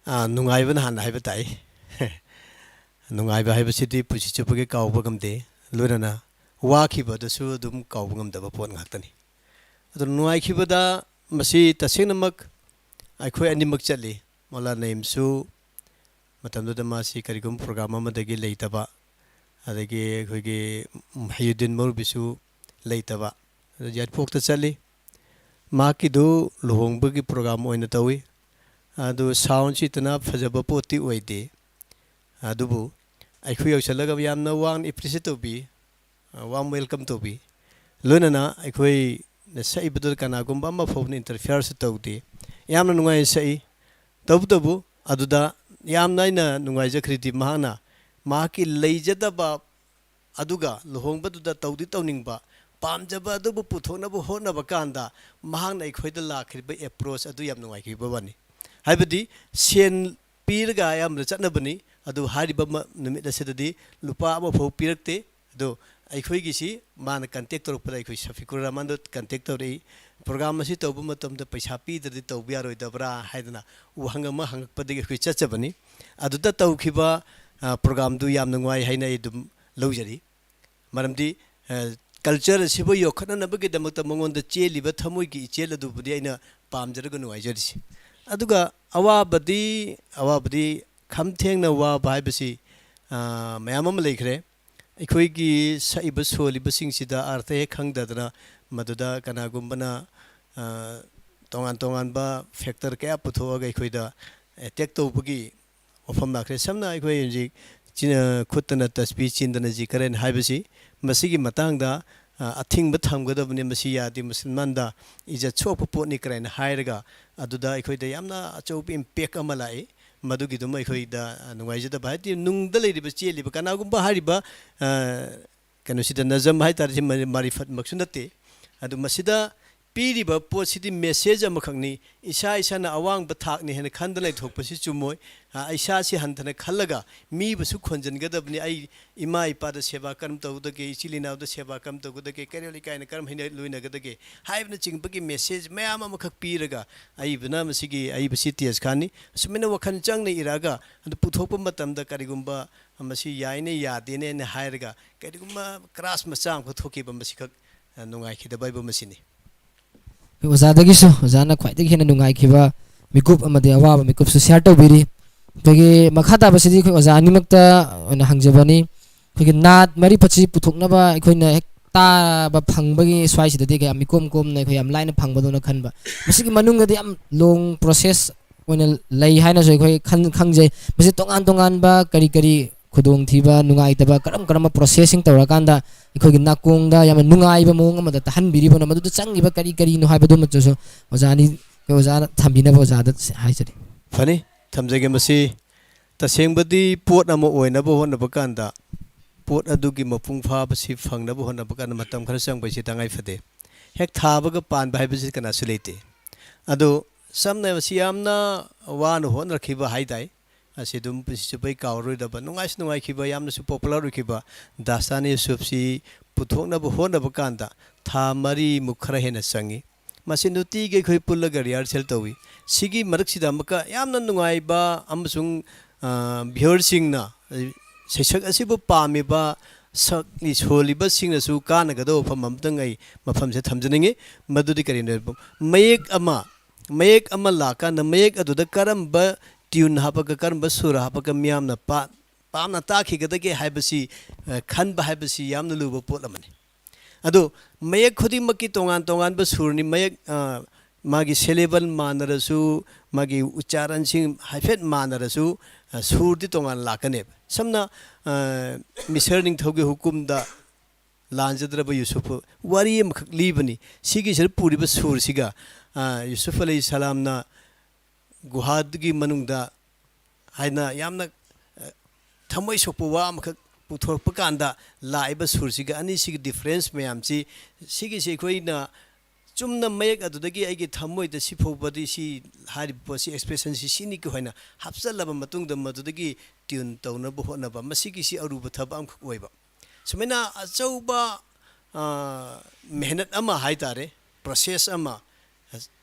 ꯑꯥ, ꯅꯨꯡꯉꯥꯏꯕꯅ ꯍꯥꯟꯅ ꯍꯥꯏꯕ ꯇꯥꯏ꯫ ꯅꯨꯡꯉꯥꯏꯕ ꯍꯥꯏꯕꯁꯤꯗꯤ ꯄꯨꯟꯁꯤ ꯆꯨꯞꯄꯒꯤ ꯀꯥꯎꯕ ꯉꯝꯗꯦ꯫ ꯂꯣꯏꯅꯅ ꯋꯥꯈꯤꯕꯗꯁꯨ ꯑꯗꯨꯝ ꯀꯥꯎꯕ ꯉꯝꯗꯕ ꯄꯣꯠ ꯉꯥꯛꯇꯅꯤ꯫ ꯑꯗꯨ ꯅꯨꯡꯉꯥꯏꯈꯤꯕꯗ ꯃꯁꯤ ꯇꯁꯦꯡꯅꯃꯛ ꯑꯩꯈꯣꯏ ꯑꯅꯤꯃꯛ ꯆꯠꯂꯤ꯫ ꯃꯣꯂꯥ ꯅꯌꯤꯝꯁꯨ ꯃꯇꯝꯗꯨꯗ ꯃꯥꯁꯤ ꯀꯔꯤꯒꯨꯝꯕ ꯄ꯭ꯔꯣꯒ꯭ꯔꯥꯝ ꯑꯃꯗꯒꯤ ꯂꯩꯇꯕ, ꯑꯗꯒꯤ ꯑꯩꯈꯣꯏꯒꯤ ꯍꯩꯌꯨꯗꯤꯟ ꯃꯧꯔꯨꯕꯤꯁꯨ ꯂꯩꯇꯕ, ꯑꯗꯨ ꯌꯥꯏꯔꯤꯄꯣꯛꯇ ꯆꯠꯂꯤ꯫ ꯃꯍꯥꯛꯀꯤꯗꯨ ꯂꯨꯍꯣꯡꯕꯒꯤ ꯄ꯭ꯔꯣꯒ꯭ꯔꯥꯝ ꯑꯣꯏꯅ ꯇꯧꯏ꯫ ꯑꯗꯨ ꯁꯥꯎꯟ ꯁꯤꯁꯇꯦꯝꯅ ꯐꯖꯕ ꯄꯣꯠꯇꯤ ꯑꯣꯏꯗꯦ, ꯑꯗꯨꯕꯨ ꯑꯩꯈꯣꯏ ꯌꯧꯁꯜꯂꯒ ꯌꯥꯝꯅ ꯋꯥꯡꯅ ꯑꯦꯄ꯭ꯔꯤꯁꯤꯌꯦꯠ ꯇꯧꯕꯤ, ꯋꯥꯔꯝ ꯋꯦꯜꯀꯝ ꯇꯧꯕꯤ꯫ ꯂꯣꯏꯅꯅ ꯑꯩꯈꯣꯏꯅ ꯁꯛꯏꯕꯗꯨꯗ ꯀꯅꯥꯒꯨꯝꯕ ꯑꯃ ꯐꯥꯎꯕꯅ ꯏꯟꯇꯔꯐꯤꯌꯔꯁꯨ ꯇꯧꯗꯦ꯫ ꯌꯥꯝꯅ ꯅꯨꯡꯉꯥꯏꯅ ꯁꯛꯏ꯫ ꯇꯧꯕꯇꯕꯨ ꯑꯗꯨꯗ ꯌꯥꯝꯅ ꯑꯩꯅ ꯅꯨꯡꯉꯥꯏꯖꯈ꯭ꯔꯤꯗꯤ ꯃꯍꯥꯛꯅ ꯃꯍꯥꯛꯀꯤ ꯂꯩꯖꯗꯕ ꯑꯗꯨꯒ ꯂꯨꯍꯣꯡꯕꯗꯨꯗ ꯇꯧꯗꯤ ꯇꯧꯅꯤꯡꯕ, ꯄꯥꯝꯖꯕ ꯑꯗꯨꯕꯨ ꯄꯨꯊꯣꯛꯅꯕ ꯍꯣꯠꯅꯕ ꯀꯥꯟꯗ ꯃꯍꯥꯛꯅ ꯑꯩꯈꯣꯏꯗ ꯂꯥꯛꯈꯤꯕ ꯑꯦꯄ꯭ꯔꯣꯆ ꯑꯗꯨ ꯌꯥꯝ ꯅꯨꯡꯉꯥꯏꯈꯤꯕ ꯋꯥꯅꯤ꯫ ꯍꯥꯏꯕꯗꯤ ꯁꯦꯟ ꯄꯤꯔꯒ ꯑꯌꯥꯝꯕꯅ ꯆꯠꯅꯕꯅꯤ, ꯑꯗꯨ ꯍꯥꯏꯔꯤꯕ ꯃ-, ꯅꯨꯃꯤꯠ ꯑꯁꯤꯗꯗꯤ ꯂꯨꯄꯥ ꯑꯃꯐꯥꯎ ꯄꯤꯔꯛꯇꯦ꯫ ꯑꯗꯣ ꯑꯩꯈꯣꯏꯒꯤꯁꯤ ꯃꯥꯅ ꯀꯟꯇꯦꯛ ꯇꯧꯔꯛꯄꯗ ꯑꯩꯈꯣꯏ ꯁꯐꯤꯀꯨꯔ ꯔꯍꯃꯟꯗꯣ ꯀꯟꯇꯦꯛ ꯇꯧꯔꯛꯏ, ꯄ꯭ꯔꯣꯒ꯭ꯔꯥꯝ ꯑꯁꯤ ꯇꯧꯕ ꯃꯇꯝꯗ ꯄꯩꯁꯥ ꯄꯤꯗ꯭ꯔꯗꯤ ꯇꯧꯕ ꯌꯥꯔꯣꯏꯗꯕ꯭ꯔꯥ ꯍꯥꯏꯗꯅ ꯋꯥꯍꯪ ꯑꯃ ꯍꯪꯉꯛꯄꯗꯒꯤ ꯑꯩꯈꯣꯏ ꯆꯠꯆꯕꯅꯤ꯫ ꯑꯗꯨꯗ ꯇꯧꯈꯤꯕ, ꯑ, ꯄ꯭ꯔꯣꯒ꯭ꯔꯥꯝꯗꯨ ꯌꯥꯝ ꯅꯨꯡꯉꯥꯏ ꯍꯥꯏꯅ ꯑꯩ ꯑꯗꯨꯝ ꯂꯧꯖꯔꯤ꯫ ꯃꯔꯝꯗꯤ, ꯑ, ꯀꯜꯆꯔ ꯑꯁꯤꯕꯨ ꯌꯣꯛꯈꯠꯅꯅꯕꯒꯤꯗꯃꯛꯇ ꯃꯉꯣꯟꯗ ꯆꯦꯜꯂꯤꯕ ꯊꯃꯣꯏꯒꯤ ꯏꯆꯦꯜ ꯑꯗꯨꯕꯨꯗꯤ ꯑꯩꯅ ꯄꯥꯝꯖꯔꯒ ꯅꯨꯡꯉꯥꯏꯖꯔꯤꯁꯤ꯫ ꯑꯗꯨꯒ ꯑꯋꯥꯕꯗꯤ, ꯑꯋꯥꯕꯗꯤ ꯈꯝ ꯊꯦꯡꯅ ꯋꯥꯕ ꯍꯥꯏꯕꯁꯤ, ꯑ, ꯃꯌꯥꯝ ꯑꯃ ꯂꯩꯈ꯭ꯔꯦ꯫ ꯑꯩꯈꯣꯏꯒꯤ ꯁꯛꯏꯕ ꯁꯣꯜꯂꯤꯕꯁꯤꯡꯁꯤꯗ ꯑꯥꯔꯊ ꯍꯦꯛ ꯈꯪꯗꯗꯅ ꯃꯗꯨꯗ ꯀꯅꯥꯒꯨꯝꯕꯅ, ꯑ, ꯇꯣꯉꯥꯟ ꯇꯣꯉꯥꯟꯕ ꯐꯦꯛꯇꯔ ꯀꯌꯥ ꯄꯨꯊꯣꯛꯑꯒ ꯑꯩꯈꯣꯏꯗ ꯑꯦꯇꯦꯛ ꯇꯧꯕꯒꯤ ꯋꯥꯐꯝ ꯂꯥꯛꯈ꯭ꯔꯦ꯫ ꯁꯝꯅ ꯑꯩꯈꯣꯏ ꯍꯧꯖꯤꯛ ꯆꯤꯟ-, ꯈꯨꯠꯇꯅ ꯇꯁꯕꯤ, ꯆꯤꯟꯗꯅ ꯖꯤꯀꯔ ꯍꯥꯏꯅ ꯍꯥꯏꯕꯁꯤ, ꯃꯁꯤꯒꯤ ꯃꯇꯥꯡꯗ, ꯑ, ꯑꯊꯤꯡꯕ ꯊꯝꯒꯗꯕꯅꯤ, ꯃꯁꯤ ꯌꯥꯗꯦ, ꯃꯨꯁꯜꯃꯥꯟꯗ ꯏꯖꯠ ꯁꯣꯛꯄ ꯄꯣꯠꯅꯤ ꯀꯥꯏꯅ ꯍꯥꯏꯔꯒ ꯑꯗꯨꯗ ꯑꯩꯈꯣꯏꯗ ꯌꯥꯝꯅ ꯑꯆꯧꯕ ꯏꯝꯄꯦꯛ ꯑꯃ ꯂꯥꯛꯏ꯫ ꯃꯗꯨꯒꯤꯗꯨꯃ ꯑꯩꯈꯣꯏꯗ, ꯑ, ꯅꯨꯡꯉꯥꯏꯖꯗꯕ ꯍꯥꯏꯗꯤ ꯅꯨꯡꯗ ꯂꯩꯔꯤꯕ, ꯆꯦꯜꯂꯤꯕ ꯀꯅꯥꯒꯨꯝꯕ ꯍꯥꯏꯔꯤꯕ, ꯑ, ꯀꯩꯅꯣꯁꯤꯗ ꯅꯖꯝ ꯍꯥꯏ ꯇꯥꯔꯦ, ꯁꯤ ꯃꯥꯔꯤ-, ꯃꯥꯔꯤꯐꯠꯃꯛꯁꯨ ꯅꯠꯇꯦ꯫ ꯑꯗꯨ ꯃꯁꯤꯗ ꯄꯤꯔꯤꯕ ꯄꯣꯠꯁꯤꯗꯤ message ꯑꯃꯈꯛꯅꯤ꯫ ꯏꯁꯥ ꯏꯁꯥꯅ ꯑꯋꯥꯡꯕ ꯊꯥꯛꯅꯤ ꯍꯥꯏꯅ ꯈꯟꯗ ꯂꯩꯊꯣꯛꯄꯁꯤ ꯆꯨꯝꯃꯣꯏ꯫ ꯑ, ꯏꯁꯥꯁꯤ ꯍꯟꯊꯅ ꯈꯜꯂꯒ ꯃꯤꯕꯨꯁꯨ ꯈꯣꯟꯖꯟꯒꯗꯕꯅꯤ꯫ ꯑꯩ ꯏꯃꯥ ꯏꯄꯥꯗ ꯁꯦꯕꯥ ꯀꯔꯝ ꯇꯧꯒꯗꯒꯦ, ꯏꯆꯤꯜ ꯏꯅꯥꯎꯗ ꯁꯦꯕꯥ ꯀꯔꯝ ꯇꯧꯒꯗꯒꯦ, ꯀꯩꯔꯣꯜ ꯂꯩꯀꯥꯏꯅ ꯀꯔꯝ ꯍꯥꯏꯅ ꯂꯣꯏꯅꯒꯗꯒꯦ ꯍꯥꯏꯕꯅꯆꯤꯡꯕꯒꯤ message ꯃꯌꯥꯝ ꯑꯃꯈꯛ ꯄꯤꯔꯒ ꯑꯏꯕꯅ ꯃꯁꯤꯒꯤ ꯑꯏꯕꯁꯤ ꯇꯦꯖ ꯈꯥꯟꯅꯤ꯫ ꯑꯁꯨꯃꯥꯏꯅ ꯋꯥꯈꯜ ꯆꯪꯅ ꯏꯔꯛꯑꯒ ꯑꯗꯨ ꯄꯨꯊꯣꯛꯄ ꯃꯇꯝꯗ ꯀꯔꯤꯒꯨꯝꯕ ꯃꯁꯤ ꯌꯥꯏꯅꯦ ꯌꯥꯗꯦꯅꯦꯅ ꯍꯥꯏꯔꯒ ꯀꯔꯤꯒꯨꯝꯕ crash ꯃꯆꯥ ꯑꯃꯈꯛ ꯊꯣꯛꯈꯤꯕ ꯃꯁꯤꯈꯛ, ꯑ, ꯅꯨꯡꯉꯥꯏꯈꯤꯗꯕ ꯍꯥꯏꯕ ꯃꯁꯤꯅꯤ꯫ ꯑꯩꯈꯣꯏ ꯑꯣꯖꯥꯗꯒꯤꯁꯨ ꯑꯣꯖꯥꯅ ꯈ꯭ꯋꯥꯏꯗꯒꯤ ꯍꯦꯟꯅ ꯅꯨꯡꯉꯥꯏꯈꯤꯕ ꯃꯤꯀꯨꯞ ꯑꯃꯗꯤ ꯑꯋꯥꯕ ꯃꯤꯀꯨꯞꯁꯨ share ꯇꯧꯕꯤꯔꯤ꯫ ꯑꯩꯈꯣꯏꯒꯤ ꯃꯈꯥ ꯇꯥꯕꯁꯤꯗꯤ ꯑꯩꯈꯣꯏ ꯑꯣꯖꯥ ꯑꯅꯤꯃꯛꯇ ꯑꯣꯏꯅ ꯍꯪꯖꯕꯅꯤ꯫ ꯑꯩꯈꯣꯏꯒꯤ ꯅꯥꯠ ꯃꯔꯤꯐꯠꯁꯤ ꯄꯨꯊꯣꯛꯅꯕ ꯑꯩꯈꯣꯏꯅ ꯍꯦꯛ ꯇꯥꯕ ꯐꯪꯕꯒꯤ ꯁ꯭ꯋꯥꯏꯁꯤꯗꯗꯤ ꯀꯌꯥꯝ ꯏꯀꯣꯝ ꯀꯣꯝꯅ ꯑꯩꯈꯣꯏ ꯌꯥꯝ ꯂꯥꯏꯅ ꯐꯪꯕꯗꯧꯅ ꯈꯟꯕ꯫ ꯃꯁꯤꯒꯤ ꯃꯅꯨꯡꯗꯗꯤ ꯌꯥꯝ long process ꯑꯣꯏꯅ ꯂꯩ ꯍꯥꯏꯅꯁꯨ ꯑꯩꯈꯣꯏ ꯈꯟ-, ꯈꯪꯖꯩ꯫ ꯃꯁꯤ ꯇꯣꯉꯥꯟ ꯇꯣꯉꯥꯟꯕ ꯀꯔꯤ ꯀꯔꯤ ꯈꯨꯗꯣꯡꯊꯤꯕ, ꯅꯨꯡꯉꯥꯏꯇꯕ, ꯀꯔꯝ ꯀꯔꯝꯕ processing ꯇꯧꯔꯀꯥꯟꯗ ꯑꯩꯈꯣꯏꯒꯤ ꯅꯥꯀꯣꯡꯗ ꯌꯥꯝꯅ ꯅꯨꯡꯉꯥꯏꯕ ꯃꯑꯣꯡ ꯑꯃꯗ ꯇꯥꯍꯟꯕꯤꯔꯤꯕꯅꯣ, ꯃꯗꯨꯗ ꯆꯪꯉꯤꯕ ꯀꯔꯤ ꯀꯔꯤꯅꯣ ꯍꯥꯏꯕꯗꯨꯃꯇꯁꯨ ꯑꯣꯖꯥ ꯑꯅꯤ, ꯑꯣꯖꯥꯅ ꯊꯝꯕꯤꯅꯕ ꯑꯣꯖꯥꯗ ꯍꯥꯏꯖꯔꯤ꯫ ꯐꯅꯤ, ꯊꯝꯖꯒꯦ꯫ ꯃꯁꯤ ꯇꯁꯦꯡꯕꯗꯤ ꯄꯣꯠ ꯑꯃ ꯑꯣꯏꯅꯕ ꯍꯣꯠꯅꯕ ꯀꯥꯟꯗ ꯄꯣꯠ ꯑꯗꯨꯒꯤ ꯃꯄꯨꯡ ꯐꯥꯕꯁꯤ ꯐꯪꯅꯕ ꯍꯣꯠꯅꯕ ꯀꯥꯟꯗ ꯃꯇꯝ ꯈꯔ ꯆꯪꯕ ꯍꯥꯏꯁꯤ ꯇꯉꯥꯏ ꯐꯗꯦ꯫ ꯍꯦꯛ ꯊꯥꯕꯒ ꯄꯥꯟꯕ ꯍꯥꯏꯕꯁꯤ ꯀꯅꯥꯁꯨ ꯂꯩꯇꯦ꯫ ꯑꯗꯣ ꯁꯝꯅ ꯃꯁꯤ ꯌꯥꯝꯅ ꯋꯥꯅ ꯍꯣꯠꯅꯔꯛꯈꯤꯕ ꯍꯥꯏ ꯇꯥꯏ꯫ ꯑꯁꯤ ꯑꯗꯨꯝ ꯄꯨꯟꯁꯤ ꯆꯨꯞꯄꯩ ꯀꯥꯎꯔꯔꯣꯏꯗꯕ, ꯅꯨꯡꯉꯥꯏꯁꯨ ꯅꯨꯡꯉꯥꯏꯈꯤꯕ, ꯌꯥꯝꯅꯁꯨ popular ꯑꯣꯏꯈꯤꯕ ꯗꯥꯁꯇꯥꯅꯤ ꯌꯨꯁꯨꯐꯁꯤ ꯄꯨꯊꯣꯛꯅꯕ ꯍꯣꯠꯅꯕ ꯀꯥꯟꯗ ꯊꯥ ꯃꯔꯤꯃꯨꯛ ꯈꯔ ꯍꯦꯟꯅ ꯆꯪꯉꯤ꯫ ꯃꯁꯤ ꯅꯨꯡꯇꯤꯒꯤ ꯑꯩꯈꯣꯏ ꯄꯨꯜꯂꯒ rehearsal ꯇꯧꯏ꯫ ꯁꯤꯒꯤ ꯃꯔꯛꯁꯤꯗ ꯑꯃꯨꯛꯀ ꯌꯥꯝꯅ ꯅꯨꯡꯉꯥꯏꯕ ꯑꯃꯁꯨꯡ, ꯑ, viewerꯁꯤꯡꯅ, ꯑ, ꯁꯩꯁꯛ ꯑꯁꯤꯕꯨ ꯄꯥꯝꯃꯤꯕ ꯁꯛꯂꯤ ꯁꯣꯜꯂꯤꯕꯁꯤꯡꯅꯁꯨ ꯀꯥꯟꯅꯒꯗꯕ ꯃꯐꯝ ꯑꯃꯇꯪ ꯑꯩ ꯃꯐꯝꯁꯤꯗ ꯊꯝꯖꯅꯤꯡꯉꯤ꯫ ꯃꯗꯨꯗꯤ ꯀꯔꯤꯅꯣ ꯍꯥꯏꯕ, ꯃꯌꯦꯛ ꯑꯃ, ꯃꯌꯦꯛ ꯑꯃ ꯂꯥꯛꯀꯥꯟꯗ ꯃꯌꯦꯛ ꯑꯗꯨꯗ ꯀꯔꯝꯕ tune ꯍꯥꯞꯄꯒ, ꯀꯔꯝꯕ ꯁꯨꯔ ꯍꯥꯞꯄꯒ ꯃꯤꯌꯥꯝꯅ ꯄꯥ-, ꯄꯥꯝꯅ ꯇꯥꯈꯤꯒꯗꯒꯦ ꯍꯥꯏꯕꯁꯤ, ꯑ, ꯈꯟꯕ ꯍꯥꯏꯕꯁꯤ ꯌꯥꯝꯅ ꯂꯨꯕ ꯄꯣꯠ ꯑꯃꯅꯤ꯫ ꯑꯗꯨ ꯃꯌꯦꯛ ꯈꯨꯗꯤꯡꯃꯛꯀꯤ ꯇꯣꯉꯥꯟ ꯇꯣꯉꯥꯟꯕ ꯁꯨꯔꯅꯤ꯫ ꯃꯌꯦꯛ, ꯑ, ꯃꯥꯒꯤ syllable ꯃꯥꯟꯅꯔꯁꯨ, ꯃꯥꯒꯤ ꯎꯆꯥꯔꯟꯁꯤꯡ ꯍꯥꯏꯐꯦꯠ ꯃꯥꯟꯅꯔꯁꯨ, ꯑ, ꯁꯨꯔꯗꯤ ꯇꯣꯉꯥꯟ ꯂꯥꯛꯀꯅꯦꯕ꯫ ꯁꯝꯅ, ꯑ, ꯃꯤꯁꯔ ꯅꯤꯡꯊꯧꯒꯤ ꯍꯨꯀꯨꯝꯗ ꯂꯥꯟꯖꯗ꯭ꯔꯕ ꯌꯨꯁꯨꯐ ꯋꯥꯔꯤ ꯑꯃꯈꯛ ꯂꯤꯕꯅꯤ꯫ ꯁꯤꯒꯤꯁꯤꯗ ꯄꯨꯔꯤꯕ ꯁꯨꯔꯁꯤꯒ, ꯑ, ꯌꯨꯁꯨꯐ ꯑꯂꯩꯍꯤ ꯁꯂꯥꯝꯅ ꯒꯨꯍꯥꯗꯨꯒꯤ ꯃꯅꯨꯡꯗ ꯍꯥꯏꯅ ꯌꯥꯝꯅ, ꯑ, ꯊꯃꯣꯏ ꯁꯣꯛꯄ ꯋꯥ ꯑꯃꯈꯛ ꯄꯨꯊꯣꯔꯛꯄ ꯀꯥꯟꯗ ꯂꯥꯛꯏꯕ ꯁꯨꯔꯁꯤꯒ ꯑꯅꯤꯁꯤꯒꯤ difference ꯃꯌꯥꯝꯁꯤ, ꯁꯤꯒꯤꯁꯤ ꯑꯩꯈꯣꯏꯅ ꯆꯨꯝꯅ ꯃꯌꯦꯛ ꯑꯗꯨꯗꯒꯤ ꯑꯩꯒꯤ ꯊꯃꯣꯏꯗ ꯁꯤ ꯐꯥꯎꯕꯗꯤ ꯁꯤ ꯍꯥꯏꯔꯤꯕ ꯄꯣꯠꯁꯤ, expression ꯁꯤ ꯁꯤꯅꯤ ꯍꯥꯏꯅ ꯍꯥꯞꯆꯜꯂꯕ ꯃꯇꯨꯡꯗ ꯃꯗꯨꯗꯒꯤ tune ꯇꯧꯅꯕ ꯍꯣꯠꯅꯕ, ꯃꯁꯤꯒꯤꯁꯤ ꯑꯔꯨꯕ ꯊꯕꯛ ꯑꯃꯈꯛ ꯑꯣꯏꯕ꯫ ꯁꯨꯃꯥꯏꯅ ꯑꯆꯧꯕ, ꯑ, ꯃꯦꯍꯅꯠ ꯑꯃ ꯍꯥꯏ ꯇꯥꯔꯦ, process ꯑꯃ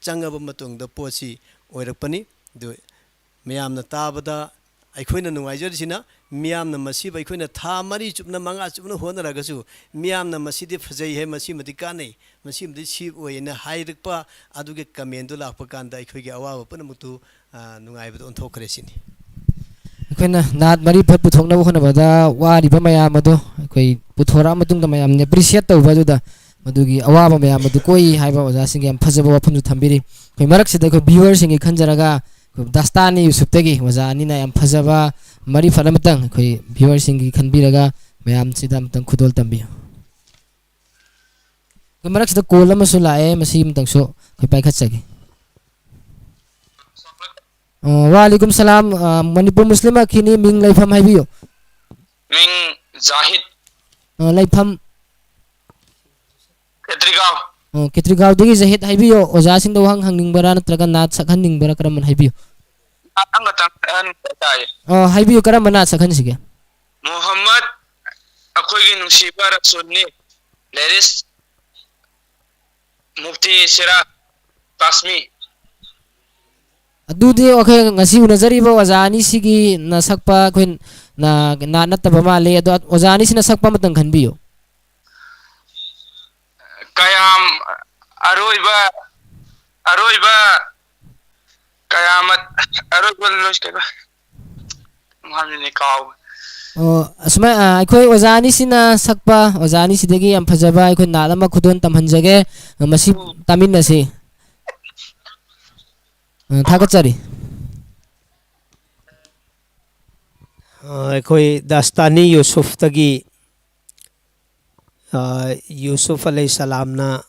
ꯆꯪꯉꯕ ꯃꯇꯨꯡꯗ ꯄꯣꯠꯁꯤ ꯑꯣꯏꯔꯛꯄꯅꯤ꯫ ꯑꯗꯨ ꯃꯌꯥꯝꯅ ꯇꯥꯕꯗ ꯑꯩꯈꯣꯏꯅ ꯅꯨꯡꯉꯥꯏꯖꯔꯤꯁꯤꯅ, ꯃꯤꯌꯥꯝꯅ ꯃꯁꯤꯕꯨ ꯑꯩꯈꯣꯏꯅ ꯊꯥ ꯃꯔꯤ ꯆꯨꯞꯅ, ꯃꯉꯥ ꯆꯨꯞꯅ ꯍꯣꯠꯅꯔꯒꯁꯨ, ꯃꯤꯌꯥꯝꯅ ꯃꯁꯤꯗꯤ ꯐꯖꯩ ꯍꯥꯏ, ꯃꯁꯤꯃꯗꯤ ꯀꯥꯟꯅꯩ, ꯃꯁꯤꯃꯗꯤ ꯁꯤ ꯑꯣꯏꯌꯦꯅ ꯍꯥꯏꯔꯛꯄ ꯑꯗꯨꯒꯤ comment ꯇꯨ ꯂꯥꯛꯄ ꯀꯥꯟꯗ ꯑꯩꯈꯣꯏꯒꯤ ꯑꯋꯥꯕ ꯄꯨꯝꯅꯃꯛꯇꯨ, ꯑ, ꯅꯨꯡꯉꯥꯏꯕꯗ ꯑꯣꯟꯊꯣꯛꯈ꯭ꯔꯦ ꯁꯤꯅꯤ꯫ ꯑꯩꯈꯣꯏꯅ ꯅꯥꯠ ꯃꯔꯤ ꯐꯠ ꯄꯨꯊꯣꯛꯅꯕ ꯍꯣꯠꯅꯕꯗ ꯋꯥꯔꯤꯕ ꯃꯌꯥꯝ ꯑꯗꯣ ꯑꯩꯈꯣꯏ ꯄꯨꯊꯣꯔꯛꯑ ꯃꯇꯨꯡꯗ ꯃꯌꯥꯝꯅ appreciate ꯇꯧꯕ ꯑꯗꯨꯗ ꯃꯗꯨꯒꯤ ꯑꯋꯥꯕ ꯃꯌꯥꯝ ꯑꯗꯨ ꯀꯣꯛꯏ ꯍꯥꯏꯕ ꯑꯣꯖꯥꯁꯤꯡꯒꯤ ꯌꯥꯝ ꯐꯖꯕ ꯋꯥꯐꯝꯁꯨ ꯊꯝꯕꯤꯔꯤ꯫ ꯑꯩꯈꯣꯏ ꯃꯔꯛꯁꯤꯗ ꯑꯩꯈꯣꯏ viewer ꯁꯤꯡꯒꯤ ꯈꯟꯖꯔꯒ ꯑꯩꯈꯣꯏ ꯗꯥꯁꯇꯥꯅꯤ ꯌꯨꯁꯨꯞꯇꯒꯤ ꯑꯣꯖꯥ ꯑꯅꯤꯅ ꯌꯥꯝ ꯐꯖꯕ ꯃꯔꯤ ꯐꯠ ꯑꯃꯇꯪ ꯑꯩꯈꯣꯏ viewer ꯁꯤꯡꯒꯤ ꯈꯟꯕꯤꯔꯒ ꯃꯌꯥꯝꯁꯤꯗ ꯑꯃꯇꯪ ꯈꯨꯗꯣꯜ ꯇꯝꯕꯤꯌꯨ꯫ ꯑꯩꯈꯣꯏ ꯃꯔꯛꯁꯤꯗ call ꯑꯃꯁꯨ ꯂꯥꯛꯑꯦ, ꯃꯁꯤ ꯑꯃꯇꯪꯁꯨ ꯑꯩꯈꯣꯏ ꯄꯥꯏꯈꯠꯆꯒꯦ꯫ ꯑ, ꯋꯥꯂꯤꯀꯨꯝ ꯁꯂꯥꯝ, ꯑ, ꯃꯅꯤꯄꯨꯔ ꯃꯨꯁꯂꯤꯝ ꯑꯈꯤꯅꯤ, ꯃꯤꯡ ꯂꯩꯐꯝ ꯍꯥꯏꯕꯤꯌꯨ꯫ ꯃꯤꯡ ꯖꯥꯍꯤꯗ꯫ ꯑ, ꯂꯩꯐꯝ? ꯈꯦꯇ꯭ꯔꯤꯒꯥꯎ꯫ ꯑ, ꯈꯦꯇ꯭ꯔꯤꯒꯥꯎꯗꯒꯤ ꯖꯥꯍꯤꯗ ꯍꯥꯏꯕꯤꯌꯨ꯫ ꯑꯣꯖꯥꯁꯤꯡꯗ ꯋꯥꯍꯪ ꯍꯪꯅꯤꯡꯕꯔꯥ ꯅꯠꯇ꯭ꯔꯒ ꯅꯥꯠ ꯁꯛꯍꯟꯅꯤꯡꯕꯔꯥ, ꯀꯔꯝꯕꯅ ꯍꯥꯏꯕꯤꯌꯨ? ꯅꯥꯠ ꯑꯃꯇꯪ ꯁꯛꯍꯟꯅꯤꯡꯕ ꯍꯥꯏꯇꯥꯔꯦ꯫ ꯑ, ꯍꯥꯏꯕꯤꯌꯨ, ꯀꯔꯝꯕ ꯅꯥꯠ ꯁꯛꯍꯟꯁꯤꯒꯦ? ꯃꯨꯍꯝꯃꯗ, ꯑꯩꯈꯣꯏꯒꯤ ꯅꯨꯡꯁꯤꯕ ꯔꯁꯨꯜꯅꯤ꯫ ꯂꯦꯔꯤꯁ ꯃꯨꯐꯇꯤ ꯁꯤꯔꯥꯖ ꯀꯥꯁꯃꯤ꯫ ꯑꯗꯨꯗꯤ ꯑꯩꯈꯣꯏ ꯉꯁꯤ ꯎꯅꯖꯔꯤꯕ ꯑꯣꯖꯥ ꯑꯅꯤꯁꯤꯒꯤ ꯅꯁꯛꯄ ꯑꯩꯈꯣꯏ ꯅ-, ꯅꯥꯠ ꯅꯠꯇꯕ ꯃꯥꯜꯂꯤ꯫ ꯑꯗꯣ ꯑꯣꯖꯥ ꯑꯅꯤꯁꯤꯅ ꯁꯛꯄ ꯑꯃꯇꯪ ꯈꯟꯕꯤꯌꯨ꯫ ꯀꯌꯥꯝ ꯑꯔꯣꯏꯕ, ꯑꯔꯣꯏꯕ ꯀꯌꯥꯃꯠ, ꯑꯔꯣꯏꯕ ꯂꯣꯏ-, ꯀꯩꯕ? ꯍꯥꯏꯕꯅꯤꯅꯦ, ꯀꯥꯎ꯫ ꯑꯣ, ꯑꯁꯨꯃꯥꯏ-, ꯑ, ꯑꯩꯈꯣꯏ ꯑꯣꯖꯥ ꯑꯅꯤꯁꯤꯅ ꯁꯛꯄ, ꯑꯣꯖꯥ ꯑꯅꯤꯁꯤꯗꯒꯤ ꯌꯥꯝ ꯐꯖꯕ ꯑꯩꯈꯣꯏ ꯅꯥꯠ ꯑꯃ ꯈꯨꯗꯣꯜ ꯇꯝꯍꯟꯖꯒꯦ꯫ ꯃꯁꯤ ꯎꯝ꯫ ꯇꯥꯃꯤꯟꯅꯁꯤ꯫ ꯑ, ꯊꯥꯒꯠꯆꯔꯤ꯫ ꯑ, ꯑꯩꯈꯣꯏ ꯗꯥꯁꯇꯥꯅꯤ ꯌꯨꯁꯨꯐꯇꯒꯤ, ꯑ, ꯌꯨꯁꯨꯐ ꯑꯂꯩꯍꯤꯁꯁꯂꯥꯝꯅ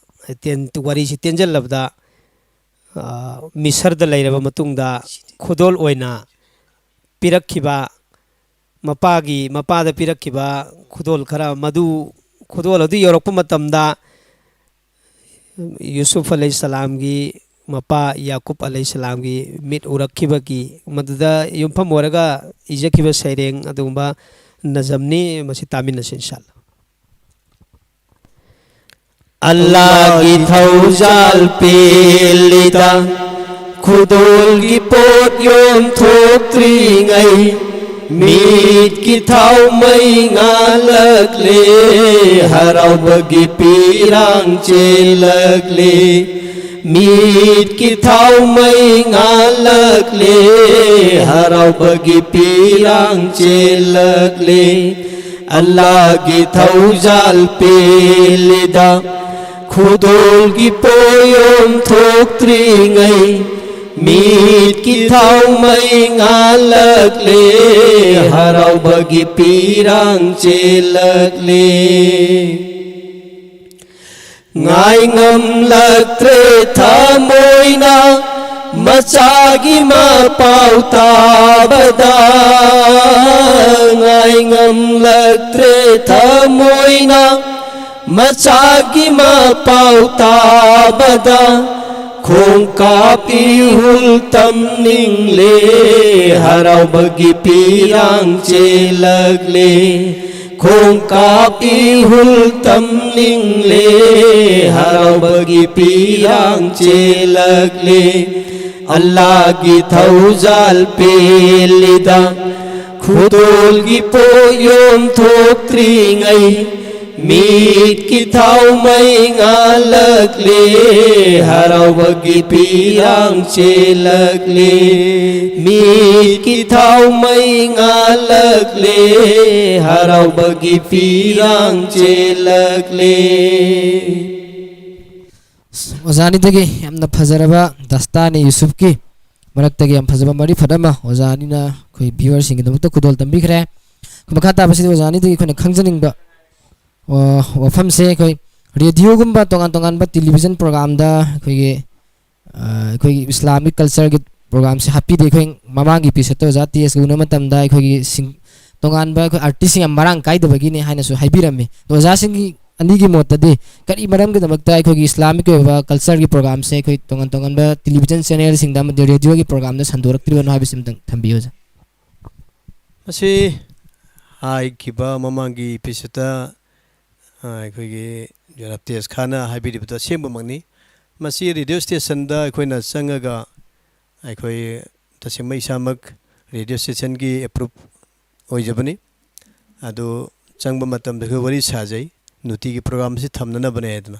ꯇꯦꯟ-, ꯋꯥꯔꯤꯁꯤ ꯇꯦꯟꯖꯜꯂꯕꯗ, ꯑ, ꯃꯤꯁꯔꯗ ꯂꯩꯔꯕ ꯃꯇꯨꯡꯗ ꯈꯨꯗꯣꯜ ꯑꯣꯏꯅ ꯄꯤꯔꯛꯈꯤꯕ, ꯃꯄꯥꯒꯤ, ꯃꯄꯥꯗ ꯄꯤꯔꯛꯈꯤꯕ ꯈꯨꯗꯣꯜ ꯈꯔ, ꯃꯗꯨ ꯈꯨꯗꯣꯜ ꯑꯗꯨ ꯌꯧꯔꯛꯄ ꯃꯇꯝꯗ ꯌꯨꯁꯨꯐ ꯑꯂꯩꯍꯤꯁꯁꯂꯥꯝꯒꯤ ꯃꯄꯥ ꯌꯥꯀꯨꯕ ꯑꯂꯩꯍꯤꯁꯁꯂꯥꯝꯒꯤ ꯃꯤꯠ ꯎꯔꯛꯈꯤꯕꯒꯤ, ꯃꯗꯨꯗ ꯌꯨꯝꯐꯝ ꯑꯣꯏꯔꯒ ꯏꯖꯈꯤꯕ ꯁꯩꯔꯦꯡ ꯑꯗꯨꯒꯨꯝꯕ ꯅꯖꯝꯅꯤ꯫ ꯃꯁꯤ ꯇꯥꯃꯤꯟꯅꯁꯤ, ꯏꯟꯁꯥ ꯑꯜꯂꯥꯍ꯫ ꯑꯜꯂꯥꯍꯒꯤ ꯊꯧꯖꯥꯜ ꯄꯦꯜꯂꯤꯗ, ꯈꯨꯗꯣꯜꯒꯤ ꯄꯣꯠ ꯌꯣꯟꯊꯣꯛꯇ꯭ꯔꯤꯉꯩ, ꯃꯤꯠꯀꯤ ꯊꯥꯎ ꯃꯩ ꯉꯥꯜꯂꯛꯂꯦ, ꯍꯔꯥꯎꯕꯒꯤ ꯄꯤꯔꯥꯡ ꯆꯦꯜꯂꯛꯂꯦ꯫ ꯃꯤꯠꯀꯤ ꯊꯥꯎ ꯃꯩ ꯉꯥꯜꯂꯛꯂꯦ, ꯍꯔꯥꯎꯕꯒꯤ ꯄꯤꯔꯥꯡ ꯆꯦꯜꯂꯛꯂꯦ꯫ ꯑꯜꯂꯥꯍꯒꯤ ꯊꯧꯖꯥꯜ ꯄꯦꯜꯂꯤꯗ, ꯈꯨꯗꯣꯜꯒꯤ ꯄꯣꯌꯣꯝ ꯊꯣꯛꯇ꯭ꯔꯤꯉꯩ, ꯃꯤꯠꯀꯤ ꯊꯥꯎ ꯃꯩ ꯉꯥꯜꯂꯛꯂꯦ, ꯍꯔꯥꯎꯕꯒꯤ ꯄꯤꯔꯥꯡ ꯆꯦꯜꯂꯛꯂꯦ꯫ ꯉꯥꯏ ꯉꯝꯂꯛꯇ꯭ꯔꯦ ꯊꯃꯣꯏꯅ ꯃꯆꯥꯒꯤ ꯃꯄꯥꯎ ꯇꯥꯕꯗ, ꯉꯥꯏ ꯉꯝꯂꯛꯇ꯭ꯔꯦ ꯊꯃꯣꯏꯅ ꯃꯆꯥꯒꯤ ꯃꯄꯥꯎ ꯇꯥꯕꯗ, ꯈꯣꯡꯀꯥꯞ ꯏꯍꯨꯜ ꯇꯝꯅꯤꯡꯂꯦ, ꯍꯔꯥꯎꯕꯒꯤ ꯄꯤꯔꯥꯡ ꯆꯦꯜꯂꯛꯂꯦ꯫ ꯈꯣꯡꯀꯥꯞ ꯏꯍꯨꯜ ꯇꯝꯅꯤꯡꯂꯦ, ꯍꯔꯥꯎꯕꯒꯤ ꯄꯤꯔꯥꯡ ꯆꯦꯜꯂꯛꯂꯦ꯫ ꯑꯜꯂꯥꯒꯤ ꯊꯧꯖꯥꯜ ꯄꯦꯜꯂꯤꯗ, ꯈꯨꯗꯣꯜꯒꯤ ꯄꯣꯌꯣꯝ ꯊꯣꯛꯇ꯭ꯔꯤꯉꯩ, ꯃꯤꯠꯀꯤ ꯊꯥꯎ ꯃꯩ ꯉꯥꯜꯂꯛꯂꯦ, ꯍꯔꯥꯎꯕꯒꯤ ꯄꯤꯔꯥꯡ ꯆꯦꯜꯂꯛꯂꯦ꯫ ꯃꯤꯠꯀꯤ ꯊꯥꯎ ꯃꯩ ꯉꯥꯜꯂꯛꯂꯦ, ꯍꯔꯥꯎꯕꯒꯤ ꯄꯤꯔꯥꯡ ꯆꯦꯜꯂꯛꯂꯦ꯫ ꯑꯣꯖꯥꯅꯤꯗꯒꯤ ꯌꯥꯝꯅ ꯐꯖꯔꯕ ꯗꯁꯇꯥꯅꯤ ꯌꯨꯁꯨꯐꯀꯤ ꯃꯔꯛꯇꯒꯤ ꯌꯥꯝ ꯐꯖꯕ ꯃꯔꯤꯐꯠ ꯑꯃ ꯑꯣꯖꯥꯅꯤꯅ ꯑꯩꯈꯣꯏ ꯚ꯭ꯌꯨꯋꯔꯁꯤꯡꯒꯤꯗꯃꯛꯇ ꯈꯨꯗꯣꯜ ꯇꯝꯕꯤꯈ꯭ꯔꯦ꯫ ꯑꯩꯈꯣꯏ ꯃꯈꯥ ꯇꯥꯕꯁꯤꯗꯤ ꯑꯣꯖꯥꯅꯤꯗꯒꯤ ꯑꯩꯈꯣꯏꯅ ꯈꯪꯖꯅꯤꯡꯕ, ꯑ, ꯋꯥꯐꯝꯁꯦ, ꯑꯩꯈꯣꯏ ꯔꯦꯗꯤꯑꯣꯒꯨꯝꯕ ꯇꯣꯉꯥꯟ ꯇꯣꯉꯥꯟꯕ ꯇꯦꯂꯤꯚꯤꯖꯟ ꯄ꯭ꯔꯣꯒꯥꯝꯗ ꯑꯩꯈꯣꯏꯒꯤ, ꯑ, ꯑꯩꯈꯣꯏꯒꯤ ꯏꯁꯂꯥꯃꯤꯛ ꯀꯜꯆꯔꯒꯤ ꯄ꯭ꯔꯣꯒꯥꯝꯁꯦ ꯍꯥꯞꯄꯤꯗꯦ꯫ ꯑꯩꯈꯣꯏ ꯃꯃꯥꯡꯒꯤ ꯏꯄꯤꯁꯣꯗꯇ ꯑꯣꯖꯥ ꯇꯤ ꯑꯦꯁꯀ ꯎꯅꯕ ꯃꯇꯝꯗ ꯑꯩꯈꯣꯏꯒꯤ ꯁꯤꯡ-, ꯇꯣꯉꯥꯟꯕ ꯑꯩꯈꯣꯏ ꯑꯥꯔꯇꯤꯁꯁꯤꯡ ꯌꯥꯝ ꯃꯔꯥꯡ ꯀꯥꯏꯗꯕꯒꯤꯅꯦ ꯍꯥꯏꯅꯁꯨ ꯍꯥꯏꯕꯤꯔꯝꯃꯤ꯫ ꯑꯗꯣ ꯑꯣꯖꯥꯁꯤꯡꯒꯤ ꯑꯅꯤꯒꯤ ꯃꯣꯠꯇꯗꯤ ꯀꯔꯤ ꯃꯔꯝꯒꯤꯗꯃꯛꯇ ꯑꯩꯈꯣꯏꯒꯤ ꯏꯁꯂꯥꯃꯤꯛ ꯑꯣꯏꯕ ꯀꯜꯆꯔꯒꯤ ꯄ꯭ꯔꯣꯒ꯭ꯔꯥꯝꯁꯦ ꯑꯩꯈꯣꯏ ꯇꯣꯉꯥꯟ ꯇꯣꯉꯥꯟꯕ ꯇꯦꯂꯤꯚꯤꯖꯟ ꯆꯦꯅꯦꯜꯁꯤꯡꯗ ꯑꯃꯗꯤ ꯔꯦꯗꯤꯑꯣꯒꯤ ꯄ꯭ꯔꯣꯒ꯭ꯔꯥꯝꯗ ꯁꯟꯗꯣꯔꯛꯇ꯭ꯔꯤꯕꯅꯣ ꯍꯥꯏꯕꯁꯤ ꯑꯝꯇꯪ ꯊꯝꯕꯤꯌꯨ, ꯑꯣꯖꯥ꯫ ꯃꯁꯤ ꯍꯥꯏꯈꯤꯕ ꯃꯃꯥꯡꯒꯤ ꯏꯄꯤꯁꯣꯗꯇ, ꯑ, ꯑꯩꯈꯣꯏꯒꯤ ꯖꯅꯥꯕ ꯇꯦꯖ ꯈꯥꯟꯅ ꯍꯥꯏꯕꯤꯔꯤꯕꯗꯣ ꯑꯁꯦꯡꯕꯃꯛꯅꯤ꯫ ꯃꯁꯤ ꯔꯦꯗꯤꯑꯣ ꯁ꯭ꯇꯦꯁꯟꯗ ꯑꯩꯈꯣꯏꯅ ꯆꯪꯉꯒ, ꯑꯩꯈꯣꯏ ꯇꯁꯦꯡꯕ ꯏꯁꯥꯃꯛ ꯔꯦꯗꯤꯑꯣ ꯁ꯭ꯇꯦꯁꯟꯒꯤ ꯑꯦꯄ꯭ꯔꯨꯞ ꯑꯣꯏꯖꯕꯅꯤ꯫ ꯑꯗꯨ ꯆꯪꯕ ꯃꯇꯝꯗ ꯑꯩꯈꯣꯏ ꯋꯥꯔꯤ ꯁꯥꯖꯩ, ꯅꯨꯡꯇꯤꯒꯤ ꯄ꯭ꯔꯣꯒ꯭ꯔꯥꯝ ꯑꯁꯤ ꯊꯝꯅꯅꯕꯅꯦ ꯍꯥꯏꯗꯅ꯫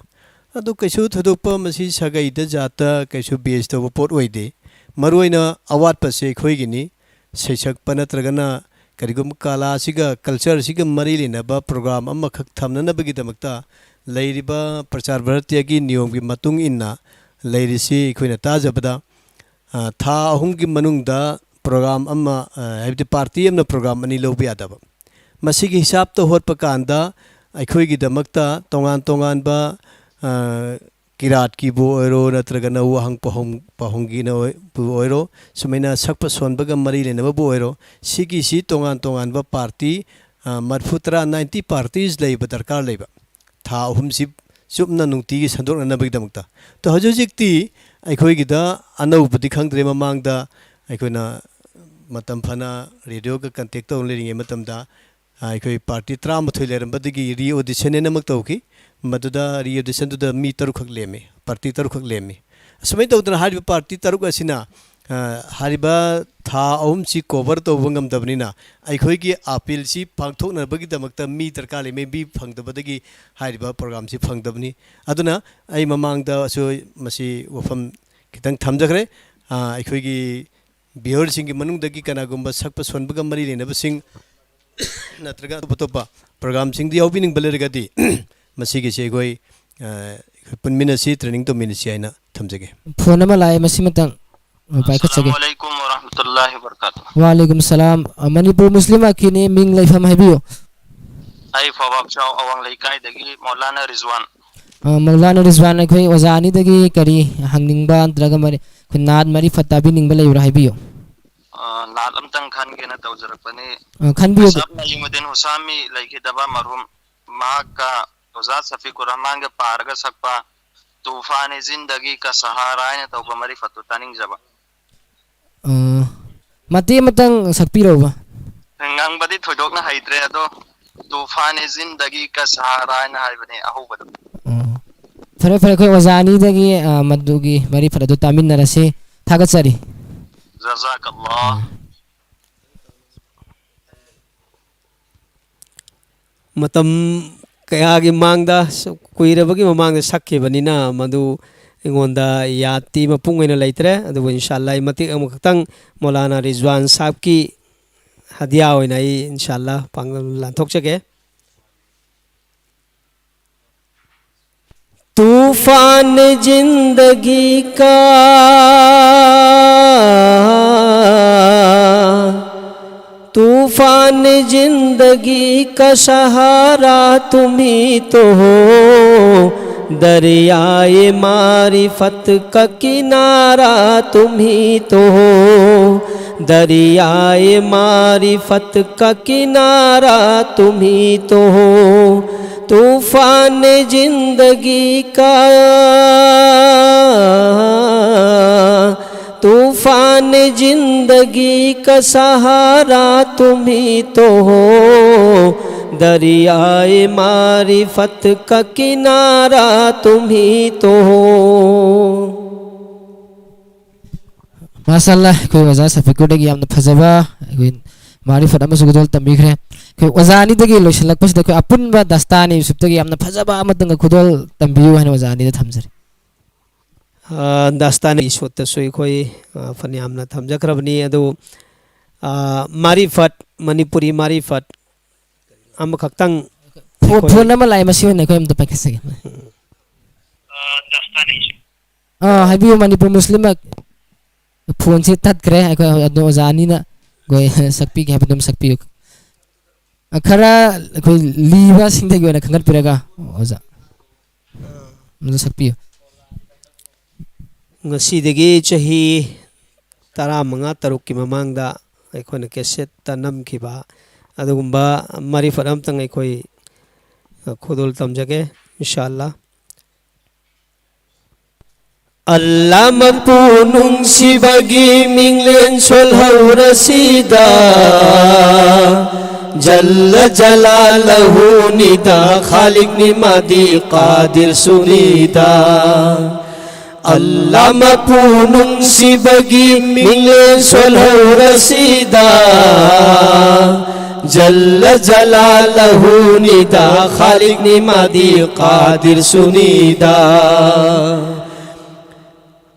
ꯑꯗꯨ ꯀꯩꯁꯨ ꯊꯣꯏꯗꯣꯛꯄ ꯃꯁꯤ ꯁꯥꯒꯩꯗ ꯖꯥꯠꯇ ꯀꯩꯁꯨ ꯕꯦꯖ ꯇꯧꯕ ꯄꯣꯠ ꯑꯣꯏꯗꯦ꯫ ꯃꯔꯨꯑꯣꯏꯅ ꯑꯋꯥꯠꯄꯁꯦ ꯑꯩꯈꯣꯏꯒꯤꯅꯤ꯫ ꯁꯩꯁꯛꯄ ꯅꯠꯇ꯭ꯔꯒꯅ ꯀꯔꯤꯒꯨꯝꯕ ꯀꯂꯥꯁꯤꯒ ꯀꯜꯆꯔꯁꯤꯒ ꯃꯔꯤ ꯂꯩꯅꯕ ꯄ꯭ꯔꯣꯒ꯭ꯔꯥꯝ ꯑꯃꯈꯛ ꯊꯝꯅꯅꯕꯒꯤꯗꯃꯛꯇ ꯂꯩꯔꯤꯕ ꯄ꯭ꯔꯆꯥꯔ ꯚꯥꯔꯇꯤꯌꯥꯒꯤ ꯅꯤꯌꯣꯝꯒꯤ ꯃꯇꯨꯡ ꯏꯟꯅ ꯂꯩꯔꯤꯁꯤ ꯑꯩꯈꯣꯏꯅ ꯇꯥꯖꯕꯗ, ꯑ, ꯊꯥ ꯑꯍꯨꯝꯒꯤ ꯃꯅꯨꯡꯗ ꯄ꯭ꯔꯣꯒ꯭ꯔꯥꯝ ꯑꯃ, ꯑ, ꯍꯥꯏꯕꯗꯤ ꯄꯥꯔꯇꯤ ꯑꯃꯅ ꯄ꯭ꯔꯣꯒ꯭ꯔꯥꯝ ꯑꯅꯤ ꯂꯧꯕ ꯌꯥꯗꯕ꯫ ꯃꯁꯤꯒꯤ ꯍꯤꯁꯥꯞꯇ ꯍꯣꯠꯄ ꯀꯥꯟꯗ ꯑꯩꯈꯣꯏꯒꯤꯗꯃꯛꯇ ꯇꯣꯉꯥꯟ ꯇꯣꯉꯥꯟꯕ, ꯑ, ꯀꯤꯔꯥꯠꯀꯤꯕꯨ ꯑꯣꯏꯔꯣ, ꯅꯠꯇ꯭ꯔꯒꯅ ꯋꯥꯍꯪ ꯄꯥꯎꯍꯪ, ꯄꯥꯎꯍꯪꯒꯤꯅ ꯑꯣꯏ-, ꯕꯨ ꯑꯣꯏꯔꯣ, ꯁꯨꯃꯥꯏꯅ ꯁꯛꯄ ꯁꯣꯟꯕꯒ ꯃꯔꯤ ꯂꯩꯅꯕꯕꯨ ꯑꯣꯏꯔꯣ, ꯁꯤꯒꯤꯁꯤ ꯇꯣꯉꯥꯟ ꯇꯣꯉꯥꯟꯕ ꯄꯥꯔꯇꯤ, ꯑ, ꯃꯔꯤꯐꯨꯇꯔꯥ, ninety parties ꯂꯩꯕ ꯗꯔꯀꯥꯔ ꯂꯩꯕ꯫ ꯊꯥ ꯑꯍꯨꯝꯁꯤ ꯆꯨꯞꯅ ꯅꯨꯡꯇꯤꯒꯤ ꯁꯟꯗꯣꯛꯅꯅꯕꯒꯤꯗꯃꯛꯇ꯫ ꯑꯗꯣ ꯍꯧꯖꯤꯛ ꯍꯧꯖꯤꯛꯇꯤ ꯑꯩꯈꯣꯏꯒꯤꯗ ꯑꯅꯧꯕꯗꯤ ꯈꯪꯗ꯭ꯔꯦ, ꯃꯃꯥꯡꯗ ꯑꯩꯈꯣꯏꯅ ꯃꯇꯝ ꯐꯅ ꯔꯦꯗꯤꯑꯣꯒ ꯀꯟꯇꯦꯛ ꯇꯧꯔ ꯂꯩꯔꯤꯉꯩ ꯃꯇꯝꯗ, ꯑ, ꯑꯩꯈꯣꯏ ꯄꯥꯔꯇꯤ ꯇꯔꯥꯃꯥꯊꯣꯏ ꯂꯩꯔꯝꯕꯗꯒꯤ ꯔꯤꯑꯣꯗꯤꯁꯟ ꯍꯥꯏꯅ ꯑꯃ ꯇꯧꯈꯤ꯫ ꯃꯗꯨꯗ ꯔꯤꯑꯣꯗꯤꯁꯟꯗꯨꯗ ꯃꯤ ꯇꯔꯨꯛꯈꯛ ꯂꯦꯝꯃꯤ, ꯄꯥꯔꯇꯤ ꯇꯔꯨꯛꯈꯛ ꯂꯦꯝꯃꯤ꯫ ꯑꯁꯨꯃꯥꯏꯅ ꯇꯧꯗꯅ ꯍꯥꯏꯔꯤꯕ ꯄꯥꯔꯇꯤ ꯇꯔꯨꯛ ꯑꯁꯤꯅ, ꯑ, ꯍꯥꯏꯔꯤꯕ ꯊꯥ ꯑꯍꯨꯝꯁꯤ ꯀꯣꯚꯔ ꯇꯧꯕ ꯉꯝꯗꯕꯅꯤꯅ ꯑꯩꯈꯣꯏꯒꯤ ꯑꯥꯄꯤꯜꯁꯤ ꯄꯥꯡꯊꯣꯛꯅꯕꯒꯤꯗꯃꯛꯇ ꯃꯤ ꯗꯔꯀꯥꯔ ꯂꯩ꯫ ꯃꯤ ꯐꯪꯗꯕꯗꯒꯤ ꯍꯥꯏꯔꯤꯕ ꯄ꯭ꯔꯣꯒ꯭ꯔꯥꯝꯁꯤ ꯐꯪꯗꯕꯅꯤ꯫ ꯑꯗꯨꯅ ꯑꯩ ꯃꯃꯥꯡꯗꯁꯨ ꯃꯁꯤ ꯋꯥꯐꯝ ꯈꯤꯇꯪ ꯊꯝꯖꯈ꯭ꯔꯦ꯫ ꯑ, ꯑꯩꯈꯣꯏꯒꯤ ꯚꯤꯌꯔꯁꯤꯡꯒꯤ ꯃꯅꯨꯡꯗꯒꯤ ꯀꯅꯥꯒꯨꯝꯕ ꯁꯛꯄ ꯁꯣꯟꯕꯒ ꯃꯔꯤ ꯂꯩꯅꯕꯁꯤꯡ ꯅꯠꯇ꯭ꯔꯒ ꯑꯇꯣꯞ ꯑꯇꯣꯞꯄ ꯄ꯭ꯔꯣꯒ꯭ꯔꯥꯝꯁꯤꯡꯗ ꯌꯥꯎꯕꯤꯅꯤꯡꯕ ꯂꯩꯔꯒꯗꯤ ꯃꯁꯤꯒꯤꯁꯤ ꯑꯩꯈꯣꯏ, ꯑ, ꯑꯩꯈꯣꯏ ꯄꯨꯟꯃꯤꯟꯅꯁꯤ, ꯇ꯭ꯔꯦꯅꯤꯡ ꯇꯧꯃꯤꯟꯅꯁꯤ ꯍꯥꯏꯅ ꯊꯝꯖꯒꯦ꯫ ꯐꯣꯟ ꯑꯃ ꯂꯥꯛꯑꯦ, ꯃꯁꯤꯃꯇꯪ, ꯑ, ꯄꯥꯏꯈꯠꯆꯒꯦ꯫ ꯑꯁꯂꯥꯃꯨ ꯑꯂꯥꯏꯀꯨꯝ ꯋꯔꯍꯃꯇꯨꯜꯂꯥꯍꯤ ꯋꯕꯔꯀꯥꯇꯨꯍ꯫ ꯋꯥꯂꯩꯀꯨꯝ ꯁꯂꯥꯝ꯫ ꯑ, ꯃꯅꯤꯄꯨꯔ ꯃꯨꯁꯂꯤꯝ ꯑꯈꯤꯅꯤ, ꯃꯤꯡ ꯂꯩꯐꯝ ꯍꯥꯏꯕꯤꯌꯨ꯫ ꯑꯩ ꯐꯧꯕꯥꯛꯆꯥꯎ ꯑꯋꯥꯡ ꯂꯩꯀꯥꯏꯗꯒꯤ ꯃꯧꯂꯥꯅꯥ ꯔꯤꯖꯋꯥꯟ꯫ ꯑ, ꯃꯧꯂꯥꯅꯥ ꯔꯤꯖꯋꯥꯟ, ꯑꯩꯈꯣꯏ ꯑꯣꯖꯥ ꯑꯅꯤꯗꯒꯤ ꯀꯔꯤ ꯍꯪꯅꯤꯡꯕ ꯅꯠꯇ꯭ꯔꯒ ꯃꯔꯤ-, ꯑꯩꯈꯣꯏ ꯅꯥꯠ ꯃꯔꯤꯐꯠ ꯇꯥꯕꯤꯅꯤꯡꯕ ꯂꯩꯕ꯭ꯔꯥ ꯍꯥꯏꯕꯤꯌꯨ꯫ ꯑ, ꯅꯥꯠ ꯑꯝꯇꯪ ꯈꯟꯒꯦꯅ ꯇꯧꯖꯔꯛꯄꯅꯤ꯫ ꯑ, ꯈꯟꯕꯤꯌꯨ꯫ ꯃꯁꯥꯕ ꯅꯌꯤꯃꯨꯗꯗꯤꯟ ꯍꯨꯁꯥꯃꯤ ꯂꯩꯈꯤꯗꯕ ꯃꯔꯍꯨꯝ, ꯃꯍꯥꯛꯀ ꯑꯣꯖꯥ ꯁꯐꯤꯀꯨꯔ ꯔꯍꯃꯥꯟꯒ ꯄꯥꯔꯒ ꯁꯛꯄ ꯇꯨꯐꯥꯅꯦ ꯖꯤꯟꯗꯒꯤ ꯀ ꯁꯍꯥꯔꯥ ꯍꯥꯏꯅ ꯇꯧꯕ ꯃꯔꯤꯐꯠꯇꯨ ꯇꯥꯅꯤꯡꯖꯕ꯫ ꯑ, ꯃꯇꯦꯛ ꯑꯃꯇꯪ ꯁꯛꯄꯤꯔꯛꯎꯕ꯫ ꯉꯪꯕꯗꯤ ꯊꯣꯏꯗꯣꯛꯅ ꯍꯩꯇ꯭ꯔꯦ, ꯑꯗꯣ ꯇꯨꯐꯥꯅꯦ ꯖꯤꯟꯗꯒꯤ ꯀ ꯁꯍꯥꯔꯥ ꯍꯥꯏꯅ ꯍꯥꯏꯕꯅꯦ ꯑꯍꯧꯕꯗꯣ꯫ ꯑꯣ꯫ ꯐꯔꯦ, ꯐꯔꯦ, ꯑꯩꯈꯣꯏ ꯑꯣꯖꯥ ꯑꯅꯤꯗꯒꯤ, ꯑ, ꯃꯗꯨꯒꯤ ꯃꯔꯤꯐꯠ ꯑꯗꯨ ꯇꯥꯃꯤꯟꯅꯔꯁꯤ꯫ ꯊꯥꯒꯠꯆꯔꯤ꯫ ꯖꯖꯥꯀꯜꯂꯥ꯫ ꯑ꯫ ꯃꯇꯝ ꯀꯌꯥꯒꯤ ꯃꯥꯡꯗ, ꯀꯨꯏꯔꯕꯒꯤ ꯃꯃꯥꯡꯗ ꯁꯛꯈꯤꯕꯅꯤꯅ ꯃꯗꯨ ꯑꯩꯉꯣꯟꯗ ꯌꯥꯗꯇꯤ ꯃꯄꯨꯡ ꯑꯣꯏꯅ ꯂꯩꯇ꯭ꯔꯦ꯫ ꯑꯗꯨꯕꯨ ꯏꯟꯁꯥ ꯑꯜꯂꯥꯍ ꯑꯩ ꯃꯇꯦꯛ ꯑꯃꯈꯛꯇꯪ ꯃꯧꯂꯥꯅꯥ ꯔꯤꯖꯋꯥꯟ ꯁꯥꯍꯕꯀꯤ ꯍꯗꯤꯌꯥ ꯑꯣꯏꯅ ꯑꯩ ꯏꯟꯁꯥ ꯑꯜꯂꯥꯍ ꯄꯥꯡ-, ꯂꯥꯟꯊꯣꯛꯆꯒꯦ꯫ طوفان زندگی کا، طوفان زندگی کا سہارا تم ہی تو ہو، دریائے معرفت کا کنارہ تم ہی تو ہو، دریائے معرفت کا کنارہ تم ہی تو ہو، طوفان زندگی کا، طوفان زندگی کا سہارا تم ہی تو ہو، دریائے معرفت کا کنارہ تم ہی تو ہو۔ ꯃꯥꯁꯥ ꯑꯜꯂꯥ, ꯑꯩꯈꯣꯏ ꯑꯣꯖꯥ ꯁꯐꯤꯀꯨꯔꯗꯒꯤ ꯌꯥꯝꯅ ꯐꯖꯕ ꯑꯩꯈꯣꯏ ꯃꯥꯔꯤꯐꯠ ꯑꯃꯁꯨ ꯈꯨꯗꯣꯜ ꯇꯝꯕꯤꯈ꯭ꯔꯦ꯫ ꯑꯩꯈꯣꯏ ꯑꯣꯖꯥ ꯑꯅꯤꯗꯒꯤ ꯂꯣꯏꯁꯤꯜꯂꯛꯄꯁꯤꯗ ꯑꯩꯈꯣꯏ ꯑꯄꯨꯟꯕ ꯗꯁꯇꯥꯅꯤ ꯌꯨꯁꯨꯞꯇꯒꯤ ꯌꯥꯝꯅ ꯐꯖꯕ ꯑꯃꯇꯪꯒ ꯈꯨꯗꯣꯜ ꯇꯝꯕꯤꯌꯨ ꯍꯥꯏꯅ ꯑꯣꯖꯥ ꯑꯅꯤꯗ ꯊꯝꯖꯔꯤ꯫ ꯑ, ꯗꯥꯁꯇꯥꯅꯤ ꯁꯣꯠꯇꯁꯨ ꯑꯩꯈꯣꯏ, ꯑ, ꯐꯅꯌꯥꯝꯅ ꯊꯝꯖꯈ꯭ꯔꯕꯅꯤ꯫ ꯑꯗꯨ, ꯑ, ꯃꯥꯔꯤꯐꯠ, ꯃꯅꯤꯄꯨꯔꯤ ꯃꯥꯔꯤꯐꯠ ꯑꯃꯈꯛꯇꯪ ꯐꯣ-, ꯑꯩꯈꯣꯏ ꯐꯣꯟ ꯑꯃ ꯂꯥꯛꯑꯦ, ꯃꯁꯤ ꯑꯣꯏꯅ ꯑꯩꯈꯣꯏ ꯑꯝꯇ ꯄꯥꯏꯈꯠꯆꯒꯦ꯫ ꯑꯥ, ꯍꯥꯏꯕꯤꯌꯨ, ꯃꯅꯤꯄꯨꯔ ꯃꯨꯁꯂꯤꯝ꯫ ꯐꯣꯟꯁꯤ ꯇꯠꯈ꯭ꯔꯦ꯫ ꯑꯩꯈꯣꯏ ꯑꯗꯨ ꯑꯣꯖꯥ ꯑꯅꯤꯅ ꯑꯩꯈꯣꯏ ꯁꯛꯄꯤꯒꯦ ꯍꯥꯏꯕꯗꯨ ꯑꯗꯨꯝ ꯁꯛꯄꯤꯌꯨ꯫ ꯑ, ꯈꯔ ꯑꯩꯈꯣꯏ ꯂꯤꯕꯁꯤꯡꯗꯒꯤ ꯑꯣꯏꯅ ꯈꯟꯒꯠꯄꯤꯔꯒ ꯑꯣꯖꯥ ꯑꯗꯨ ꯁꯛꯄꯤꯌꯨ꯫ ꯉꯁꯤꯗꯒꯤ ꯆꯍꯤ ꯇꯔꯥꯃꯉꯥ ꯇꯔꯨꯛꯀꯤ ꯃꯃꯥꯡꯗ ꯑꯩꯈꯣꯏꯅ ꯀꯦꯁꯦꯠꯇ ꯅꯝꯈꯤꯕ ꯑꯗꯨꯒꯨꯝꯕ ꯃꯔꯤꯐꯠ ꯑꯝꯇꯪ ꯑꯩꯈꯣꯏ ꯈꯨꯗꯣꯜ ꯇꯝꯖꯒꯦ, ꯏꯟꯁꯥ ꯑꯜꯂꯥ꯫ ꯑꯜꯂꯥ ꯃꯄꯨ ꯅꯨꯡꯁꯤꯕꯒꯤ ꯃꯤꯡꯂꯦꯟ ꯁꯣꯜꯍꯧꯔꯁꯤꯗ, ꯖꯜꯂ ꯖꯂꯥꯂꯍꯨꯅꯤꯗ, ꯈꯥꯂꯤꯛꯅꯤ ꯃꯥꯗꯤ ꯀꯥꯗꯤꯔꯁꯨꯅꯤꯗ꯫ ꯑꯜꯂꯥ ꯃꯄꯨ ꯅꯨꯡꯁꯤꯕꯒꯤ ꯃꯤꯡꯂꯦꯟ ꯁꯣꯜꯍꯧꯔꯁꯤꯗ, ꯖꯜꯂ ꯖꯂꯥꯂꯍꯨꯅꯤꯗ, ꯈꯥꯂꯤꯛꯅꯤ ꯃꯥꯗꯤ ꯀꯥꯗꯤꯔꯁꯨꯅꯤꯗ꯫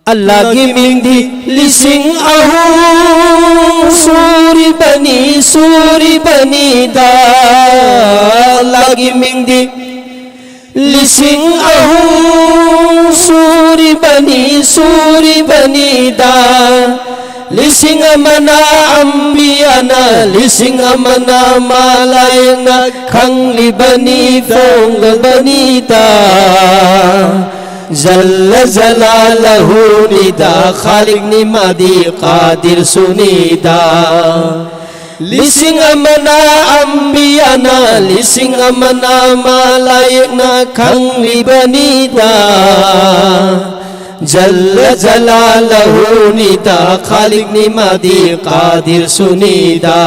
ꯑꯜꯂꯥꯒꯤ ꯃꯤꯡꯗꯤ ꯂꯤꯁꯤꯡ ꯑꯍꯨꯝ ꯁꯨꯔꯤꯕꯅꯤ, ꯁꯨꯔꯤꯕꯅꯤꯗ꯫ ꯑꯜꯂꯥꯒꯤ ꯃꯤꯡꯗꯤ ꯂꯤꯁꯤꯡ ꯑꯍꯨꯝ ꯁꯨꯔꯤꯕꯅꯤ, ꯁꯨꯔꯤꯕꯅꯤꯗ꯫ ꯂꯤꯁꯤꯡ ꯑꯃꯅ ꯑꯝꯕꯤꯌꯥꯅ, ꯂꯤꯁꯤꯡ ꯑꯃꯅ ꯃꯂꯥꯏꯛꯅ ꯈꯪꯂꯤꯕꯅꯤ, ꯐꯣꯡꯂꯕꯅꯤꯗ꯫ ꯖꯜꯂ ꯖꯂꯥꯂꯍꯨꯅꯤꯗ, ꯈꯥꯂꯤꯛꯅꯤ ꯃꯥꯗꯤ ꯀꯥꯗꯤꯔꯁꯨꯅꯤꯗ꯫ ꯂꯤꯁꯤꯡ ꯑꯃꯅ ꯑꯝꯕꯤꯌꯥꯅ, ꯂꯤꯁꯤꯡ ꯑꯃꯅ ꯃꯂꯥꯏꯛꯅ ꯈꯪꯂꯤꯕꯅꯤꯗ꯫ ꯖꯜꯂ ꯖꯂꯥꯂꯍꯨꯅꯤꯗ, ꯈꯥꯂꯤꯛꯅꯤ ꯃꯥꯗꯤ ꯀꯥꯗꯤꯔꯁꯨꯅꯤꯗ꯫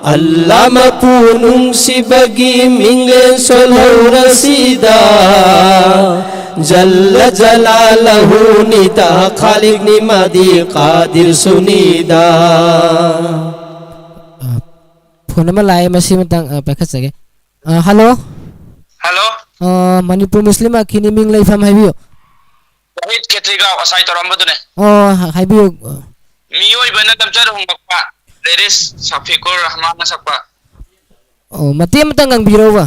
ꯑꯜꯂꯥ ꯃꯄꯨ ꯅꯨꯡꯁꯤꯕꯒꯤ ꯃꯤꯡꯂꯦꯟ ꯁꯣꯜꯍꯧꯔꯁꯤꯗ, ꯖꯜꯂ ꯖꯂꯥꯂꯍꯨꯅꯤꯗ, ꯈꯥꯂꯤꯛꯅꯤ ꯃꯥꯗꯤ ꯀꯥꯗꯤꯔꯁꯨꯅꯤꯗ꯫ ꯑ, ꯐꯣꯟ ꯑꯃ ꯂꯥꯛꯑꯦ, ꯃꯁꯤ ꯃꯇꯥꯡ, ꯑ, ꯄꯥꯏꯈꯠꯆꯒꯦ꯫ ꯑ, ꯍꯜꯂꯣ꯫ ꯍꯜꯂꯣ꯫ ꯑ, ꯃꯅꯤꯄꯨꯔ ꯃꯨꯁꯂꯤꯝ ꯑꯈꯤꯅꯤ, ꯃꯤꯡ ꯂꯩꯐꯝ ꯍꯥꯏꯕꯤꯌꯨ꯫ ꯋꯥꯍꯤꯗ ꯈꯦꯇ꯭ꯔꯤꯒꯥꯎ ꯑꯁꯥꯏ ꯇꯧꯔꯝꯕꯗꯨꯅꯦ꯫ ꯑꯣ, ꯍ-, ꯍꯥꯏꯕꯤꯌꯨ꯫ ꯃꯤꯑꯣꯏꯕꯅ ꯂꯝꯆꯠ ꯍꯣꯡꯂꯛꯄ, ꯂꯤꯔꯤꯁ ꯁꯐꯤꯀꯨꯔ ꯔꯍꯃꯥꯟꯅ ꯁꯛꯄ꯫ ꯑꯣ, ꯃꯇꯦꯛ ꯑꯃꯇꯪ ꯉꯪꯕꯤꯔꯛꯎꯕ꯫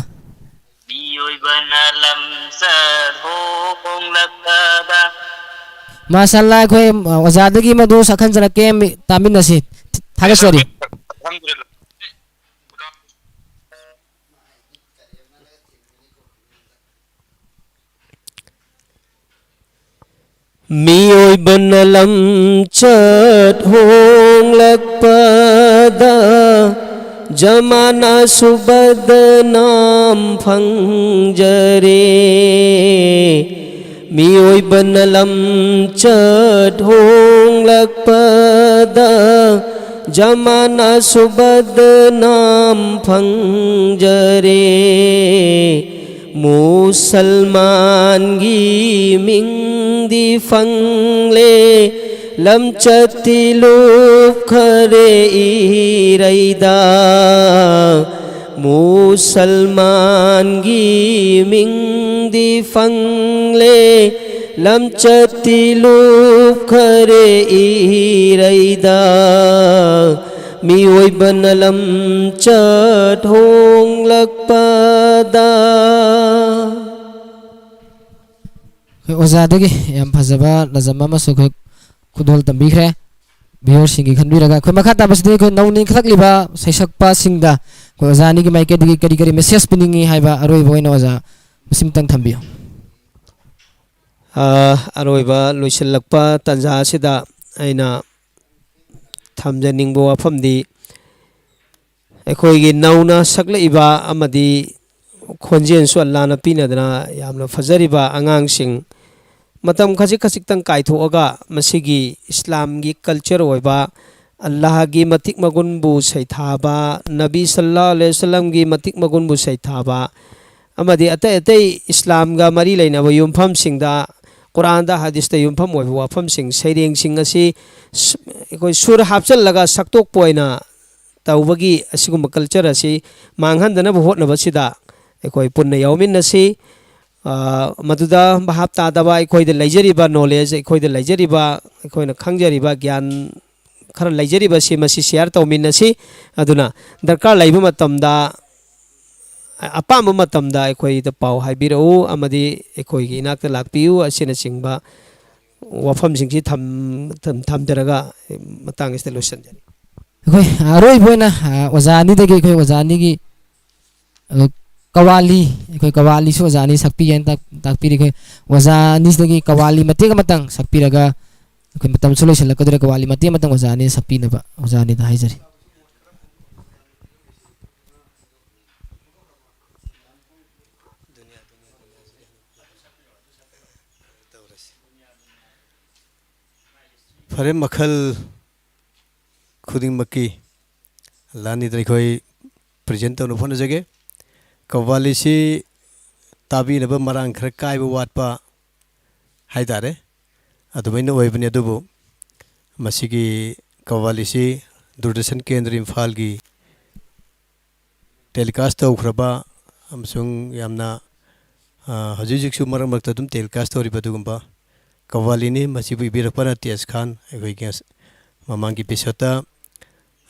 ꯃꯤꯑꯣꯏꯕꯅ ꯂꯝꯆꯠ ꯍꯣꯡꯂꯛꯄꯗ꯫ ꯃꯥꯁꯥ ꯑꯜꯂꯥ, ꯑꯩꯈꯣꯏ, ꯑ, ꯑꯣꯖꯥꯗꯒꯤ ꯃꯗꯨ ꯁꯛꯍꯟꯖꯔꯛꯀꯦ, ꯃꯤ-, ꯇꯥꯃꯤꯟꯅꯁꯤ꯫ ꯊꯥꯒꯠꯆꯔꯤ꯫ ꯑꯜꯍꯝꯗꯨꯂꯤꯜꯂꯥꯍ꯫ ꯃꯤꯑꯣꯏꯕꯅ ꯂꯝꯆꯠ ꯍꯣꯡꯂꯛꯄꯗ ꯖꯃꯥꯅꯥꯁꯨ ꯕꯗꯅꯥꯝ ꯐꯪꯖꯔꯦ꯫ ꯃꯤꯑꯣꯏꯕꯅ ꯂꯝꯆꯠ ꯍꯣꯡꯂꯛꯄꯗ ꯖꯃꯥꯅꯥꯁꯨ ꯕꯗꯅꯥꯝ ꯐꯪꯖꯔꯦ꯫ ꯃꯨꯁꯜꯃꯥꯟꯒꯤ ꯃꯤꯡꯗꯤ ꯐꯪꯂꯦ, ꯂꯝꯆꯠꯇꯤ ꯂꯨꯞꯈꯔꯦ ꯏꯔꯩꯗ꯫ ꯃꯨꯁꯜꯃꯥꯟꯒꯤ ꯃꯤꯡꯗꯤ ꯐꯪꯂꯦ, ꯂꯝꯆꯠꯇꯤ ꯂꯨꯞꯈꯔꯦ ꯏꯔꯩꯗ꯫ ꯃꯤꯑꯣꯏꯕꯅ ꯂꯝꯆꯠ ꯍꯣꯡꯂꯛꯄꯗ꯫ ꯑꯩꯈꯣꯏ ꯑꯣꯖꯥꯗꯒꯤ ꯌꯥꯝ ꯐꯖꯕ ꯂꯖꯝ ꯑꯃꯁꯨ ꯑꯩꯈꯣꯏ ꯈꯨꯗꯣꯜ ꯇꯝꯕꯤꯈ꯭ꯔꯦ꯫ ꯚꯤꯌꯔꯁꯤꯡꯒꯤ ꯈꯟꯕꯤꯔꯒ ꯑꯩꯈꯣꯏ ꯃꯈꯥ ꯇꯥꯕꯁꯤꯗꯤ ꯑꯩꯈꯣꯏ ꯅꯧꯅ ꯏꯟꯈꯠꯂꯛꯂꯤꯕ ꯁꯩꯁꯛꯄꯁꯤꯡꯗ ꯑꯩꯈꯣꯏ ꯑꯣꯖꯥ ꯑꯅꯤꯒꯤ ꯃꯥꯏꯀꯩꯗꯒꯤ ꯀꯔꯤ ꯀꯔꯤ ꯃꯦꯁꯦꯖ ꯄꯤꯅꯤꯡꯉꯤ ꯍꯥꯏꯕ ꯑꯔꯣꯏꯕ ꯑꯣꯏꯅ ꯑꯣꯖꯥ ꯃꯁꯤꯃꯇꯪ ꯊꯝꯕꯤꯌꯨ꯫ ꯑ, ꯑꯔꯣꯏꯕ ꯂꯣꯏꯁꯤꯜꯂꯛꯄ ꯇꯥꯟꯖꯥ ꯑꯁꯤꯗ ꯑꯩꯅ ꯊꯝꯖꯅꯤꯡꯕ ꯋꯥꯐꯝꯗꯤ, ꯑꯩꯈꯣꯏꯒꯤ ꯅꯧꯅ ꯁꯛꯂꯛꯏꯕ ꯑꯃꯗꯤ ꯈꯣꯟꯖꯦꯜꯁꯨ ꯑꯜꯂꯥꯅ ꯄꯤꯅꯗꯅ ꯌꯥꯝꯅ ꯐꯖꯔꯤꯕ ꯑꯉꯥꯡꯁꯤꯡ, ꯃꯇꯝ ꯈꯖꯤꯛ ꯈꯖꯤꯛꯇꯪ ꯀꯥꯏꯊꯣꯛꯑꯒ ꯃꯁꯤꯒꯤ ꯏꯁꯂꯥꯝꯒꯤ ꯀꯜꯆꯔ ꯑꯣꯏꯕ, ꯑꯜꯂꯥꯍꯒꯤ ꯃꯇꯤꯛ ꯃꯒꯨꯟꯕꯨ ꯁꯩꯊꯥꯕ, ꯅꯕꯤ ꯁꯜꯂꯜꯂꯥꯍꯨ ꯑꯂꯩꯍꯤ ꯋꯁꯜꯂꯝꯒꯤ ꯃꯇꯤꯛ ꯃꯒꯨꯟꯕꯨ ꯁꯩꯊꯥꯕ, ꯑꯃꯗꯤ ꯑꯇꯩ ꯑꯇꯩ ꯏꯁꯂꯥꯝꯒ ꯃꯔꯤ ꯂꯩꯅꯕ ꯌꯨꯝꯐꯝꯁꯤꯡꯗ, ꯀꯨꯔꯥꯟꯗ, ꯍꯗꯤꯁꯇ ꯌꯨꯝꯐꯝ ꯑꯣꯏꯕ ꯋꯥꯐꯝꯁꯤꯡ, ꯁꯩꯔꯦꯡꯁꯤꯡ ꯑꯁꯤ ꯁ-, ꯑꯩꯈꯣꯏ ꯁꯨꯔ ꯍꯥꯞꯆꯤꯜꯂꯒ ꯁꯛꯇꯣꯛꯄ ꯑꯣꯏꯅ ꯇꯧꯕꯒꯤ ꯑꯁꯤꯒꯨꯝꯕ ꯀꯜꯆꯔ ꯑꯁꯤ ꯃꯥꯡꯍꯟꯗꯅꯕ ꯍꯣꯠꯅꯕꯁꯤꯗ ꯑꯩꯈꯣꯏ ꯄꯨꯟꯅ ꯌꯥꯎꯃꯤꯟꯅꯁꯤ꯫ ꯑ, ꯃꯗꯨꯗ ꯚꯥꯞ ꯇꯥꯗꯕ, ꯑꯩꯈꯣꯏꯗ ꯂꯩꯖꯔꯤꯕ ꯅꯣꯂꯦꯖ, ꯑꯩꯈꯣꯏꯗ ꯂꯩꯖꯔꯤꯕ, ꯑꯩꯈꯣꯏꯅ ꯈꯪꯖꯔꯤꯕ ꯒ꯭ꯌꯥꯟ ꯈꯔ ꯂꯩꯖꯔꯤꯕꯁꯤ ꯃꯁꯤ ꯁꯤꯌꯥꯔ ꯇꯧꯃꯤꯟꯅꯁꯤ꯫ ꯑꯗꯨꯅ ꯗꯔꯀꯥꯔ ꯂꯩꯕ ꯃꯇꯝꯗ, ꯑꯄꯥꯝꯕ ꯃꯇꯝꯗ ꯑꯩꯈꯣꯏꯗ ꯄꯥꯎ ꯍꯥꯏꯕꯤꯔꯛꯎ ꯑꯃꯗꯤ ꯑꯩꯈꯣꯏꯒꯤ ꯏꯅꯥꯛꯇ ꯂꯥꯛꯄꯤꯌꯨ ꯑꯁꯤꯅꯆꯤꯡꯕ ꯋꯥꯐꯝꯁꯤꯡꯁꯤ ꯊꯝ-, ꯊꯝ-, ꯊꯝꯖꯔꯒ ꯃꯇꯥꯡ ꯑꯁꯤꯗ ꯂꯣꯏꯁꯤꯟꯖꯔꯤ꯫ ꯑꯩꯈꯣꯏ ꯑꯔꯣꯏꯕ ꯑꯣꯏꯅ, ꯑ, ꯑꯣꯖꯥ ꯑꯅꯤꯗꯒꯤ ꯑꯩꯈꯣꯏ ꯑꯣꯖꯥ ꯑꯅꯤꯒꯤ, ꯑ, ꯀꯋꯥꯂꯤ, ꯑꯩꯈꯣꯏ ꯀꯋꯥꯂꯤꯁꯨ ꯑꯣꯖꯥ ꯑꯅꯤ ꯁꯛꯄꯤꯒꯦꯅ ꯇꯥꯛ-, ꯇꯥꯛꯄꯤꯔꯤ꯫ ꯑꯩꯈꯣꯏ ꯑꯣꯖꯥ ꯑꯅꯤꯁꯤꯗꯒꯤ ꯀꯋꯥꯂꯤ ꯃꯇꯦꯛ ꯑꯃꯇꯪ ꯁꯛꯄꯤꯔꯒ ꯑꯩꯈꯣꯏ ꯃꯇꯝꯁꯨ ꯂꯣꯏꯁꯤꯜꯂꯛꯀꯗꯧꯔꯦ꯫ ꯀꯋꯥꯂꯤ ꯃꯇꯦꯛ ꯑꯃꯇꯪ ꯑꯣꯖꯥ ꯑꯅꯤꯅ ꯁꯛꯄꯤꯅꯕ ꯑꯣꯖꯥ ꯑꯅꯤꯗ ꯍꯥꯏꯖꯔꯤ꯫ ꯐꯔꯦ, ꯃꯈꯜ ꯈꯨꯗꯤꯡꯃꯛꯀꯤ ꯂꯥꯟꯅꯤꯗ ꯑꯩꯈꯣꯏ ꯄ꯭ꯔꯦꯖꯦꯟ ꯇꯧꯅꯕ ꯍꯣꯠꯅꯖꯒꯦ꯫ ꯀꯕꯥꯂꯤꯁꯤ ꯇꯥꯕꯤꯅꯕ ꯃꯔꯥꯡ ꯈꯔ ꯀꯥꯏꯕ ꯋꯥꯠꯄ ꯍꯥꯏ ꯇꯥꯔꯦ, ꯑꯗꯨꯃꯥꯏꯅ ꯑꯣꯏꯕꯅꯤ꯫ ꯑꯗꯨꯕꯨ ꯃꯁꯤꯒꯤ ꯀꯕꯥꯂꯤꯁꯤ ꯗꯨꯔꯗꯔꯁꯟ ꯀꯦꯟꯗ꯭ꯔ ꯏꯝꯐꯥꯜꯒꯤ ꯇꯦꯂꯤꯀꯥꯁ ꯇꯧꯈ꯭ꯔꯕ ꯑꯃꯁꯨꯡ ꯌꯥꯝꯅ, ꯑ, ꯍꯧꯖꯤꯛ ꯍꯧꯖꯤꯛꯁꯨ ꯃꯔꯛ ꯃꯔꯛꯇ ꯑꯗꯨꯝ ꯇꯦꯂꯤꯀꯥꯁ ꯇꯧꯔꯤꯕ ꯑꯗꯨꯒꯨꯝꯕ ꯀꯋꯥꯂꯤꯅꯤ꯫ ꯃꯁꯤꯕꯨ ꯏꯕꯤꯔꯛꯄꯅ ꯇꯦꯖ ꯈꯥꯟ, ꯑꯩꯈꯣꯏꯒꯤ ꯉꯁ-, ꯃꯃꯥꯡꯒꯤ ꯏꯄꯤꯁꯣꯗꯇ,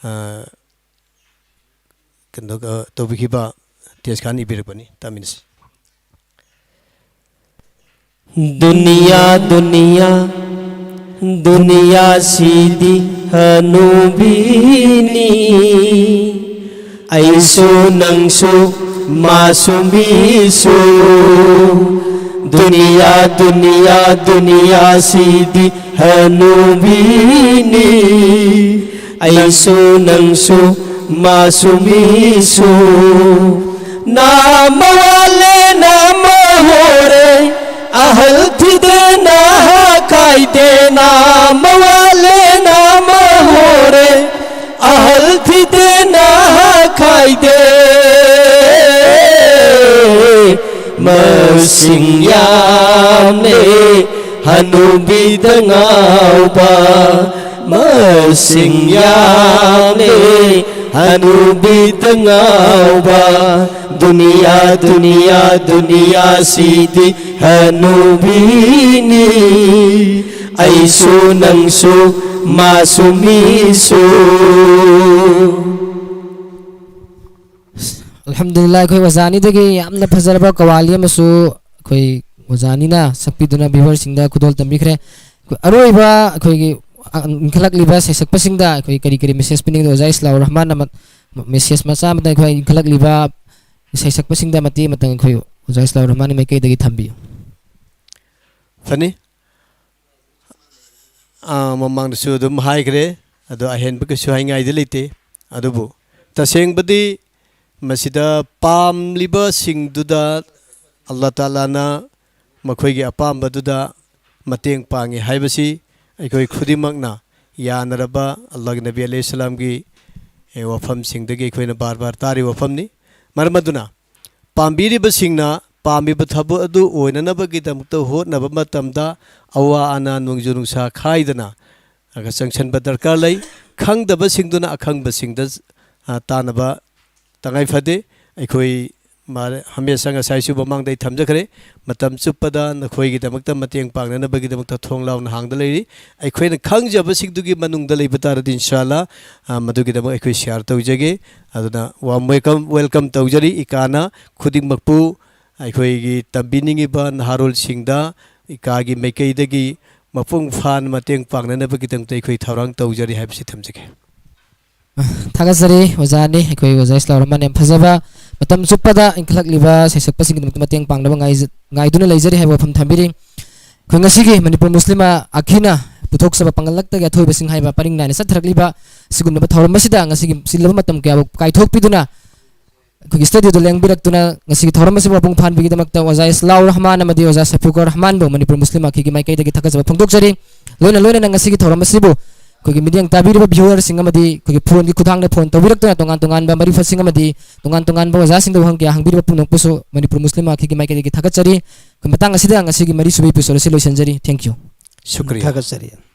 ꯑ, ꯀꯩꯅꯣ, ꯑ, ꯇꯧꯕꯤꯈꯤꯕ ꯇꯦꯖ ꯈꯥꯟ ꯏꯕꯤꯔꯛꯄꯅꯤ꯫ ꯇꯥꯃꯤꯟꯅꯁꯤ꯫ दुनिया दुनिया दुनिया सीधी हनूबीनी, ऐसो नंगसो मासूमी सो। दुनिया दुनिया दुनिया सीधी हनूबीनी, ऐसो नंगसो मासूमी सो। नाम वाले नाम हो रे, अहल थी देना हा कायदे। नाम वाले नाम हो रे, अहल थी देना हा कायदे। मसिंग यामने हनूबी दंगाउबा, मसिंग यामने हनूबी दंगाउबा। दुनिया दुनिया दुनिया सीधी हनूबीनी, ऐसो नंगसो मासूमी सो। ꯑꯜꯍꯝꯗꯨꯂꯤꯜꯂꯥꯍ, ꯑꯩꯈꯣꯏ ꯑꯣꯖꯥ ꯑꯅꯤꯗꯒꯤ ꯌꯥꯝꯅ ꯐꯖꯔꯕ ꯀꯋꯥꯂꯤ ꯑꯃꯁꯨ ꯑꯩꯈꯣꯏ ꯑꯣꯖꯥ ꯑꯅꯤꯅ ꯁꯛꯄꯤꯗꯨꯅ ꯚ꯭ꯌꯨꯋꯔꯁꯤꯡꯗ ꯈꯨꯗꯣꯜ ꯇꯝꯕꯤꯈ꯭ꯔꯦ꯫ ꯑꯩꯈꯣꯏ ꯑꯔꯣꯏꯕ ꯑꯩꯈꯣꯏꯒꯤ, ꯑ, ꯏꯟꯈꯠꯂꯛꯂꯤꯕ ꯁꯩꯁꯛꯄꯁꯤꯡꯗ ꯑꯩꯈꯣꯏ ꯀꯔꯤ ꯀꯔꯤ ꯃꯦꯁꯦꯖ ꯄꯤꯅꯤꯡꯒꯦ? ꯑꯣꯖꯥ ꯏꯁꯂꯥꯎ ꯔꯍꯃꯥꯟꯅ ꯃ-, ꯃꯦꯁꯦꯖ ꯃꯆꯥ ꯑꯃꯇ ꯑꯩꯈꯣꯏ ꯏꯟꯈꯠꯂꯛꯂꯤꯕ ꯁꯩꯁꯛꯄꯁꯤꯡꯗ ꯃꯇꯦꯛ ꯑꯃꯇꯪ ꯑꯩꯈꯣꯏ ꯑꯣꯖꯥ ꯏꯁꯂꯥꯎ ꯔꯍꯃꯥꯟꯒꯤ ꯃꯥꯏꯀꯩꯗꯒꯤ ꯊꯝꯕꯤꯌꯨ꯫ ꯐꯅꯤ꯫ ꯑꯥ, ꯃꯃꯥꯡꯗꯁꯨ ꯑꯗꯨꯝ ꯍꯥꯏꯈ꯭ꯔꯦ, ꯑꯗꯣ ꯑꯍꯦꯟꯕ ꯀꯩꯁꯨ ꯍꯥꯏꯉꯥꯏꯗꯤ ꯂꯩꯇꯦ꯫ ꯑꯗꯨꯕꯨ ꯇꯁꯦꯡꯕꯗꯤ ꯃꯁꯤꯗ ꯄꯥꯝꯂꯤꯕꯁꯤꯡꯗꯨꯗ ꯑꯜꯂꯥ ꯇꯥꯂꯥꯅ ꯃꯈꯣꯏꯒꯤ ꯑꯄꯥꯝꯕꯗꯨꯗ ꯃꯇꯦꯡ ꯄꯥꯡꯉꯤ ꯍꯥꯏꯕꯁꯤ ꯑꯩꯈꯣꯏ ꯈꯨꯗꯤꯡꯃꯛꯅ ꯌꯥꯅꯔꯕ ꯑꯜꯂꯥꯍꯒꯤ ꯅꯕꯤ ꯑꯂꯩꯍꯤ ꯁꯂꯥꯝꯒꯤ, ꯑꯦ, ꯋꯥꯐꯝꯁꯤꯡꯗꯒꯤ ꯑꯩꯈꯣꯏꯅ ꯕꯥꯔ ꯕꯥꯔ ꯇꯥꯔꯤꯕ ꯋꯥꯐꯝꯅꯤ꯫ ꯃꯔꯝ ꯑꯗꯨꯅ ꯄꯥꯝꯕꯤꯔꯤꯕꯁꯤꯡꯅ ꯄꯥꯝꯃꯤꯕ ꯊꯕꯛ ꯑꯗꯨ ꯑꯣꯏꯅꯅꯕꯒꯤꯗꯃꯛꯇ ꯍꯣꯠꯅꯕ ꯃꯇꯝꯗ ꯑꯋꯥ ꯑꯅꯥ, ꯅꯣꯡꯖꯨ ꯅꯨꯡꯁꯥ ꯈꯥꯏꯗꯅ ꯆꯪꯁꯤꯟꯕ ꯗꯔꯀꯥꯔ ꯂꯩ꯫ ꯈꯪꯗꯕꯁꯤꯡꯗꯨꯅ ꯑꯈꯪꯕꯁꯤꯡꯗ, ꯑ, ꯇꯥꯟꯅꯕ ꯇꯉꯥꯏ ꯐꯗꯦ꯫ ꯑꯩꯈꯣꯏ ꯃꯥ-, ꯍꯃꯦꯁꯥ ꯉꯁꯥꯏꯁꯨ ꯃꯃꯥꯡꯗ ꯑꯩ ꯊꯝꯖꯈ꯭ꯔꯦ, ꯃꯇꯝ ꯆꯨꯞꯄꯗ ꯅꯈꯣꯏꯒꯤꯗꯃꯛꯇ ꯃꯇꯦꯡ ꯄꯥꯡꯅꯅꯕꯒꯤꯗꯃꯛꯇ ꯊꯣꯡ ꯂꯥꯎꯅ ꯍꯥꯡꯗ ꯂꯩꯔꯤ꯫ ꯑꯩꯈꯣꯏꯅ ꯈꯪꯖꯕꯁꯤꯡꯗꯨꯒꯤ ꯃꯅꯨꯡꯗ ꯂꯩꯕ ꯇꯥꯔꯗꯤ, ꯏꯟꯁꯥ ꯑꯜꯂꯥ, ꯑ, ꯃꯗꯨꯒꯤꯗꯃꯛ ꯑꯩꯈꯣꯏ ꯁꯤꯌꯥꯔ ꯇꯧꯖꯒꯦ꯫ ꯑꯗꯨꯅ warm welcome, welcome ꯇꯧꯖꯔꯤ꯫ ꯏꯀꯥꯅ ꯈꯨꯗꯤꯡꯃꯛꯄꯨ ꯑꯩꯈꯣꯏꯒꯤ ꯇꯝꯕꯤꯅꯤꯡꯉꯤꯕ ꯅꯍꯥꯔꯣꯜꯁꯤꯡꯗ ꯏꯀꯥꯒꯤ ꯃꯥꯏꯀꯩꯗꯒꯤ ꯃꯄꯨꯡ ꯐꯥꯅ ꯃꯇꯦꯡ ꯄꯥꯡꯅꯅꯕꯒꯤꯗꯃꯛꯇ ꯑꯩꯈꯣꯏ ꯊꯧꯔꯥꯡ ꯇꯧꯖꯔꯤ ꯍꯥꯏꯕꯁꯤ ꯊꯝꯖꯒꯦ꯫ ꯊꯥꯒꯠꯆꯔꯤ ꯑꯣꯖꯥꯅꯤ, ꯑꯩꯈꯣꯏ ꯑꯣꯖꯥ ꯏꯁꯂꯥꯎ ꯔꯍꯃꯥꯟ꯫ ꯌꯥꯝ ꯐꯖꯕ, ꯃꯇꯝ ꯆꯨꯞꯄꯗ ꯏꯟꯈꯠꯂꯛꯂꯤꯕ ꯁꯩꯁꯛꯄꯁꯤꯡꯒꯤꯗꯃꯛꯇ ꯃꯇꯦꯡ ꯄꯥꯡꯅꯕ ꯉꯥꯏꯖ-, ꯉꯥꯏꯗꯨꯅ ꯂꯩꯖꯔꯤ ꯍꯥꯏꯕ ꯋꯥꯐꯝ ꯊꯝꯕꯤꯔꯤ꯫ ꯑꯩꯈꯣꯏ ꯉꯁꯤꯒꯤ ꯃꯅꯤꯄꯨꯔ ꯃꯨꯁꯂꯤꯝ ꯑꯈꯤꯅ ꯄꯨꯊꯣꯛꯆꯕ ꯄꯥꯡꯒꯜꯂꯛꯇꯒꯤ ꯑꯊꯣꯏꯕꯁꯤꯡ ꯍꯥꯏꯕ ꯄꯔꯤꯡ ꯅꯥꯏꯅ ꯆꯠꯊꯔꯛꯂꯤꯕ ꯑꯁꯤꯒꯨꯝꯂꯕ ꯊꯧꯔꯝ ꯑꯁꯤꯗ ꯉꯁꯤꯒꯤ ꯆꯤꯜꯂꯕ ꯃꯇꯝ ꯀꯌꯥꯕꯨ ꯀꯥꯏꯊꯣꯛꯄꯤꯗꯨꯅ ꯑꯩꯈꯣꯏꯒꯤ ꯁ꯭ꯇꯨꯗꯤꯑꯣꯗ ꯂꯦꯡꯕꯤꯔꯛꯇꯨꯅ ꯉꯁꯤꯒꯤ ꯊꯧꯔꯝ ꯑꯁꯤꯕꯨ ꯃꯄꯨꯡ ꯐꯥꯍꯟꯕꯤꯒꯤꯗꯃꯛꯇ ꯑꯣꯖꯥ ꯏꯁꯂꯥꯎ ꯔꯍꯃꯥꯟ ꯑꯃꯗꯤ ꯑꯣꯖꯥ ꯁꯐꯤꯀꯨꯔ ꯔꯍꯃꯥꯟꯕꯨ ꯃꯅꯤꯄꯨꯔ ꯃꯨꯁꯂꯤꯝ ꯑꯈꯤꯒꯤ ꯃꯥꯏꯀꯩꯗꯒꯤ ꯊꯥꯒꯠꯆꯕ ꯐꯣꯡꯗꯣꯛꯆꯔꯤ꯫ ꯂꯣꯏꯅ ꯂꯣꯏꯅꯅ ꯉꯁꯤꯒꯤ ꯊꯧꯔꯝ ꯑꯁꯤꯕꯨ ꯑꯩꯈꯣꯏꯒꯤ ꯃꯤꯠꯌꯦꯡ ꯇꯥꯕꯤꯔꯤꯕ ꯚ꯭ꯌꯨꯋꯔꯁꯤꯡ ꯑꯃꯗꯤ ꯑꯩꯈꯣꯏꯒꯤ ꯐꯣꯟꯒꯤ ꯈꯨꯊꯥꯡꯗ ꯐꯣꯟ ꯇꯧꯕꯤꯔꯛꯇꯨꯅ ꯇꯣꯉꯥꯟ ꯇꯣꯉꯥꯟꯕ ꯃꯔꯤꯐꯠꯁꯤꯡ ꯑꯃꯗꯤ ꯇꯣꯉꯥꯟ ꯇꯣꯉꯥꯟꯕ ꯑꯣꯖꯥꯁꯤꯡꯗ ꯋꯥꯍꯪ ꯀꯌꯥ ꯍꯪꯕꯤꯔꯤꯕ ꯄꯨꯝꯅꯃꯛꯄꯨꯁꯨ ꯃꯅꯤꯄꯨꯔ ꯃꯨꯁꯂꯤꯝ ꯑꯈꯤꯒꯤ ꯃꯥꯏꯀꯩꯗꯒꯤ ꯊꯥꯒꯠꯆꯔꯤ꯫ ꯑꯩꯈꯣꯏ ꯃꯇꯥꯡ ꯑꯁꯤꯗ ꯉꯁꯤꯒꯤ ꯃꯔꯤꯁꯨꯕ ꯏꯄꯤꯁꯣꯗ ꯑꯁꯤ ꯂꯣꯏꯁꯤꯟꯖꯔꯤ꯫ Thank you꯫ ꯁꯨꯀ꯭ꯔꯤꯌꯥ꯫ ꯊꯥꯒꯠꯆꯔꯤ꯫